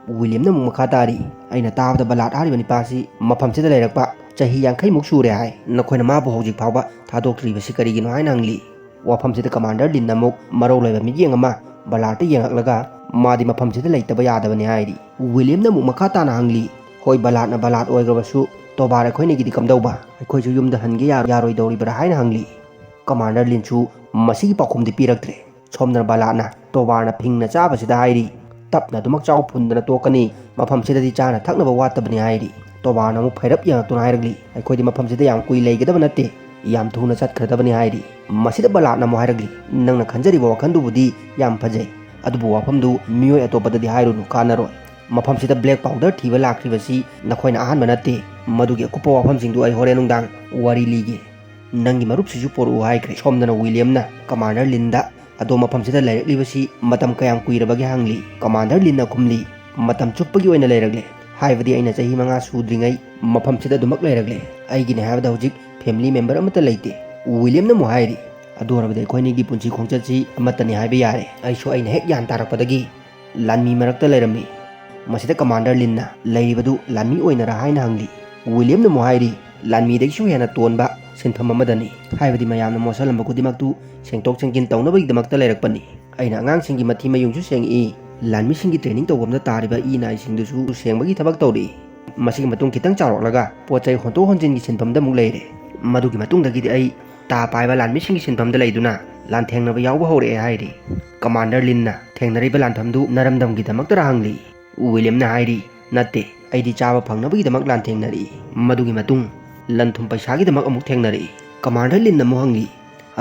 ꯋꯤꯂꯤꯌꯝꯅ ꯑꯃꯨꯛ ꯃꯈꯥ ꯇꯥꯔꯤ, "ꯑꯩꯅ ꯇꯥꯕꯗ ꯕꯂꯥꯔꯗ ꯍꯥꯏꯔꯤꯕ ꯅꯤꯄꯥꯁꯤ ꯃꯐꯝꯁꯤꯗ ꯂꯩꯔꯛꯄ ꯆꯍꯤ ꯌꯥꯡꯈꯩꯃꯨꯛ ꯁꯨꯔꯦ ꯍꯥꯏ꯫ ꯅꯈꯣꯏꯅ ꯃꯥꯕꯨ ꯍꯧꯖꯤꯛ ꯐꯥꯎꯕ ꯊꯥꯗꯣꯛꯇ꯭ꯔꯤꯕꯁꯤ ꯀꯔꯤꯒꯤꯅꯣ?" ꯍꯥꯏꯅ ꯍꯪꯂꯤ꯫ ꯋꯥꯐꯝꯁꯤꯗ ꯀꯃꯥꯟꯗꯔ ꯂꯤꯟꯅ ꯑꯃꯨꯛ ꯃꯔꯧ ꯂꯩꯕ ꯃꯤꯠꯌꯦꯡ ꯑꯃ ꯕꯂꯥꯔꯠꯇ ꯌꯦꯡꯉꯛꯂꯒ ꯃꯥꯗꯤ ꯃꯐꯝꯁꯤꯗ ꯂꯩꯇꯕ ꯌꯥꯗꯕꯅꯤ ꯍꯥꯏꯔꯤ꯫ ꯋꯤꯂꯤꯌꯝꯅ ꯑꯃꯨꯛ ꯃꯈꯥ ꯇꯥꯅ ꯍꯪꯂꯤ, "ꯍꯣꯏ, ꯕꯂꯥꯔꯠꯅ ꯕꯂꯥꯔꯠ ꯑꯣꯏꯈ꯭ꯔꯕꯁꯨ ꯇꯣꯕꯥꯔ ꯑꯩꯈꯣꯏꯅꯤꯒꯤꯗꯤ ꯀꯝꯗꯧꯕ? ꯑꯩꯈꯣꯏꯁꯨ ꯌꯨꯝꯗ ꯍꯟꯒꯦ ꯌꯥꯔꯣꯏꯗꯧꯔꯤꯕ꯭ꯔꯥ?" ꯍꯥꯏꯅ ꯍꯪꯂꯤ꯫ ꯀꯃꯥꯟꯗꯔ ꯂꯤꯟꯁꯨ ꯃꯁꯤꯒꯤ ꯄꯥꯎꯈꯨꯝꯗꯤ ꯄꯤꯔꯛꯇ꯭ꯔꯦ꯫ ꯁꯣꯝꯗꯅ ꯕꯂꯥꯠꯅ ꯇꯣꯕꯥꯔꯅ ꯐꯤꯡꯅ ꯆꯥꯕꯁꯤꯗ ꯍꯥꯏꯔꯤ, "ꯇꯞꯅ ꯑꯗꯨꯃꯛ ꯆꯥꯎ, ꯐꯨꯟꯗꯅ ꯇꯣꯛꯀꯅꯤ, ꯃꯐꯝꯁꯤꯗꯗꯤ ꯆꯥꯅ ꯊꯛꯅꯕ ꯋꯥꯠꯇꯕꯅꯤ" ꯍꯥꯏꯔꯤ꯫ ꯇꯣꯕꯥꯔꯅ ꯑꯃꯨꯛ ꯐꯩꯔꯞ ꯌꯦꯡꯉꯛꯇꯨꯅ ꯍꯥꯏꯔꯛꯂꯤ, "ꯑꯩꯈꯣꯏꯗꯤ ꯃꯐꯝꯁꯤꯗ ꯌꯥꯝ ꯀꯨꯏ ꯂꯩꯒꯗꯕ ꯅꯠꯇꯦ, ꯌꯥꯝ ꯊꯨꯅ ꯆꯠꯈ꯭ꯔꯗꯕꯅꯤ" ꯍꯥꯏꯔꯤ꯫ ꯃꯁꯤꯗ ꯕꯂꯥꯠꯅ ꯑꯃꯨꯛ ꯍꯥꯏꯔꯛꯂꯤ, "ꯅꯪꯅ ꯈꯟꯖꯔꯤꯕ ꯋꯥꯈꯜꯗꯨꯕꯨꯗꯤ ꯌꯥꯝ ꯐꯖꯩ, ꯑꯗꯨꯕꯨ ꯋꯥꯐꯝꯗꯨ ꯃꯤꯑꯣꯏ ꯑꯇꯣꯞꯄꯗꯗꯤ ꯍꯥꯏꯔꯨꯅꯨ, ꯀꯥꯟꯅꯔꯣꯏ꯫ ꯃꯐꯝꯁꯤꯗ ꯕ꯭ꯂꯦꯛ ꯄꯥꯎꯗꯔ ꯊꯤꯕ ꯂꯥꯛꯈ꯭ꯔꯤꯕꯁꯤ ꯅꯈꯣꯏꯅ ꯑꯍꯥꯟꯕ ꯅꯠꯇꯦ, ꯃꯗꯨꯒꯤ ꯑꯀꯨꯞꯄ ꯋꯥꯐꯝꯁꯤꯡꯗꯨ ꯑꯩ ꯍꯣꯔꯦꯟ ꯅꯨꯡꯗꯥꯡ ꯋꯥꯔꯤ ꯂꯤꯒꯦ꯫ ꯅꯪꯒꯤ ꯃꯔꯨꯞꯁꯤꯁꯨ ꯄꯣꯔꯛꯎ" ꯍꯥꯏꯈ꯭ꯔꯦ꯫ ꯁꯣꯝꯗꯅ ꯋꯤꯂꯤꯌꯝꯅ ꯀꯃꯥꯟꯗꯔ ꯂꯤꯟꯗ, "ꯑꯗꯣ ꯃꯐꯝꯁꯤꯗ ꯂꯩꯔꯛꯂꯤꯕꯁꯤ ꯃꯇꯝ ꯀꯌꯥꯝ ꯀꯨꯏꯔꯕꯒꯦ?" ꯍꯪꯂꯤ꯫ ꯀꯃꯥꯟꯗꯔ ꯂꯤꯟꯅ ꯈꯨꯝꯂꯤ, "ꯃꯇꯝ ꯆꯨꯞꯄꯒꯤ ꯑꯣꯏꯅ ꯂꯩꯔꯛꯂꯦ, ꯍꯥꯏꯕꯗꯤ ꯑꯩꯅ ꯆꯍꯤ ꯃꯉꯥ ꯁꯨꯗ꯭ꯔꯤꯉꯩ ꯃꯐꯝꯁꯤꯗ ꯑꯗꯨꯃꯛ ꯂꯩꯔꯛꯂꯦ꯫ ꯑꯩꯒꯤꯅꯦ ꯍꯥꯏꯕꯗ ꯍꯧꯖꯤꯛ ꯐꯦꯃꯤꯂꯤ ꯃꯦꯝꯕꯔ ꯑꯃꯠꯇ ꯂꯩꯇꯦ"꯫ ꯋꯤꯂꯤꯌꯝꯅ ꯑꯃꯨꯛ ꯍꯥꯏꯔꯤ, "ꯑꯗꯨ ꯑꯣꯏꯔꯕꯗꯤ ꯑꯩꯈꯣꯏꯅꯤꯒꯤ ꯄꯨꯟꯁꯤ ꯈꯣꯡꯆꯠꯁꯤ ꯑꯃꯠꯇꯅꯤ ꯍꯥꯏꯕ ꯌꯥꯔꯦ꯫ ꯑꯩꯁꯨ ꯑꯩꯅ ꯍꯦꯛ ꯒ꯭ꯌꯥꯟ ꯇꯥꯔꯛꯄꯗꯒꯤ ꯂꯥꯟꯃꯤ ꯃꯔꯛꯇ ꯂꯩꯔꯝꯃꯤ"꯫ ꯃꯁꯤꯗ ꯀꯃꯥꯟꯗꯔ ꯂꯤꯟꯅ, "ꯂꯩꯔꯤꯕꯗꯨ ꯂꯥꯟꯃꯤ ꯑꯣꯏꯅꯔꯥ?" ꯍꯥꯏꯅ ꯍꯪꯂꯤ꯫ ꯋꯤꯂꯤꯌꯝꯅ ꯑꯃꯨꯛ ꯍꯥꯏꯔꯤ, "ꯂꯥꯟꯃꯤꯗꯒꯤꯁꯨ ꯍꯦꯟꯅ ꯇꯣꯟꯕ ꯁꯤꯟꯐꯝ ꯑꯃꯗꯅꯤ, ꯍꯥꯏꯕꯗꯤ ꯃꯌꯥꯝꯅ ꯃꯣꯠꯁꯜꯂꯝꯕ ꯈꯨꯗꯤꯡꯃꯛꯇꯨ ꯁꯦꯡꯗꯣꯛ ꯁꯦꯡꯖꯤꯟ ꯇꯧꯅꯕꯒꯤꯗꯃꯛꯇ ꯂꯩꯔꯛꯄꯅꯤ꯫ ꯑꯩꯅ ꯑꯉꯥꯡꯁꯤꯡꯒꯤ ꯃꯊꯤ ꯃꯌꯨꯡꯁꯨ ꯁꯦꯡꯉꯛꯏ, ꯂꯥꯟꯃꯤꯁꯤꯡꯒꯤ ꯇ꯭ꯔꯦꯅꯤꯡ ꯇꯧꯐꯝꯗ ꯇꯥꯔꯤꯕ ꯏ ꯅꯥꯏꯁꯤꯡꯗꯨꯁꯨ ꯁꯦꯡꯕꯒꯤ ꯊꯕꯛ ꯇꯧꯔꯛꯏ꯫ ꯃꯁꯤꯒꯤ ꯃꯇꯨꯡ ꯈꯤꯇꯪ ꯆꯥꯎꯔꯛꯂꯒ ꯄꯣꯠ ꯆꯩ ꯍꯣꯟꯗꯣꯛ ꯍꯣꯟꯖꯤꯟꯒꯤ ꯁꯤꯟꯐꯝꯗ ꯑꯃꯨꯛ ꯂꯩꯔꯦ꯫ ꯃꯗꯨꯒꯤ ꯃꯇꯨꯡꯗꯒꯤꯗꯤ ꯑꯩ ꯇꯥ ꯄꯥꯏꯕ ꯂꯥꯟꯃꯤꯁꯤꯡꯒꯤ ꯁꯤꯟꯐꯝꯗ ꯂꯩꯗꯨꯅ ꯂꯥꯟꯊꯦꯡꯅꯕ ꯌꯥꯎꯕ ꯍꯧꯔꯛꯑꯦ" ꯍꯥꯏꯔꯤ꯫ ꯀꯃꯥꯟꯗꯔ ꯂꯤꯟꯅ, "ꯊꯦꯡꯅꯔꯤꯕ ꯂꯥꯟꯐꯝꯗꯨ ꯅꯔꯝꯗꯝꯒꯤꯗꯃꯛꯇꯔ?" ꯍꯪꯂꯤ꯫ ꯋꯤꯂꯤꯌꯝꯅ ꯍꯥꯏꯔꯤ, "ꯅꯠꯇꯦ, ꯑꯩꯗꯤ ꯆꯥꯕ ꯐꯪꯅꯕꯒꯤꯗꯃꯛ ꯂꯥꯟꯊꯦꯡꯅꯔꯛꯏ"꯫ ꯃꯗꯨꯒꯤ ꯃꯇꯨꯡ ꯂꯟ ꯊꯨꯝ ꯄꯩꯁꯥꯒꯤꯗꯃꯛ ꯑꯃꯨꯛ ꯊꯦꯡꯅꯔꯛꯏ꯫ ꯀꯃꯥꯟꯗꯔ ꯂꯤꯟꯅ ꯑꯃꯨꯛ ꯍꯪꯂꯤ,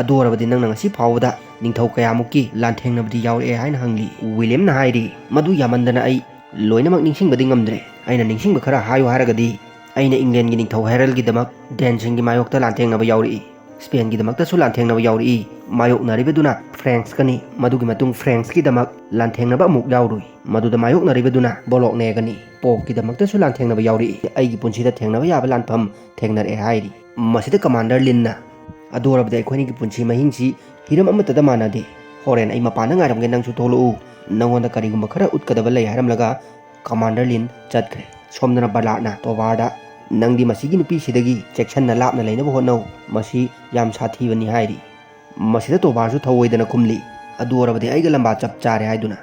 "ꯑꯗꯨ ꯑꯣꯏꯔꯕꯗꯤ ꯅꯪꯅ ꯉꯁꯤ ꯐꯥꯎꯕꯗ ꯅꯤꯡꯊꯧ ꯀꯌꯥꯃꯨꯛꯀꯤ ꯂꯥꯟꯊꯦꯡꯅꯕꯗꯤ ꯌꯥꯎꯔꯛꯑꯦ?" ꯍꯥꯏꯅ ꯍꯪꯂꯤ꯫ ꯋꯤꯂꯤꯌꯝꯅ ꯍꯥꯏꯔꯤ, "ꯃꯗꯨ ꯌꯥꯝꯃꯟꯗꯅ ꯑꯩ ꯂꯣꯏꯅꯃꯛ ꯅꯤꯡꯁꯤꯡꯕꯗꯤ ꯉꯝꯗ꯭ꯔꯦ꯫ ꯑꯩꯅ ꯅꯤꯡꯁꯤꯡꯕ ꯈꯔ ꯍꯥꯏꯌꯨ ꯍꯥꯏꯔꯒꯗꯤ, ꯑꯩꯅ ꯏꯪꯂꯦꯟꯒꯤ ꯅꯤꯡꯊꯧ ꯍꯦꯔꯜꯒꯤꯗꯃꯛ ꯗꯦꯟꯁꯤꯡꯒꯤ ꯃꯥꯌꯣꯛꯇ ꯂꯥꯟꯊꯦꯡꯅꯕ ꯌꯥꯎꯔꯛꯏ, ꯁ꯭ꯄꯦꯟꯒꯤꯗꯃꯛꯇꯁꯨ ꯂꯥꯟꯊꯦꯡꯅꯕ ꯌꯥꯎꯔꯛꯏ꯫ ꯃꯥꯌꯣꯛꯅꯔꯤꯕꯗꯨꯅ ꯐ꯭ꯔꯦꯟꯁꯀꯅꯤ꯫ ꯃꯗꯨꯒꯤ ꯃꯇꯨꯡ ꯐ꯭ꯔꯦꯟꯁꯀꯤꯗꯃꯛ ꯂꯥꯟꯊꯦꯡꯅꯕ ꯑꯃꯨꯛ ꯌꯥꯎꯔꯨꯏ꯫ ꯃꯗꯨꯗ ꯃꯥꯌꯣꯛꯅꯔꯤꯕꯗꯨꯅ ꯕꯣꯂꯣꯛꯅꯦꯒꯅꯤ꯫ ꯄꯣꯞꯀꯤꯗꯃꯛꯇꯁꯨ ꯂꯥꯟꯊꯦꯡꯅꯕ ꯌꯥꯎꯔꯛꯏ꯫ ꯑꯩꯒꯤ ꯄꯨꯟꯁꯤꯗ ꯊꯦꯡꯅꯕ ꯌꯥꯕ ꯂꯥꯟꯐꯝ ꯊꯦꯡꯅꯔꯛꯑꯦ" ꯍꯥꯏꯔꯤ꯫ ꯃꯁꯤꯗ ꯀꯃꯥꯟꯗꯔ ꯂꯤꯟꯅ, "ꯑꯗꯨ ꯑꯣꯏꯔꯕꯗꯤ ꯑꯩꯈꯣꯏꯅꯤꯒꯤ ꯄꯨꯟꯁꯤ ꯃꯍꯤꯡꯁꯤ ꯍꯤꯔꯝ ꯑꯃꯠꯇꯗ ꯃꯥꯟꯅꯗꯦ꯫ ꯍꯣꯔꯦꯟ ꯑꯩ ꯃꯄꯥꯟꯗ ꯉꯥꯏꯔꯝꯒꯦ, ꯅꯪꯁꯨ ꯊꯣꯛꯂꯛꯎ꯫ ꯅꯉꯣꯟꯗ ꯀꯔꯤꯒꯨꯝꯕ ꯈꯔ ꯎꯠꯀꯗꯕ ꯂꯩ" ꯍꯥꯏꯔꯝꯂꯒ ꯀꯃꯥꯟꯗꯔ ꯂꯤꯟ ꯆꯠꯈ꯭ꯔꯦ꯫ ꯁꯣꯝꯗꯅ ꯕꯂꯥꯠꯅ ꯇꯣꯕꯥꯔꯗ, "ꯅꯪꯗꯤ ꯃꯁꯤꯒꯤ ꯅꯨꯄꯤꯁꯤꯗꯒꯤ ꯆꯦꯛꯁꯤꯟꯅ ꯂꯥꯞꯅ ꯂꯩꯅꯕ ꯍꯣꯠꯅꯧ, ꯃꯁꯤ ꯌꯥꯝ ꯁꯥꯊꯤꯕꯅꯤ" ꯍꯥꯏꯔꯤ꯫ ꯃꯁꯤꯗ ꯇꯣꯕꯥꯔꯁꯨ ꯊꯧꯑꯣꯏꯗꯅ ꯈꯨꯝꯂꯤ, "ꯑꯗꯨ ꯑꯣꯏꯔꯕꯗꯤ ꯑꯩꯒ ꯂꯝꯕꯥ ꯆꯞ ꯆꯥꯔꯦ" ꯍꯥꯏꯗꯨꯅ꯫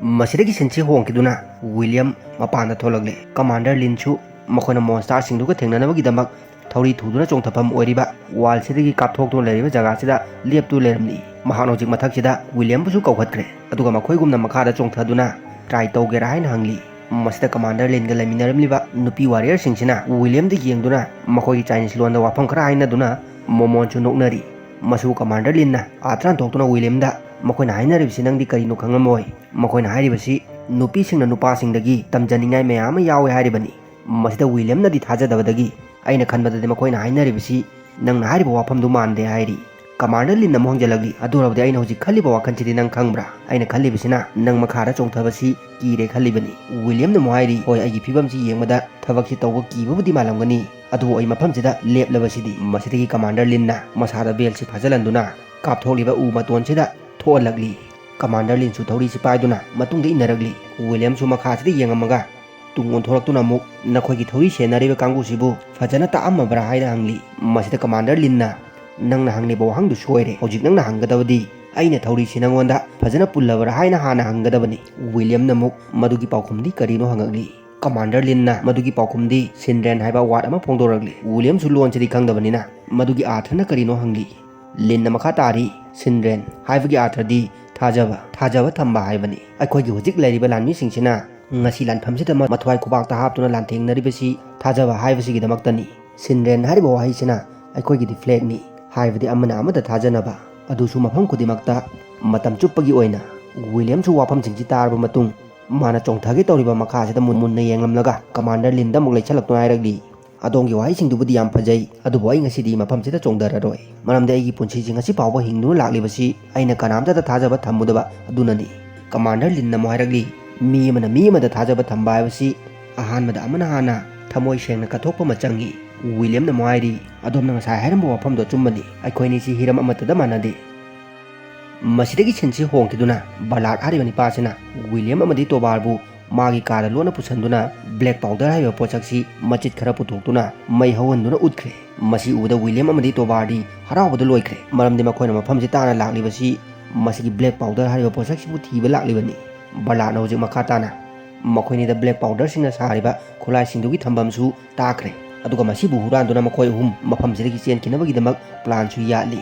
ꯃꯁꯤꯗꯒꯤ ꯁꯤꯟꯁꯤ ꯍꯣꯡꯈꯤꯗꯨꯅ ꯋꯤꯂꯤꯌꯝ ꯃꯄꯥꯟꯗ ꯊꯣꯛꯂꯛꯂꯦ꯫ ꯀꯃꯥꯟꯗꯔ ꯂꯤꯟꯁꯨ ꯃꯈꯣꯏꯅ ꯃꯣꯟꯁꯇꯥꯔꯁꯤꯡꯗꯨꯒ ꯊꯦꯡꯅꯅꯕꯒꯤꯗꯃꯛ ꯊꯧꯔꯤ ꯊꯨꯗꯨꯅ ꯆꯣꯡꯊꯐꯝ ꯑꯣꯏꯔꯤꯕ ꯋꯥꯜꯁꯤꯗꯒꯤ ꯀꯥꯞꯊꯣꯛꯇꯨꯅ ꯂꯩꯔꯤꯕ ꯖꯒꯥꯁꯤꯗ ꯂꯦꯞꯇꯨ ꯂꯩꯔꯝꯂꯤ꯫ ꯃꯍꯥꯛꯅ ꯍꯧꯖꯤꯛ ꯃꯊꯛꯁꯤꯗ ꯋꯤꯂꯤꯌꯝꯕꯨꯁꯨ ꯀꯧꯈꯠꯈ꯭ꯔꯦ, ꯑꯗꯨꯒ ꯃꯈꯣꯏꯒꯨꯝꯅ ꯃꯈꯥꯗ ꯆꯣꯡꯊꯗꯨꯅ ꯇ꯭ꯔꯥꯏ ꯇꯧꯒꯦꯔꯥ ꯍꯥꯏꯅ ꯍꯪꯂꯤ꯫ ꯃꯁꯤꯗ ꯀꯃꯥꯟꯗꯔ ꯂꯤꯟꯒ ꯂꯩꯃꯤꯟꯅꯔꯝꯂꯤꯕ ꯅꯨꯄꯤ ꯋꯥꯔꯤꯌꯔꯁꯤꯡꯁꯤꯅ ꯋꯤꯂꯤꯌꯝꯗ ꯌꯦꯡꯗꯨꯅ ꯃꯈꯣꯏꯒꯤ ꯆꯥꯏꯅꯤꯁ ꯂꯣꯟꯗ ꯋꯥꯐꯝ ꯈꯔ ꯍꯥꯏꯅꯗꯨꯅ ꯃꯣꯃꯣꯟꯁꯨ ꯅꯣꯛꯅꯔꯤ꯫ ꯃꯁꯨ ꯀꯃꯥꯟꯗꯔ ꯂꯤꯟꯅ ꯑꯥꯔꯊ ꯍꯟꯗꯣꯛꯇꯨꯅ ꯋꯤꯂꯤꯌꯝꯗ, "ꯃꯈꯣꯏꯅ ꯍꯥꯏꯅꯔꯤꯕꯁꯤ ꯅꯪꯗꯤ ꯀꯔꯤꯅꯣ ꯈꯪꯂꯝꯃꯣꯏ꯫ ꯃꯈꯣꯏꯅ ꯍꯥꯏꯔꯤꯕꯁꯤ ꯅꯨꯄꯤꯁꯤꯡꯅ ꯅꯨꯄꯥꯁꯤꯡꯗꯒꯤ ꯇꯝꯖꯅꯤꯡꯉꯥꯏ ꯃꯌꯥꯝ ꯑꯃ ꯌꯥꯎꯋꯦ" ꯍꯥꯏꯔꯤꯕꯅꯤ꯫ ꯃꯁꯤꯗ ꯋꯤꯂꯤꯌꯝꯅꯗꯤ ꯊꯥꯖꯗꯕꯗꯒꯤ, "ꯑꯩꯅ ꯈꯟꯕꯗꯗꯤ ꯃꯈꯣꯏꯅ ꯍꯥꯏꯅꯔꯤꯕꯁꯤ ꯅꯪꯅ ꯍꯥꯏꯔꯤꯕ ꯋꯥꯐꯝꯗꯨ ꯃꯥꯟꯗꯦ" ꯍꯥꯏꯔꯤ꯫ ꯀꯃꯥꯟꯗꯔ ꯂꯤꯟꯅ ꯑꯃꯨꯛ ꯍꯪꯖꯜꯂꯛꯂꯤ, "ꯑꯗꯨ ꯑꯣꯏꯔꯕꯗꯤ ꯑꯩꯅ ꯍꯧꯖꯤꯛ ꯈꯜꯂꯤꯕ ꯋꯥꯈꯜꯁꯤꯗꯤ ꯅꯪ ꯈꯪꯕ꯭ꯔꯥ? ꯑꯩꯅ ꯈꯜꯂꯤꯕꯁꯤꯅ ꯅꯪ ꯃꯈꯥꯗ ꯆꯣꯡꯊꯕꯁꯤ ꯀꯤꯔꯦ ꯈꯜꯂꯤꯕꯅꯤ"꯫ ꯋꯤꯂꯤꯌꯝꯅ ꯑꯃꯨꯛ ꯍꯥꯏꯔꯤ, "ꯍꯣꯏ, ꯑꯩꯒꯤ ꯐꯤꯕꯝꯁꯤ ꯌꯦꯡꯕꯗ ꯊꯕꯛꯁꯤ ꯇꯧꯕ ꯀꯤꯕꯕꯨꯗꯤ ꯃꯥꯜꯂꯝꯒꯅꯤ, ꯑꯗꯨꯕꯨ ꯑꯩ ꯃꯐꯝꯁꯤꯗ ꯂꯦꯞꯂꯕꯁꯤꯗꯤ"꯫ ꯃꯁꯤꯗꯒꯤ ꯀꯃꯥꯟꯗꯔ ꯂꯤꯟꯅ ꯃꯁꯥꯗ ꯕꯦꯜꯁꯤ ꯐꯥꯖꯤꯜꯍꯟꯗꯨꯅ ꯀꯥꯞꯊꯣꯛꯂꯤꯕ ꯎ ꯃꯇꯣꯟꯁꯤꯗ ꯊꯣꯛꯍꯜꯂꯛꯂꯤ꯫ ꯀꯃꯥꯟꯗꯔ ꯂꯤꯟꯁꯨ ꯊꯧꯔꯤꯁꯤ ꯄꯥꯏꯗꯨꯅ ꯃꯇꯨꯡꯗ ꯏꯟꯅꯔꯛꯂꯤ꯫ ꯋꯤꯂꯤꯌꯝꯁꯨ ꯃꯈꯥꯁꯤꯗ ꯌꯦꯡꯉꯝꯃꯒ ꯇꯨꯡ ꯑꯣꯟꯊꯣꯔꯛꯇꯨꯅ ꯑꯃꯨꯛ, "ꯅꯈꯣꯏꯒꯤ ꯊꯧꯔꯤ ꯁꯦꯟꯅꯔꯤꯕ ꯀꯥꯡꯕꯨꯁꯤꯕꯨ ꯐꯖꯅ ꯇꯥꯛꯑꯝꯃꯕ꯭ꯔꯥ?" ꯍꯥꯏꯅ ꯍꯪꯂꯤ꯫ ꯃꯁꯤꯗ ꯀꯃꯥꯟꯗꯔ ꯂꯤꯟꯅ, "ꯅꯪꯅ ꯍꯪꯂꯤꯕ ꯋꯥꯍꯪꯗꯨ ꯁꯣꯏꯔꯦ꯫ ꯍꯧꯖꯤꯛ ꯅꯪꯅ ꯍꯪꯒꯗꯕꯗꯤ, ꯑꯩꯅ ꯊꯧꯔꯤꯁꯤ ꯅꯪꯉꯣꯟꯗ ꯐꯖꯅ ꯄꯨꯜꯂꯕ꯭ꯔꯥ ꯍꯥꯏꯅ ꯍꯥꯟꯅ ꯍꯪꯒꯗꯕꯅꯤ"꯫ ꯋꯤꯂꯤꯌꯝꯅ ꯑꯃꯨꯛ, "ꯃꯗꯨꯒꯤ ꯄꯥꯎꯈꯨꯝꯗꯤ ꯀꯔꯤꯅꯣ?" ꯍꯪꯉꯛꯂꯤ꯫ ꯀꯃꯥꯟꯗꯔ ꯂꯤꯟꯅ ꯃꯗꯨꯒꯤ ꯄꯥꯎꯈꯨꯝꯗꯤ ꯁꯤꯟꯗ꯭ꯔꯦꯟ ꯍꯥꯏꯕ ꯋꯥꯔꯗ ꯑꯃ ꯐꯣꯡꯗꯣꯔꯛꯂꯤ꯫ ꯋꯤꯂꯤꯌꯝꯁꯨ ꯂꯣꯟꯁꯤꯗꯤ ꯈꯪꯗꯕꯅꯤꯅ ꯃꯗꯨꯒꯤ ꯑꯥꯔꯊꯅ ꯀꯔꯤꯅꯣ ꯍꯪꯂꯤ꯫ ꯂꯤꯟꯅ ꯃꯈꯥ ꯇꯥꯔꯤ, "ꯁꯤꯟꯗ꯭ꯔꯦꯟ ꯍꯥꯏꯕꯒꯤ ꯑꯥꯔꯊꯗꯤ ꯊꯥꯖꯕ, ꯊꯥꯖꯕ ꯊꯝꯕ ꯍꯥꯏꯕꯅꯤ꯫ ꯑꯩꯈꯣꯏꯒꯤ ꯍꯧꯖꯤꯛ ꯂꯩꯔꯤꯕ ꯂꯥꯟꯃꯤꯁꯤꯡꯁꯤꯅ ꯉꯁꯤ ꯂꯥꯟꯐꯝꯁꯤꯗ ꯃ-, ꯃꯊ꯭ꯋꯥꯏ ꯈꯨꯕꯥꯛꯇ ꯍꯥꯞꯇꯨꯅ ꯂꯥꯟꯊꯦꯡꯅꯔꯤꯕꯁꯤ ꯊꯥꯖꯕ ꯍꯥꯏꯕꯁꯤꯒꯤꯗꯃꯛꯇꯅꯤ꯫ ꯁꯤꯟꯗ꯭ꯔꯦꯟ ꯍꯥꯏꯔꯤꯕ ꯋꯥꯍꯩꯁꯤꯅ ꯑꯩꯈꯣꯏꯒꯤꯗꯤ ꯐ꯭ꯂꯦꯒꯅꯤ, ꯍꯥꯏꯕꯗꯤ ꯑꯃꯅ ꯑꯃꯗ ꯊꯥꯖꯅꯕ, ꯑꯗꯨꯁꯨ ꯃꯐꯝ ꯈꯨꯗꯤꯡꯃꯛꯇ ꯃꯇꯝ ꯆꯨꯞꯄꯒꯤ ꯑꯣꯏꯅ"꯫ ꯋꯤꯂꯤꯌꯝꯁꯨ ꯋꯥꯐꯝꯁꯤꯡꯁꯤ ꯇꯥꯔꯕ ꯃꯇꯨꯡ, ꯃꯥꯅ ꯆꯣꯡꯊꯒꯦ ꯇꯧꯔꯤꯕ ꯃꯈꯥꯁꯤꯗ ꯃꯨꯟ-, ꯃꯨꯟꯅ ꯌꯦꯡꯂꯝꯂꯒ ꯀꯃꯥꯟꯗꯔ ꯂꯤꯟꯗ ꯑꯃꯨꯛ ꯂꯩꯁꯜꯂꯛꯇꯨꯅ ꯍꯥꯏꯔꯛꯂꯤ, "ꯑꯗꯣꯝꯒꯤ ꯋꯥꯍꯩꯁꯤꯡꯗꯨꯕꯨꯗꯤ ꯌꯥꯝ ꯐꯖꯩ, ꯑꯗꯨꯕꯨ ꯑꯩ ꯉꯁꯤꯗꯤ ꯃꯐꯝꯁꯤꯗ ꯆꯣꯡꯊꯔꯔꯣꯏ, ꯃꯔꯝꯗꯤ ꯑꯩꯒꯤ ꯄꯨꯟꯁꯤꯁꯤ ꯉꯁꯤ ꯐꯥꯎꯕ ꯍꯤꯡꯗꯨꯅ ꯂꯥꯛꯂꯤꯕꯁꯤ ꯑꯩꯅ ꯀꯅꯥꯝꯇꯗ ꯊꯥꯖꯕ ꯊꯝꯃꯨꯗꯕ ꯑꯗꯨꯅꯅꯤ"꯫ ꯀꯃꯥꯟꯗꯔ ꯂꯤꯟꯅ ꯑꯃꯨꯛ ꯍꯥꯏꯔꯛꯂꯤ, "ꯃꯤ ꯑꯃꯅ ꯃꯤ ꯑꯃꯗ ꯊꯥꯖꯕ ꯊꯝꯕ ꯍꯥꯏꯕꯁꯤ ꯑꯍꯥꯟꯕꯗ ꯑꯃꯅ ꯍꯥꯟꯅ ꯊꯃꯣꯏ ꯁꯦꯡꯅ ꯀꯠꯊꯣꯛꯄ ꯑꯃ ꯆꯪꯏ"꯫ ꯋꯤꯂꯤꯌꯝꯅ ꯑꯃꯨꯛ ꯍꯥꯏꯔꯤ, "ꯑꯗꯣꯝꯅ ꯉꯁꯥꯏ ꯍꯥꯏꯔꯝꯕ ꯋꯥꯐꯝꯗꯣ ꯑꯆꯨꯝꯕꯅꯤ, ꯑꯩꯈꯣꯏꯅꯤꯁꯤ ꯍꯤꯔꯝ ꯑꯃꯠꯇꯗ ꯃꯥꯟꯅꯗꯦ"꯫ ꯃꯁꯤꯗꯒꯤ ꯁꯤꯟꯁꯤ ꯍꯣꯡꯈꯤꯗꯨꯅ ꯕꯥꯂꯥꯔꯗ ꯍꯥꯏꯔꯤꯕ ꯅꯤꯄꯥꯁꯤꯅ ꯋꯤꯂꯤꯌꯝ ꯑꯃꯗꯤ ꯇꯣꯕꯥꯔꯕꯨ ꯃꯥꯒꯤ ꯀꯥꯗ ꯂꯣꯟꯅ ꯄꯨꯁꯤꯟꯗꯨꯅ ꯕ꯭ꯂꯦꯛ ꯄꯥꯎꯗꯔ ꯍꯥꯏꯔꯤꯕ ꯄꯣꯠꯁꯛꯁꯤ ꯃꯆꯤꯠ ꯈꯔ ꯄꯨꯊꯣꯛꯇꯨꯅ ꯃꯩ ꯍꯧꯍꯟꯗꯨꯅ ꯎꯠꯈ꯭ꯔꯦ꯫ ꯃꯁꯤ ꯎꯕꯗ ꯋꯤꯂꯤꯌꯝ ꯑꯃꯗꯤ ꯇꯣꯕꯥꯔꯗꯤ ꯍꯔꯥꯎꯕꯗ ꯂꯣꯏꯈ꯭ꯔꯦ, ꯃꯔꯝꯗꯤ ꯃꯈꯣꯏꯅ ꯃꯐꯝꯁꯤ ꯇꯥꯅ ꯂꯥꯛꯂꯤꯕꯁꯤ ꯃꯁꯤꯒꯤ ꯕ꯭ꯂꯦꯛ ꯄꯥꯎꯗꯔ ꯍꯥꯏꯔꯤꯕ ꯄꯣꯠꯁꯛꯁꯤꯕꯨ ꯊꯤꯕ ꯂꯥꯛꯂꯤꯕꯅꯤ꯫ ꯕꯔꯂꯥꯠꯅ ꯍꯧꯖꯤꯛ ꯃꯈꯥ ꯇꯥꯅ ꯃꯈꯣꯏꯅꯤꯗ ꯕ꯭ꯂꯦꯛ ꯄꯥꯎꯗꯔꯁꯤꯡꯅ ꯁꯥꯔꯤꯕ ꯈꯨꯠꯂꯥꯏꯁꯤꯡꯗꯨꯒꯤ ꯊꯝꯐꯝꯁꯨ ꯇꯥꯛꯈ꯭ꯔꯦ꯫ ꯑꯗꯨꯒ ꯃꯁꯤꯕꯨ ꯍꯨꯔꯥꯟꯗꯨꯅ ꯃꯈꯣꯏ ꯑꯍꯨꯝ ꯃꯐꯝꯁꯤꯗꯒꯤ ꯆꯦꯟꯈꯤꯅꯕꯒꯤꯗꯃꯛ ꯄ꯭ꯂꯥꯟꯁꯨ ꯌꯥꯠꯂꯤ꯫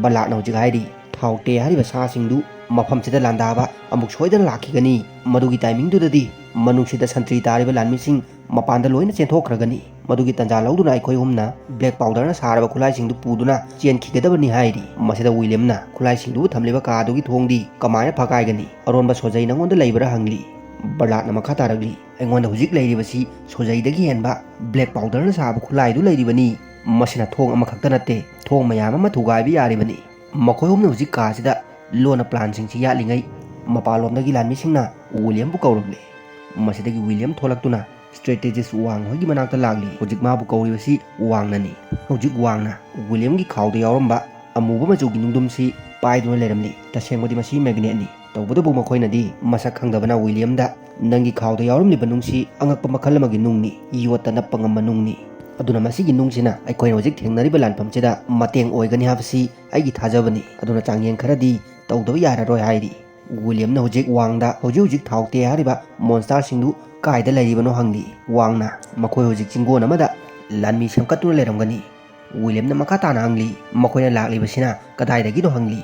ꯕꯔꯂꯥꯠꯅ ꯍꯧꯖꯤꯛ ꯍꯥꯏꯔꯤ, ꯊꯥꯎꯇꯦ ꯍꯥꯏꯔꯤꯕ ꯁꯥꯁꯤꯡꯗꯨ ꯃꯐꯝꯁꯤꯗ ꯂꯥꯟꯗꯥꯕ ꯑꯃꯨꯛ ꯁꯣꯏꯗꯅ ꯂꯥꯛꯈꯤꯒꯅꯤ꯫ ꯃꯗꯨꯒꯤ ꯇꯥꯏꯃꯤꯡꯗꯨꯗꯗꯤ ꯃꯅꯨꯡꯁꯤꯗ ꯁꯟꯇ꯭ꯔꯤ ꯇꯥꯔꯤꯕ ꯂꯥꯟꯃꯤꯁꯤꯡ ꯃꯄꯥꯟꯗ ꯂꯣꯏꯅ ꯆꯦꯟꯊꯣꯛꯈ꯭ꯔꯒꯅꯤ꯫ ꯃꯗꯨꯒꯤ ꯇꯥꯟꯖꯥ ꯂꯧꯗꯨꯅ ꯑꯩꯈꯣꯏ ꯑꯍꯨꯝꯅ ꯕ꯭ꯂꯦꯛ ꯄꯥꯎꯗꯔꯅ ꯁꯥꯔꯕ ꯈꯨꯠꯂꯥꯏꯁꯤꯡꯗꯨ ꯄꯨꯗꯨꯅ ꯆꯦꯟꯈꯤꯒꯗꯕꯅꯤ ꯍꯥꯏꯔꯤ꯫ ꯃꯁꯤꯗ ꯋꯤꯂꯤꯌꯝꯅ ꯈꯨꯠꯂꯥꯏꯁꯤꯡꯗꯨꯕꯨ ꯊꯝꯂꯤꯕ ꯀꯥꯗꯨꯒꯤ ꯊꯣꯡꯗꯤ ꯀꯃꯥꯏꯅ ꯐꯥꯀꯥꯏꯒꯅꯤ? ꯑꯔꯣꯟꯕ ꯁꯣꯖꯩ ꯅꯉꯣꯟꯗ ꯂꯩꯕ꯭ꯔꯥ ꯍꯪꯂꯤ꯫ ꯕꯔꯂꯥꯠꯅ ꯃꯈꯥ ꯇꯥꯔꯛꯂꯤ, ꯑꯩꯉꯣꯟꯗ ꯍꯧꯖꯤꯛ ꯂꯩꯔꯤꯕꯁꯤ ꯁꯣꯖꯩꯗꯒꯤ ꯍꯦꯟꯕ ꯕ꯭ꯂꯦꯛ ꯄꯥꯎꯗꯔꯅ ꯁꯥꯕ ꯈꯨꯠꯂꯥꯏꯗꯨ ꯂꯩꯔꯤꯕꯅꯤ꯫ ꯃꯁꯤꯅ ꯊꯣꯡ ꯑꯃꯈꯛꯇ ꯅꯠꯇꯦ, ꯊꯣꯡ ꯃꯌꯥꯝ ꯑꯃ ꯊꯨꯒꯥꯏꯕ ꯌꯥꯔꯤꯕꯅꯤ꯫ ꯃꯈꯣꯏ ꯑꯍꯨꯝꯅ ꯍꯧꯖꯤꯛ ꯀꯥꯁꯤꯗ ꯂꯣꯟꯅ ꯄ꯭ꯂꯥꯟꯁꯤꯡꯁꯤ ꯌꯥꯠꯂꯤꯉꯩ, ꯃꯄꯥꯟꯂꯣꯝꯗꯒꯤ ꯂꯥꯟꯃꯤꯁꯤꯡꯅ ꯋꯤꯂꯤꯌꯝꯕꯨ ꯀꯧꯔꯛꯂꯦ꯫ ꯃꯁꯤꯗꯒꯤ ꯋꯤꯂꯤꯌꯝ ꯊꯣꯛꯂꯛꯇꯨꯅ ꯁ꯭ꯇ꯭ꯔꯦꯇꯦꯖꯤꯁ ꯋꯥꯡ ꯍꯣꯏꯒꯤ ꯃꯅꯥꯛꯇ ꯂꯥꯛꯂꯤ꯫ ꯍꯧꯖꯤꯛ ꯃꯥꯕꯨ ꯀꯧꯔꯤꯕꯁꯤ ꯋꯥꯡꯅꯅꯤ꯫ ꯍꯧꯖꯤꯛ ꯋꯥꯡꯅ ꯋꯤꯂꯤꯌꯝꯒꯤ ꯈꯥꯎꯗ ꯌꯥꯎꯔꯝꯕ ꯑꯃꯨꯕ ꯃꯆꯨꯒꯤ ꯅꯨꯡꯗꯨꯝꯁꯤ ꯄꯥꯏꯗꯨꯅ ꯂꯩꯔꯝꯂꯤ꯫ ꯇꯁꯦꯡꯕꯗꯤ ꯃꯁꯤ ꯃꯦꯒꯅꯦꯠꯅꯤ꯫ ꯇꯧꯕꯇꯕꯨ ꯃꯈꯣꯏꯅꯗꯤ ꯃꯁꯛ ꯈꯪꯗꯕꯅ ꯋꯤꯂꯤꯌꯝꯗ, "ꯅꯪꯒꯤ ꯈꯥꯎꯗ ꯌꯥꯎꯔꯝꯂꯤꯕ ꯅꯨꯡꯁꯤ ꯑꯉꯛꯄ ꯃꯈꯜ ꯑꯃꯒꯤ ꯅꯨꯡꯅꯤ, ꯌꯣꯠꯇ ꯅꯞꯄ ꯉꯝꯕ ꯅꯨꯡꯅꯤ꯫ ꯑꯗꯨꯅ ꯃꯁꯤꯒꯤ ꯅꯨꯡꯁꯤꯅ ꯑꯩꯈꯣꯏꯅ ꯍꯧꯖꯤꯛ ꯊꯦꯡꯅꯔꯤꯕ ꯂꯥꯟꯐꯝꯁꯤꯗ ꯃꯇꯦꯡ ꯑꯣꯏꯒꯅꯤ ꯍꯥꯏꯕꯁꯤ ꯑꯩꯒꯤ ꯊꯥꯖꯕꯅꯤ꯫ ꯑꯗꯨꯅ ꯆꯥꯡꯌꯦꯡ ꯈꯔꯗꯤ ꯇꯧꯗꯕ ꯌꯥꯔꯔꯣꯏ" ꯍꯥꯏꯔꯤ꯫ ꯋꯤꯂꯤꯌꯝꯅ ꯍꯧꯖꯤꯛ ꯋꯥꯡꯗ ꯍꯧꯖꯤꯛ ꯍꯧꯖꯤꯛ ꯊꯥꯎꯇꯦ ꯍꯥꯏꯔꯤꯕ ꯃꯣꯟꯁꯇꯔꯁꯤꯡꯗꯨ ꯀꯥꯏꯗ ꯂꯩꯔꯤꯕꯅꯣ ꯍꯪꯂꯤ꯫ ꯋꯥꯡꯅ, "ꯃꯈꯣꯏ ꯍꯧꯖꯤꯛ ꯆꯤꯡꯒꯣꯟ ꯑꯃꯗ ꯂꯥꯟꯃꯤ ꯁꯦꯝꯒꯠꯇꯨꯅ ꯂꯩꯔꯝꯒꯅꯤ"꯫ ꯋꯤꯂꯤꯌꯝꯅ ꯃꯈꯥ ꯇꯥꯅ ꯍꯪꯂꯤ, "ꯃꯈꯣꯏꯅ ꯂꯥꯛꯂꯤꯕꯁꯤꯅ ꯀꯗꯥꯏꯗꯒꯤꯅꯣ?" ꯍꯪꯂꯤ꯫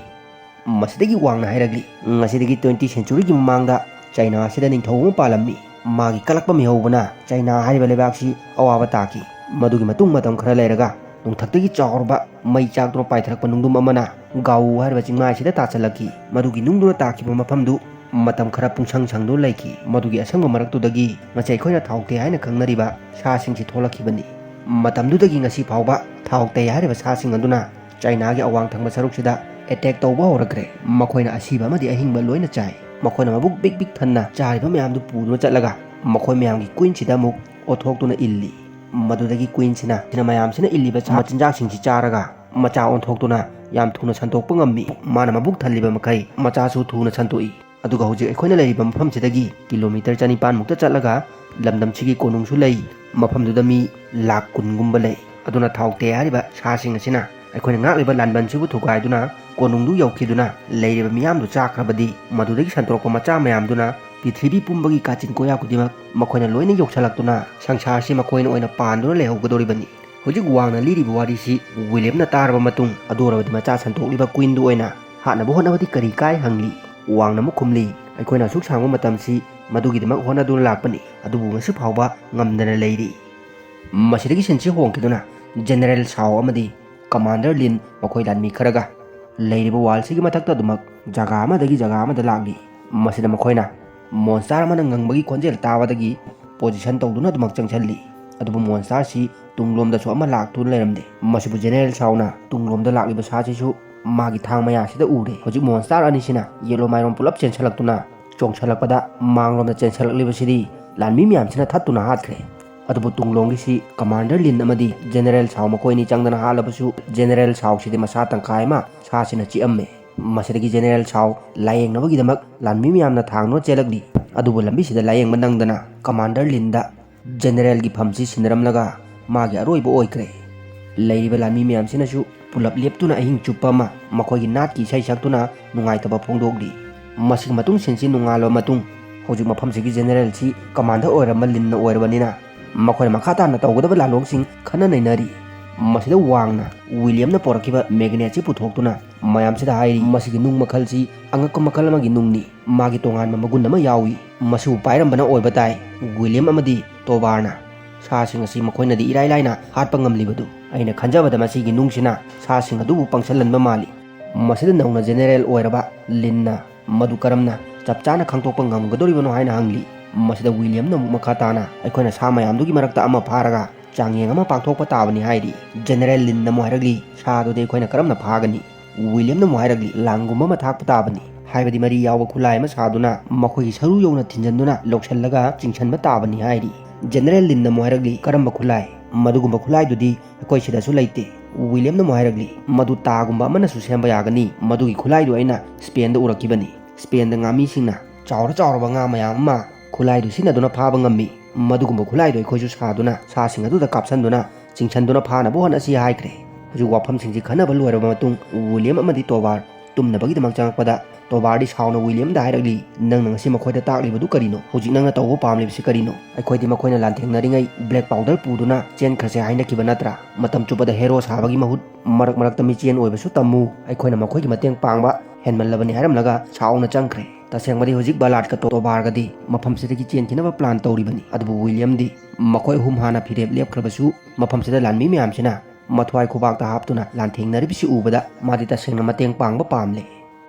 ꯃꯁꯤꯗꯒꯤ ꯋꯥꯡꯅ ꯍꯥꯏꯔꯛꯂꯤ, "ꯉꯁꯤꯗꯒꯤ ꯇ꯭ꯋꯦꯟꯇꯤ ꯁꯦꯟꯆꯨꯔꯤꯒꯤ ꯃꯃꯥꯡꯗ ꯆꯥꯏꯅꯥ ꯑꯁꯤꯗ ꯅꯤꯡꯊꯧ ꯑꯃ ꯄꯥꯜꯂꯝꯃꯤ꯫ ꯃꯥꯒꯤ ꯀꯂꯛꯄ ꯃꯤꯍꯧꯕꯅ ꯆꯥꯏꯅꯥ ꯍꯥꯏꯔꯤꯕ ꯂꯩꯕꯥꯛꯁꯤ ꯑꯋꯥꯕ ꯇꯥꯈꯤ꯫ ꯃꯗꯨꯒꯤ ꯃꯇꯨꯡ ꯃꯇꯝ ꯈꯔ ꯂꯩꯔꯒ ꯅꯣꯡꯊꯛꯇꯒꯤ ꯆꯥꯎꯔꯕ ꯃꯩ ꯆꯥꯛꯇꯨꯅ ꯄꯥꯏꯊꯔꯛꯄ ꯅꯨꯡꯗꯨꯝ ꯑꯃꯅ ꯒꯥꯎ ꯍꯥꯏꯔꯤꯕ ꯆꯤꯡꯃꯥꯏꯁꯤꯗ ꯇꯥꯁꯤꯜꯂꯛꯈꯤ꯫ ꯃꯗꯨꯒꯤ ꯅꯨꯡꯗꯨꯅ ꯇꯥꯈꯤꯕ ꯃꯐꯝꯗꯨ ꯃꯇꯝ ꯈꯔ ꯄꯨꯡꯁꯪ ꯁꯪꯗꯨꯅ ꯂꯩꯈꯤ꯫ ꯃꯗꯨꯒꯤ ꯑꯁꯪꯕ ꯃꯔꯛꯇꯨꯗꯒꯤ ꯉꯁꯤ ꯑꯩꯈꯣꯏꯅ ꯊꯥꯎꯇꯦ ꯍꯥꯏꯅ ꯈꯪꯅꯔꯤꯕ ꯁꯥꯁꯤꯡꯁꯤ ꯊꯣꯛꯂꯛꯈꯤꯕꯅꯤ꯫ ꯃꯇꯝꯗꯨꯗꯒꯤ ꯉꯁꯤ ꯐꯥꯎꯕ ꯊꯥꯎꯇꯦ ꯍꯥꯏꯔꯤꯕ ꯁꯥꯁꯤꯡ ꯑꯗꯨꯅ ꯆꯥꯏꯅꯥꯒꯤ ꯑꯋꯥꯡ ꯊꯪꯕ ꯁꯔꯨꯛꯁꯤꯗ ꯑꯦꯇꯦꯛ ꯇꯧꯕ ꯍꯧꯔꯛꯈ꯭ꯔꯦ꯫ ꯃꯈꯣꯏꯅ ꯑꯁꯤꯕ ꯑꯃꯗꯤ ꯑꯍꯤꯡꯕ ꯂꯣꯏꯅ ꯆꯥꯏ꯫ ꯃꯈꯣꯏꯅ ꯃꯕꯨꯛ ꯄꯤꯛ ꯄꯤꯛ ꯊꯟꯅ ꯆꯥꯔꯤꯕ ꯃꯌꯥꯝꯗꯨ ꯄꯨꯗꯨꯅ ꯆꯠꯂꯒ ꯃꯈꯣꯏ ꯃꯌꯥꯝꯒꯤ ꯀꯨꯏꯟꯁꯤꯗ ꯑꯃꯨꯛ ꯑꯣꯟꯊꯣꯛꯇꯨꯅ ꯏꯜꯂꯤ꯫ ꯃꯗꯨꯗꯒꯤ ꯀꯨꯏꯟꯁꯤꯅ ꯁꯤꯅ ꯃꯌꯥꯝꯁꯤꯅ ꯏꯜꯂꯤꯕ ꯁꯥ ꯃꯆꯤꯟꯖꯥꯛꯁꯤꯡꯁꯤ ꯆꯥꯔꯒ ꯃꯆꯥ ꯑꯣꯟꯊꯣꯛꯇꯨꯅ ꯌꯥꯝ ꯊꯨꯅ ꯁꯟꯗꯣꯛꯄ ꯉꯝꯃꯤ꯫ ꯃꯥꯅ ꯃꯕꯨꯛ ꯊꯜꯂꯤꯕ ꯃꯈꯩ ꯃꯆꯥꯁꯨ ꯊꯨꯅ ꯁꯟꯗꯣꯛꯏ꯫ ꯑꯗꯨꯒ ꯍꯧꯖꯤꯛ ꯑꯩꯈꯣꯏꯅ ꯂꯩꯔꯤꯕ ꯃꯐꯝꯁꯤꯗꯒꯤ ꯀꯤꯂꯣꯃꯤꯇꯔ ꯆꯅꯤꯄꯥꯟꯃꯨꯛꯇ ꯆꯠꯂꯒ ꯂꯝꯗꯝꯁꯤꯒꯤ ꯀꯣꯅꯨꯡꯁꯨ ꯂꯩ꯫ ꯃꯐꯝꯗꯨꯗ ꯃꯤ ꯂꯥꯛ ꯀꯨꯟꯒꯨꯝꯕ ꯂꯩ꯫ ꯑꯗꯨꯅ ꯊꯥꯎꯇꯦ ꯍꯥꯏꯔꯤꯕ ꯁꯥꯁꯤꯡ ꯑꯁꯤꯅ ꯑꯩꯈꯣꯏꯅ ꯉꯥꯛꯂꯤꯕ ꯂꯥꯟꯕꯟꯁꯤꯕꯨ ꯊꯨꯒꯥꯏꯗꯨꯅ ꯀꯣꯅꯨꯡꯗꯨ ꯌꯧꯈꯤꯗꯨꯅ ꯂꯩꯔꯤꯕ ꯃꯤꯌꯥꯝꯗꯨ ꯆꯥꯈ꯭ꯔꯕꯗꯤ, ꯃꯗꯨꯗꯒꯤ ꯁꯟꯗꯣꯔꯛꯄ ꯃꯆꯥ ꯃꯌꯥꯝꯗꯨꯅ ꯄ꯭ꯔꯤꯊꯤꯕꯤ ꯄꯨꯝꯕꯒꯤ ꯀꯥꯆꯤꯟ ꯀꯣꯌꯥ ꯈꯨꯗꯤꯡꯃꯛ ꯃꯈꯣꯏꯅ ꯂꯣꯏꯅ ꯌꯧꯁꯤꯜꯂꯛꯇꯨꯅ ꯁꯪꯁꯥꯔꯁꯤ ꯃꯈꯣꯏꯅ ꯑꯣꯏꯅ ꯄꯥꯟꯗꯨꯅ ꯂꯩꯍꯧꯒꯗꯧꯔꯤꯕꯅꯤ꯫ ꯍꯧꯖꯤꯛ ꯋꯥꯡꯅ ꯂꯤꯔꯤꯕ ꯋꯥꯔꯤꯁꯤ ꯋꯤꯂꯤꯌꯝꯅ ꯇꯥꯔꯕ ꯃꯇꯨꯡ, ꯑꯗꯨ ꯑꯣꯏꯔꯕꯗꯤ ꯃꯆꯥ ꯁꯟꯇꯣꯛꯂꯤꯕ ꯀ꯭ꯋꯤꯟꯗꯨ ꯑꯣꯏꯅ ꯍꯥꯠꯅꯕ ꯍꯣꯠꯅꯕꯗꯤ ꯀꯔꯤ ꯀꯥꯏ ꯍꯪꯂꯤ꯫ ꯋꯥꯡꯅ ꯑꯃꯨꯛ ꯈꯨꯝꯂꯤ, ꯑꯩꯈꯣꯏꯅ ꯑꯁꯨꯛ ꯁꯥꯡꯕ ꯃꯇꯝꯁꯤ ꯃꯗꯨꯒꯤꯗꯃꯛ ꯍꯣꯠꯅꯗꯨꯅ ꯂꯥꯛꯄꯅꯤ, ꯑꯗꯨꯕꯨ ꯉꯁꯤ ꯐꯥꯎꯕ ꯉꯝꯗꯅ ꯂꯩꯔꯤ꯫ ꯃꯁꯤꯗꯒꯤ ꯁꯤꯟꯁꯤ ꯍꯣꯡꯈꯤꯗꯨꯅ ꯖꯦꯅꯦꯔꯦꯜ ꯁꯥꯎ ꯑꯃꯗꯤ ꯀꯃꯥꯟꯗꯔ ꯂꯤꯟ ꯃꯈꯣꯏ ꯂꯥꯟꯃꯤ ꯈꯔꯒ ꯂꯩꯔꯤꯕ ꯋꯥꯜꯁꯤꯒꯤ ꯃꯊꯛꯇ ꯑꯗꯨꯃꯛ ꯖꯒꯥ ꯑꯃꯗꯒꯤ ꯖꯒꯥ ꯑꯃꯗ ꯂꯥꯛꯂꯤ꯫ ꯃꯁꯤꯗ ꯃꯈꯣꯏꯅ ꯃꯣꯟꯁꯇꯥꯔ ꯑꯃꯅ ꯉꯪꯕꯒꯤ ꯈꯣꯟꯖꯦꯜ ꯇꯥꯕꯗꯒꯤ ꯄꯣꯖꯤꯁꯟ ꯇꯧꯗꯨꯅ ꯑꯗꯨꯃꯛ ꯆꯪꯁꯤꯜꯂꯤ꯫ ꯑꯗꯨꯕꯨ ꯃꯣꯟꯁꯇꯥꯔꯁꯤ ꯇꯨꯡꯂꯣꯝꯗꯁꯨ ꯑꯃ ꯂꯥꯛꯇꯨꯅ ꯂꯩꯔꯝꯗꯦ꯫ ꯃꯁꯤꯕꯨ ꯖꯦꯅꯦꯔꯦꯜ ꯁꯥꯎꯅ ꯇꯨꯡꯂꯣꯝꯗ ꯂꯥꯛꯂꯤꯕ ꯁꯥꯁꯤꯁꯨ ꯃꯥꯒꯤ ꯊꯥꯡ ꯃꯌꯥꯁꯤꯗ ꯎꯔꯦ꯫ ꯍꯧꯖꯤꯛ ꯃꯣꯟꯁꯇꯥꯔ ꯑꯅꯤꯁꯤꯅ ꯌꯦꯠꯂꯣꯝ ꯃꯥꯏꯔꯣꯝ ꯄꯨꯂꯞ ꯆꯦꯟꯁꯤꯜꯂꯛꯇꯨꯅ ꯆꯣꯡꯁꯤꯜꯂꯛꯄꯗ ꯃꯥꯡꯂꯣꯝꯗ ꯆꯦꯟꯁꯤꯜꯂꯛꯂꯤꯕꯁꯤꯗꯤ ꯂꯥꯟꯃꯤ ꯃꯌꯥꯝꯁꯤꯅ ꯊꯠꯇꯨꯅ ꯍꯥꯠꯈ꯭ꯔꯦ꯫ ꯑꯗꯨꯕꯨ ꯇꯨꯡꯂꯣꯝꯒꯤꯁꯤ ꯀꯃꯥꯟꯗꯔ ꯂꯤꯟ ꯑꯃꯗꯤ ꯖꯦꯅꯦꯔꯦꯜ ꯁꯥꯎ ꯃꯈꯣꯏꯅꯤ ꯆꯪꯗꯅ ꯍꯥꯠꯂꯕꯁꯨ ꯖꯦꯅꯦꯔꯦꯜ ꯁꯥꯎꯁꯤꯗꯤ ꯃꯁꯥ ꯇꯪꯈꯥꯏ ꯑꯃ ꯁꯥꯁꯤꯅ ꯆꯤꯛꯑꯝꯃꯦ꯫ ꯃꯁꯤꯗꯒꯤ ꯖꯦꯅꯦꯔꯦꯜ ꯁꯥꯎ ꯂꯥꯌꯦꯡꯅꯕꯒꯤꯗꯃꯛ ꯂꯥꯟꯃꯤ ꯃꯌꯥꯝꯅ ꯊꯥꯡꯗꯨꯅ ꯆꯦꯜꯂꯛꯂꯤ꯫ ꯑꯗꯨꯕꯨ ꯂꯝꯕꯤꯁꯤꯗ ꯂꯥꯌꯦꯡꯕ ꯅꯪꯗꯅ ꯀꯃꯥꯟꯗꯔ ꯂꯤꯟꯗ ꯖꯦꯅꯦꯔꯦꯜꯒꯤ ꯐꯝꯁꯤ ꯁꯤꯟꯅꯔꯝꯂꯒ ꯃꯥꯒꯤ ꯑꯔꯣꯏꯕ ꯑꯣꯏꯈ꯭ꯔꯦ꯫ ꯂꯩꯔꯤꯕ ꯂꯥꯟꯃꯤ ꯃꯌꯥꯝꯁꯤꯅꯁꯨ ꯄꯨꯂꯞ ꯂꯦꯞꯇꯨꯅ ꯑꯍꯤꯡ ꯆꯨꯞꯄ ꯑꯃ ꯃꯈꯣꯏꯒꯤ ꯅꯥꯠꯀꯤ ꯏꯁꯩ ꯁꯛꯇꯨꯅ ꯅꯨꯡꯉꯥꯏꯇꯕ ꯐꯣꯡꯗꯣꯛꯂꯤ꯫ ꯃꯁꯤꯒꯤ ꯃꯇꯨꯡ ꯁꯤꯟꯁꯤ ꯅꯣꯡꯉꯥꯜꯂꯕ ꯃꯇꯨꯡ, ꯍꯧꯖꯤꯛ ꯃꯐꯝꯁꯤꯒꯤ ꯖꯦꯅꯦꯔꯦꯜꯁꯤ ꯀꯃꯥꯟꯗꯔ ꯑꯣꯏꯔꯝꯕ ꯂꯤꯟꯅ ꯑꯣꯏꯔꯕꯅꯤꯅ ꯃꯈꯣꯏꯅ ꯃꯈꯥ ꯇꯥꯅ ꯇꯧꯒꯗꯕ ꯂꯥꯂꯣꯡꯁꯤꯡ ꯈꯟꯅ ꯅꯩꯅꯔꯤ꯫ ꯃꯁꯤꯗ ꯋꯥꯡꯅ ꯋꯤꯂꯤꯌꯝꯅ ꯄꯨꯔꯛꯈꯤꯕ ꯃꯦꯒꯅꯦꯠꯁꯤ ꯄꯨꯊꯣꯛꯇꯨꯅ ꯃꯌꯥꯝꯁꯤꯗ ꯍꯥꯏꯔꯤ, "ꯃꯁꯤꯒꯤ ꯅꯨꯡ ꯃꯈꯜꯁꯤ ꯑꯉꯛꯄ ꯃꯈꯜ ꯑꯃꯒꯤ ꯅꯨꯡꯅꯤ꯫ ꯃꯥꯒꯤ ꯇꯣꯉꯥꯟꯕ ꯃꯒꯨꯟ ꯑꯃ ꯌꯥꯎꯏ꯫ ꯃꯁꯤꯕꯨ ꯄꯥꯏꯔꯝꯕꯅ ꯑꯣꯏꯕ ꯇꯥꯏ꯫ ꯋꯤꯂꯤꯌꯝ ꯑꯃꯗꯤ ꯇꯣꯕꯥꯔꯅ ꯁꯥꯁꯤꯡ ꯑꯁꯤ ꯃꯈꯣꯏꯅꯗꯤ ꯏꯔꯥꯏ ꯂꯥꯏꯅ ꯍꯥꯠꯄ ꯉꯝꯂꯤꯕꯗꯨ꯫ ꯑꯩꯅ ꯈꯟꯖꯕꯗ ꯃꯁꯤꯒꯤ ꯅꯨꯡꯁꯤꯅ ꯁꯥꯁꯤꯡ ꯑꯗꯨꯕꯨ ꯄꯪꯁꯜꯍꯟꯕ ꯃꯥꯜꯂꯤ꯫" ꯃꯁꯤꯗ ꯅꯧꯅ ꯖꯦꯅꯦꯔꯦꯜ ꯑꯣꯏꯔꯕ ꯂꯤꯟꯅ ꯃꯗꯨ ꯀꯔꯝꯅ ꯆꯞ ꯆꯥꯅ ꯈꯪꯗꯣꯛꯄ ꯉꯝꯒꯗꯧꯔꯤꯕꯅꯣ ꯍꯥꯏꯅ ꯍꯪꯂꯤ꯫ ꯃꯁꯤꯗ ꯋꯤꯂꯤꯌꯝꯅ ꯑꯃꯨꯛ ꯃꯈꯥ ꯇꯥꯅ, "ꯑꯩꯈꯣꯏꯅ ꯁꯥ ꯃꯌꯥꯝꯗꯨꯒꯤ ꯃꯔꯛꯇ ꯑꯃ ꯐꯥꯔꯒ ꯆꯥꯡꯌꯦꯡ ꯑꯃ ꯄꯥꯡꯊꯣꯛꯄ ꯇꯥꯕꯅꯤ" ꯍꯥꯏꯔꯤ꯫ ꯖꯦꯅꯦꯔꯦꯜ ꯂꯤꯟꯅ ꯑꯃꯨꯛ ꯍꯥꯏꯔꯛꯂꯤ, "ꯁꯥꯗꯨꯗꯤ ꯑꯩꯈꯣꯏꯅ ꯀꯔꯝꯅ ꯐꯥꯒꯅꯤ?" ꯋꯤꯂꯤꯌꯝꯅ ꯑꯃꯨꯛ ꯍꯥꯏꯔꯛꯂꯤ, "ꯂꯥꯡꯒꯨꯝꯕ ꯑꯃ ꯊꯥꯛꯄ ꯇꯥꯕꯅꯤ, ꯍꯥꯏꯕꯗꯤ ꯃꯔꯤ ꯌꯥꯎꯕ ꯈꯨꯠꯂꯥꯏ ꯑꯃ ꯁꯥꯗꯨꯅ ꯃꯈꯣꯏꯒꯤ ꯁꯔꯨ ꯌꯧꯅ ꯊꯤꯟꯖꯟꯗꯨꯅ ꯂꯧꯁꯤꯜꯂꯒ ꯆꯤꯡꯁꯟꯕ ꯇꯥꯕꯅꯤ" ꯍꯥꯏꯔꯤ꯫ ꯖꯦꯅꯦꯔꯦꯜ ꯂꯤꯟꯅ ꯑꯃꯨꯛ ꯍꯥꯏꯔꯛꯂꯤ, "ꯀꯔꯝꯕ ꯈꯨꯠꯂꯥꯏ? ꯃꯗꯨꯒꯨꯝꯕ ꯈꯨꯠꯂꯥꯏꯗꯨꯗꯤ ꯑꯩꯈꯣꯏ ꯁꯤꯗꯁꯨ ꯂꯩꯇꯦ꯫" ꯋꯤꯂꯤꯌꯝꯅ ꯑꯃꯨꯛ ꯍꯥꯏꯔꯛꯂꯤ, "ꯃꯗꯨ ꯇꯥꯒꯨꯝꯕ ꯑꯃꯅꯁꯨ ꯁꯦꯝꯕ ꯌꯥꯒꯅꯤ꯫ ꯃꯗꯨꯒꯤ ꯈꯨꯠꯂꯥꯏꯗꯨ ꯑꯩꯅ ꯁ꯭ꯄꯦꯟꯗ ꯎꯔꯛꯈꯤꯕꯅꯤ꯫ ꯁ꯭ꯄꯦꯟꯗ ꯉꯥꯃꯤꯁꯤꯡꯅ ꯆꯥꯎꯔ ꯆꯥꯎꯔꯕ ꯉꯥ ꯃꯌꯥꯝ ꯑꯃ ꯈꯨꯠꯂꯥꯏꯗꯨ ꯁꯤꯖꯤꯟꯅꯗꯨꯅ ꯐꯥꯕ ꯉꯝꯃꯤ꯫ ꯃꯗꯨꯒꯨꯝꯕ ꯈꯨꯠꯂꯥꯏꯗꯨ ꯑꯩꯈꯣꯏꯁꯨ ꯁꯥꯗꯨꯅ ꯁꯥꯁꯤꯡ ꯑꯗꯨꯗ ꯀꯥꯞꯁꯤꯟꯗꯨꯅ ꯆꯤꯡꯁꯤꯟꯗꯨꯅ ꯐꯥꯅꯕ ꯍꯣꯠꯅꯁꯤ ꯍꯥꯏꯈ꯭ꯔꯦ꯫ ꯍꯧꯖꯤꯛ ꯋꯥꯐꯝꯁꯤꯡꯁꯤ ꯈꯟꯅꯕ ꯂꯣꯏꯔꯕ ꯃꯇꯨꯡ ꯋꯤꯂꯤꯌꯝ ꯑꯃꯗꯤ ꯇꯣꯕꯥꯔ ꯇꯨꯝꯅꯕꯒꯤꯗꯃꯛ ꯆꯪꯉꯛꯄꯗ ꯇꯣꯕꯥꯔꯗꯤ ꯁꯥꯎꯅ ꯋꯤꯂꯤꯌꯝꯗ ꯍꯥꯏꯔꯛꯂꯤ, "ꯅꯪꯅ ꯉꯁꯤ ꯃꯈꯣꯏꯗ ꯇꯥꯛꯂꯤꯕꯗꯨ ꯀꯔꯤꯅꯣ? ꯍꯧꯖꯤꯛ ꯅꯪꯅ ꯇꯧꯕ ꯄꯥꯝꯂꯤꯕꯁꯤ ꯀꯔꯤꯅꯣ? ꯑꯩꯈꯣꯏꯗꯤ ꯃꯈꯣꯏꯅ ꯂꯥꯟꯊꯦꯡꯅꯔꯤꯉꯩ ꯕ꯭ꯂꯦꯛ ꯄꯥꯎꯗꯔ ꯄꯨꯗꯨꯅ ꯆꯦꯟꯈ꯭ꯔꯁꯦ ꯍꯥꯏꯅꯈꯤꯕ ꯅꯠꯇ꯭ꯔꯥ? ꯃꯇꯝ ꯆꯨꯞꯄꯗ ꯍꯦꯔꯣ ꯁꯥꯕꯒꯤ ꯃꯍꯨꯠ ꯃꯔꯛ ꯃꯔꯛꯇ ꯃꯤꯆꯦꯟ ꯑꯣꯏꯕꯁꯨ ꯇꯝꯃꯨ꯫ ꯑꯩꯈꯣꯏꯅ ꯃꯈꯣꯏꯒꯤ ꯃꯇꯦꯡ ꯄꯥꯡꯕ ꯍꯦꯟꯃꯜꯂꯕꯅꯤ" ꯍꯥꯏꯔꯝꯂꯒ ꯁꯥꯎꯅ ꯆꯪꯈ꯭ꯔꯦ꯫ ꯇꯁꯦꯡꯕꯗꯤ ꯍꯧꯖꯤꯛ ꯕꯂꯥꯠꯀ ꯇꯣꯕꯥꯔꯒꯗꯤ ꯃꯐꯝꯁꯤꯗꯒꯤ ꯆꯦꯟꯈꯤꯅꯕ ꯄ꯭ꯂꯥꯟ ꯇꯧꯔꯤꯕꯅꯤ꯫ ꯑꯗꯨꯕꯨ ꯋꯤꯂꯤꯌꯝꯗꯤ ꯃꯈꯣꯏ ꯑꯍꯨꯝ ꯍꯥꯟꯅ ꯐꯤꯔꯦꯞ ꯂꯦꯞꯈ꯭ꯔꯕꯁꯨ ꯃꯐꯝꯁꯤꯗ ꯂꯥꯟꯃꯤ ꯃꯌꯥꯝꯁꯤꯅ ꯃꯊ꯭ꯋꯥꯏ ꯈꯨꯕꯥꯛꯇ ꯍꯥꯞꯇꯨꯅ ꯂꯥꯟꯊꯦꯡꯅꯔꯤꯕꯁꯤ ꯎꯕꯗ ꯃꯥꯗꯤ ꯇꯁꯦꯡꯅ ꯃꯇꯦꯡ ꯄꯥꯡꯕ ꯄꯥꯝꯂꯦ꯫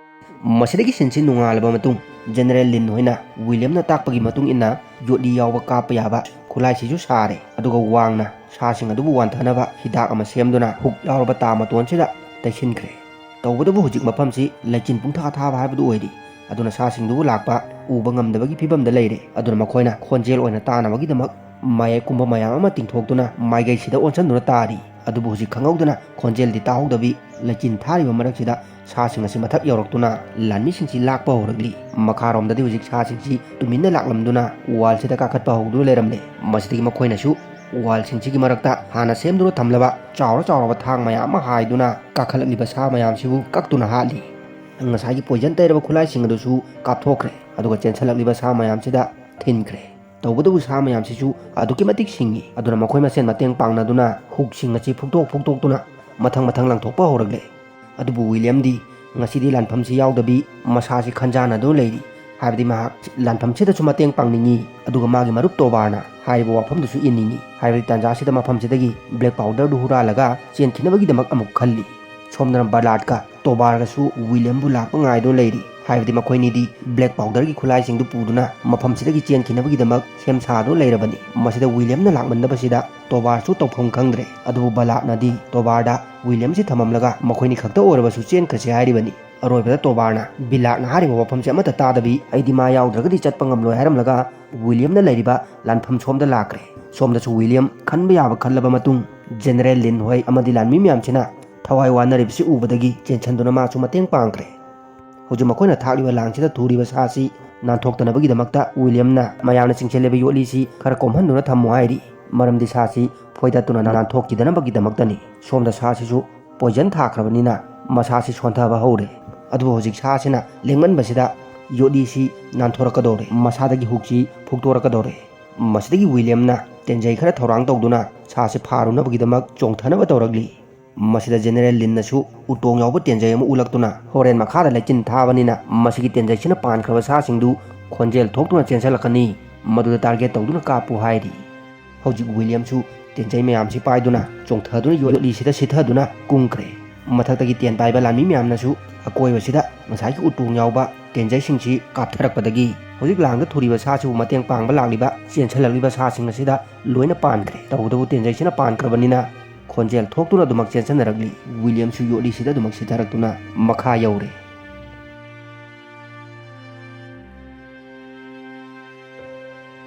ꯃꯁꯤꯗꯒꯤ ꯁꯤꯟꯁꯤ ꯅꯣꯡꯉꯥꯜꯂꯕ ꯃꯇꯨꯡ ꯖꯦꯅꯦꯔꯦꯜ ꯂꯤꯟ ꯍꯣꯏꯅ ꯋꯤꯂꯤꯌꯝꯅ ꯇꯥꯛꯄꯒꯤ ꯃꯇꯨꯡ ꯏꯟꯅ ꯌꯣꯠꯂꯤ ꯌꯥꯎꯕ ꯀꯥꯞꯄ ꯌꯥꯕ ꯈꯨꯠꯂꯥꯏꯁꯤꯁꯨ ꯁꯥꯔꯦ꯫ ꯑꯗꯨꯒ ꯋꯥꯡꯅ ꯁꯥꯁꯤꯡ ꯑꯗꯨꯕꯨ ꯋꯥꯟꯊꯅꯕ ꯍꯤꯗꯥꯛ ꯑꯃ ꯁꯦꯝꯗꯨꯅ ꯍꯨꯛ ꯌꯥꯎꯔꯕ ꯇꯥ ꯃꯇꯣꯟꯁꯤꯗ ꯇꯩꯁꯤꯟꯈ꯭ꯔꯦ꯫ ꯇꯧꯕꯇꯕꯨ ꯍꯧꯖꯤꯛ ꯃꯐꯝꯁꯤ ꯂꯩꯆꯤꯟ ꯄꯨꯡꯊꯥ ꯊꯥꯕ ꯍꯥꯏꯕꯗꯨ ꯑꯣꯏꯔꯤ꯫ ꯑꯗꯨꯅ ꯁꯥꯁꯤꯡꯗꯨꯕꯨ ꯂꯥꯛꯄ ꯎꯕ ꯉꯝꯗꯕꯒꯤ ꯐꯤꯕꯝꯗ ꯂꯩꯔꯦ꯫ ꯑꯗꯨꯅ ꯃꯈꯣꯏꯅ ꯈꯣꯟꯖꯦꯜ ꯑꯣꯏꯅ ꯇꯥꯅꯕꯒꯤꯗꯃꯛ ꯃꯌꯦꯛꯀꯨꯝꯕ ꯃꯌꯥꯝ ꯑꯃ ꯇꯤꯡꯊꯣꯛꯇꯨꯅ ꯃꯥꯏꯀꯩꯁꯤꯗ ꯑꯣꯟꯁꯤꯟꯗꯨꯅ ꯇꯥꯔꯤ꯫ ꯑꯗꯨꯕꯨ ꯍꯧꯖꯤꯛ ꯈꯪꯍꯧꯗꯅ ꯈꯣꯟꯖꯦꯜꯗꯤ ꯇꯥꯍꯧꯗꯕꯤ ꯂꯩꯆꯤꯟ ꯊꯥꯔꯤꯕ ꯃꯔꯛꯁꯤꯗ ꯁꯥꯁꯤꯡ ꯑꯁꯤ ꯃꯊꯛ ꯌꯧꯔꯛꯇꯨꯅ ꯂꯥꯟꯃꯤꯁꯤꯡꯁꯤ ꯂꯥꯛꯄ ꯍꯧꯔꯛꯂꯤ꯫ ꯃꯈꯥꯔꯣꯝꯗꯗꯤ ꯍꯧꯖꯤꯛ ꯁꯥꯁꯤꯡꯁꯤ ꯇꯨꯃꯤꯟꯅ ꯂꯥꯛꯂꯝꯗꯨꯅ ꯋꯥꯜꯁꯤꯗ ꯀꯥꯈꯠꯄ ꯍꯧꯗꯨꯅ ꯂꯩꯔꯝꯂꯦ꯫ ꯃꯁꯤꯗꯒꯤ ꯃꯈꯣꯏꯅꯁꯨ ꯋꯥꯜꯁꯤꯡꯁꯤꯒꯤ ꯃꯔꯛꯇ ꯍꯥꯟꯅ ꯁꯦꯝꯗꯨꯅ ꯊꯝꯂꯕ ꯆꯥꯎꯔ ꯆꯥꯎꯔꯕ ꯊꯥꯡ ꯃꯌꯥꯝ ꯑꯃ ꯍꯥꯏꯗꯨꯅ ꯀꯥꯈꯠꯂꯛꯂꯤꯕ ꯁꯥ ꯃꯌꯥꯝꯁꯤꯕꯨ ꯀꯛꯇꯨꯅ ꯍꯥꯠꯂꯤ꯫ ꯉꯁꯥꯏꯒꯤ ꯄꯣꯏꯖꯟ ꯇꯩꯔꯕ ꯈꯨꯠꯂꯥꯏꯁꯤꯡ ꯑꯗꯨꯁꯨ ꯀꯥꯞꯊꯣꯛꯈ꯭ꯔꯦ꯫ ꯑꯗꯨꯒ ꯆꯦꯟꯁꯤꯜꯂꯛꯂꯤꯕ ꯁꯥ ꯃꯌꯥꯝꯁꯤꯗ ꯊꯤꯟꯈ꯭ꯔꯦ꯫ ꯇꯧꯕꯇꯕꯨ ꯁꯥ ꯃꯌꯥꯝꯁꯤꯁꯨ ꯑꯗꯨꯛꯀꯤ ꯃꯇꯤꯛ ꯁꯤꯡꯉꯤ꯫ ꯑꯗꯨꯅ ꯃꯈꯣꯏ ꯃꯁꯦꯟ ꯃꯇꯦꯡ ꯄꯥꯡꯅꯗꯨꯅ ꯍꯨꯛꯁꯤꯡ ꯑꯁꯤ ꯐꯨꯛꯇꯣꯛ ꯐꯨꯛꯇꯣꯛꯇꯨꯅ ꯃꯊꯪ ꯃꯊꯪ ꯂꯪꯊꯣꯛꯄ ꯍꯧꯔꯛꯂꯦ꯫ ꯑꯗꯨꯕꯨ ꯋꯤꯂꯤꯌꯝꯗꯤ ꯉꯁꯤꯗꯤ ꯂꯥꯟꯐꯝꯁꯤ ꯌꯥꯎꯗꯕꯤ ꯃꯁꯥꯁꯤ ꯈꯟꯖꯥꯟꯅꯗꯨꯅ ꯂꯩꯔꯤ꯫ ꯍꯥꯏꯕꯗꯤ ꯃꯍꯥꯛ ꯂꯥꯟꯐꯝꯁꯤꯗꯁꯨ ꯃꯇꯦꯡ ꯄꯥꯡꯅꯤꯡꯉꯤ꯫ ꯑꯗꯨꯒ ꯃꯥꯒꯤ ꯃꯔꯨꯞ ꯇꯣꯕꯥꯔꯅ ꯍꯥꯏꯔꯤꯕ ꯋꯥꯐꯝꯗꯨꯁꯨ ꯏꯟꯅꯤꯡꯉꯤ꯫ ꯍꯥꯏꯕꯗꯤ ꯇꯥꯟꯖꯥꯁꯤꯗ ꯃꯐꯝꯁꯤꯗꯒꯤ ꯕ꯭ꯂꯦꯛ ꯄꯥꯎꯗꯔꯗꯨ ꯍꯨꯔꯥꯜꯂꯒ ꯆꯦꯟꯈꯤꯅꯕꯒꯤꯗꯃꯛ ꯑꯃꯨꯛ ꯈꯜꯂꯤ꯫ ꯁꯣꯝꯗꯅ ꯕꯂꯥꯠꯀ ꯇꯣꯕꯥꯔꯒꯁꯨ ꯋꯤꯂꯤꯌꯝꯕꯨ ꯂꯥꯛꯄ ꯉꯥꯏꯗꯨꯅ ꯂꯩꯔꯤ꯫ ꯍꯥꯏꯕꯗꯤ ꯃꯈꯣꯏꯅꯤꯗꯤ ꯕ꯭ꯂꯦꯛ ꯄꯥꯎꯗꯔꯒꯤ ꯈꯨꯠꯂꯥꯏꯁꯤꯡꯗꯨ ꯄꯨꯗꯨꯅ ꯃꯐꯝꯁꯤꯗꯒꯤ ꯆꯦꯟꯈꯤꯅꯕꯒꯤꯗꯃꯛ ꯁꯦꯝ ꯁꯥꯗꯨꯅ ꯂꯩꯔꯕꯅꯤ꯫ ꯃꯁꯤꯗ ꯋꯤꯂꯤꯌꯝꯅ ꯂꯥꯛꯃꯟꯗꯕꯁꯤꯗ ꯇꯣꯕꯥꯔꯁꯨ ꯇꯧꯐꯝ ꯈꯪꯗ꯭ꯔꯦ꯫ ꯑꯗꯨꯕꯨ ꯕꯂꯥꯠꯅꯗꯤ ꯇꯣꯕꯥꯔꯗ ꯋꯤꯂꯤꯌꯝꯁꯤ ꯊꯝꯃꯝꯂꯒ ꯃꯈꯣꯏꯅꯤ ꯈꯛꯇ ꯑꯣꯏꯔꯕꯁꯨ ꯆꯦꯟꯈ꯭ꯔꯁꯤ ꯍꯥꯏꯔꯤꯕꯅꯤ꯫ ꯑꯔꯣꯏꯕꯗ ꯇꯣꯕꯥꯔꯅ ꯕꯤꯂꯥꯠꯅ ꯍꯥꯏꯔꯤꯕ ꯋꯥꯐꯝꯁꯤ ꯑꯃꯠꯇ ꯇꯥꯗꯕꯤ, "ꯑꯩꯗꯤ ꯃꯥ ꯌꯥꯎꯗ꯭ꯔꯒꯗꯤ ꯆꯠꯄ ꯉꯝꯂꯣꯏ" ꯍꯥꯏꯔꯝꯂꯒ ꯋꯤꯂꯤꯌꯝꯅ ꯂꯩꯔꯤꯕ ꯂꯥꯟꯐꯝ ꯁꯣꯝꯗ ꯂꯥꯛꯈ꯭ꯔꯦ꯫ ꯁꯣꯝꯗꯁꯨ ꯋꯤꯂꯤꯌꯝ ꯈꯟꯕ ꯌꯥꯕ ꯈꯜꯂꯕ ꯃꯇꯨꯡ ꯖꯦꯅꯦꯔꯦꯜ ꯂꯤꯟ ꯍꯣꯏ ꯑꯃꯗꯤ ꯂꯥꯟꯃꯤ ꯃꯌꯥꯝꯁꯤꯅ ꯊꯋꯥꯏ ꯋꯥꯅꯔꯤꯕꯁꯤ ꯎꯕꯗꯒꯤ ꯆꯦꯟꯁꯤꯟꯗꯨꯅ ꯃꯥꯁꯨ ꯃꯇꯦꯡ ꯄꯥꯡꯈ꯭ꯔꯦ꯫ ꯍꯧꯖꯤꯛ ꯃꯈꯣꯏꯅ ꯊꯥꯛꯂꯤꯕ ꯂꯥꯡꯁꯤꯗ ꯊꯨꯔꯤꯕ ꯁꯥꯁꯤ ꯅꯥꯟꯊꯣꯛꯇꯅꯕꯒꯤꯗꯃꯛꯇ ꯋꯤꯂꯤꯌꯝꯅ ꯃꯌꯥꯝꯅ ꯆꯤꯡꯁꯤꯜꯂꯤꯕ ꯌꯣꯠꯂꯤꯁꯤ ꯈꯔ ꯀꯣꯝꯍꯟꯗꯨꯅ ꯊꯝꯃꯨ ꯍꯥꯏꯔꯤ꯫ ꯃꯔꯝꯗꯤ ꯁꯥꯁꯤ ꯐꯣꯏꯗꯠꯇꯨꯅ ꯅꯥꯟꯊꯣꯛꯈꯤꯗꯅꯕꯒꯤꯗꯃꯛꯇꯅꯤ꯫ ꯁꯣꯝꯗ ꯁꯥꯁꯤꯁꯨ ꯄꯣꯏꯖꯟ ꯊꯥꯈ꯭ꯔꯕꯅꯤꯅ ꯃꯁꯥꯁꯤ ꯁꯣꯟꯊꯕ ꯍꯧꯔꯦ꯫ ꯑꯗꯨꯕꯨ ꯍꯧꯖꯤꯛ ꯁꯥꯁꯤꯅ ꯂꯦꯡꯃꯟꯕꯁꯤꯗ ꯌꯣꯠꯂꯤꯁꯤ ꯅꯥꯟꯊꯣꯔꯛꯀꯗꯧꯔꯦ, ꯃꯁꯥꯗꯒꯤ ꯍꯨꯛꯁꯤ ꯐꯨꯛꯇꯣꯔꯛꯀꯗꯧꯔꯦ꯫ ꯃꯁꯤꯗꯒꯤ ꯋꯤꯂꯤꯌꯝꯅ ꯇꯦꯟꯖꯩ ꯈꯔ ꯊꯧꯔꯥꯡ ꯇꯧꯗꯨꯅ ꯁꯥꯁꯤ ꯐꯥꯔꯨꯅꯕꯒꯤꯗꯃꯛ ꯆꯣꯡꯊꯅꯕ ꯇꯧꯔꯛꯂꯤ꯫ ꯃꯁꯤꯗ ꯖꯦꯅꯦꯔꯦꯜ ꯂꯤꯟꯅꯁꯨ ꯎꯇꯣꯡ ꯌꯥꯎꯕ ꯇꯦꯟꯖꯩ ꯑꯃ ꯎꯠꯂꯛꯇꯨꯅ ꯍꯣꯔꯦꯟ ꯃꯈꯥꯗ ꯂꯩꯆꯤꯟ ꯊꯥꯕꯅꯤꯅ ꯃꯁꯤꯒꯤ ꯇꯦꯟꯖꯩꯁꯤꯅ ꯄꯥꯟꯈ꯭ꯔꯕ ꯁꯥꯁꯤꯡꯗꯨ ꯈꯣꯟꯖꯦꯜ ꯊꯣꯛꯇꯨꯅ ꯆꯦꯟꯁꯤꯜꯂꯛꯀꯅꯤ, ꯃꯗꯨꯗ ꯇꯥꯔꯒꯦꯠ ꯇꯧꯗꯨꯅ ꯀꯥꯞꯄꯨ ꯍꯥꯏꯔꯤ꯫ ꯍꯧꯖꯤꯛ ꯋꯤꯂꯤꯌꯝꯁꯨ ꯇꯦꯟꯖꯩ ꯃꯌꯥꯝꯁꯤ ꯄꯥꯏꯗꯨꯅ ꯆꯣꯡꯊꯗꯨꯅ ꯌꯣꯠꯂꯤꯁꯤꯗ ꯁꯤꯊꯗꯨꯅ ꯀꯨꯝꯈ꯭ꯔꯦ꯫ ꯃꯊꯛꯇꯒꯤ ꯇꯦꯟ ꯄꯥꯏꯕ ꯂꯥꯟꯃꯤ ꯃꯌꯥꯝꯅꯁꯨ ꯑꯀꯣꯏꯕꯁꯤꯗ ꯉꯁꯥꯏꯒꯤ ꯎꯇꯣꯡ ꯌꯥꯎꯕ ꯇꯦꯟꯖꯩꯁꯤꯡꯁꯤ ꯀꯥꯞꯊꯔꯛꯄꯗꯒꯤ ꯍꯧꯖꯤꯛ ꯂꯥꯡꯗ ꯊꯨꯔꯤꯕ ꯁꯥꯁꯤꯕꯨ ꯃꯇꯦꯡ ꯄꯥꯡꯕ ꯂꯥꯛꯂꯤꯕ ꯆꯦꯟꯁꯤꯜꯂꯛꯂꯤꯕ ꯁꯥꯁꯤꯡ ꯑꯁꯤꯗ ꯂꯣꯏꯅ ꯄꯥꯟꯈ꯭ꯔꯦ꯫ ꯇꯧꯕꯇꯕꯨ ꯇꯦꯟꯖꯩꯁꯤꯅ ꯄꯥꯟꯈ꯭ꯔꯕꯅꯤꯅ ꯈꯣꯟꯖꯦꯜ ꯊꯣꯛꯇꯨꯅ ꯑꯗꯨꯃꯛ ꯆꯦꯟꯁꯤꯟꯅꯔꯛꯂꯤ꯫ ꯋꯤꯂꯤꯌꯝꯁꯨ ꯌꯣꯠꯂꯤꯁꯤꯗ ꯑꯗꯨꯃꯛ ꯁꯤꯊꯔꯛꯇꯨꯅ ꯃꯈꯥ ꯌꯧꯔꯦ꯫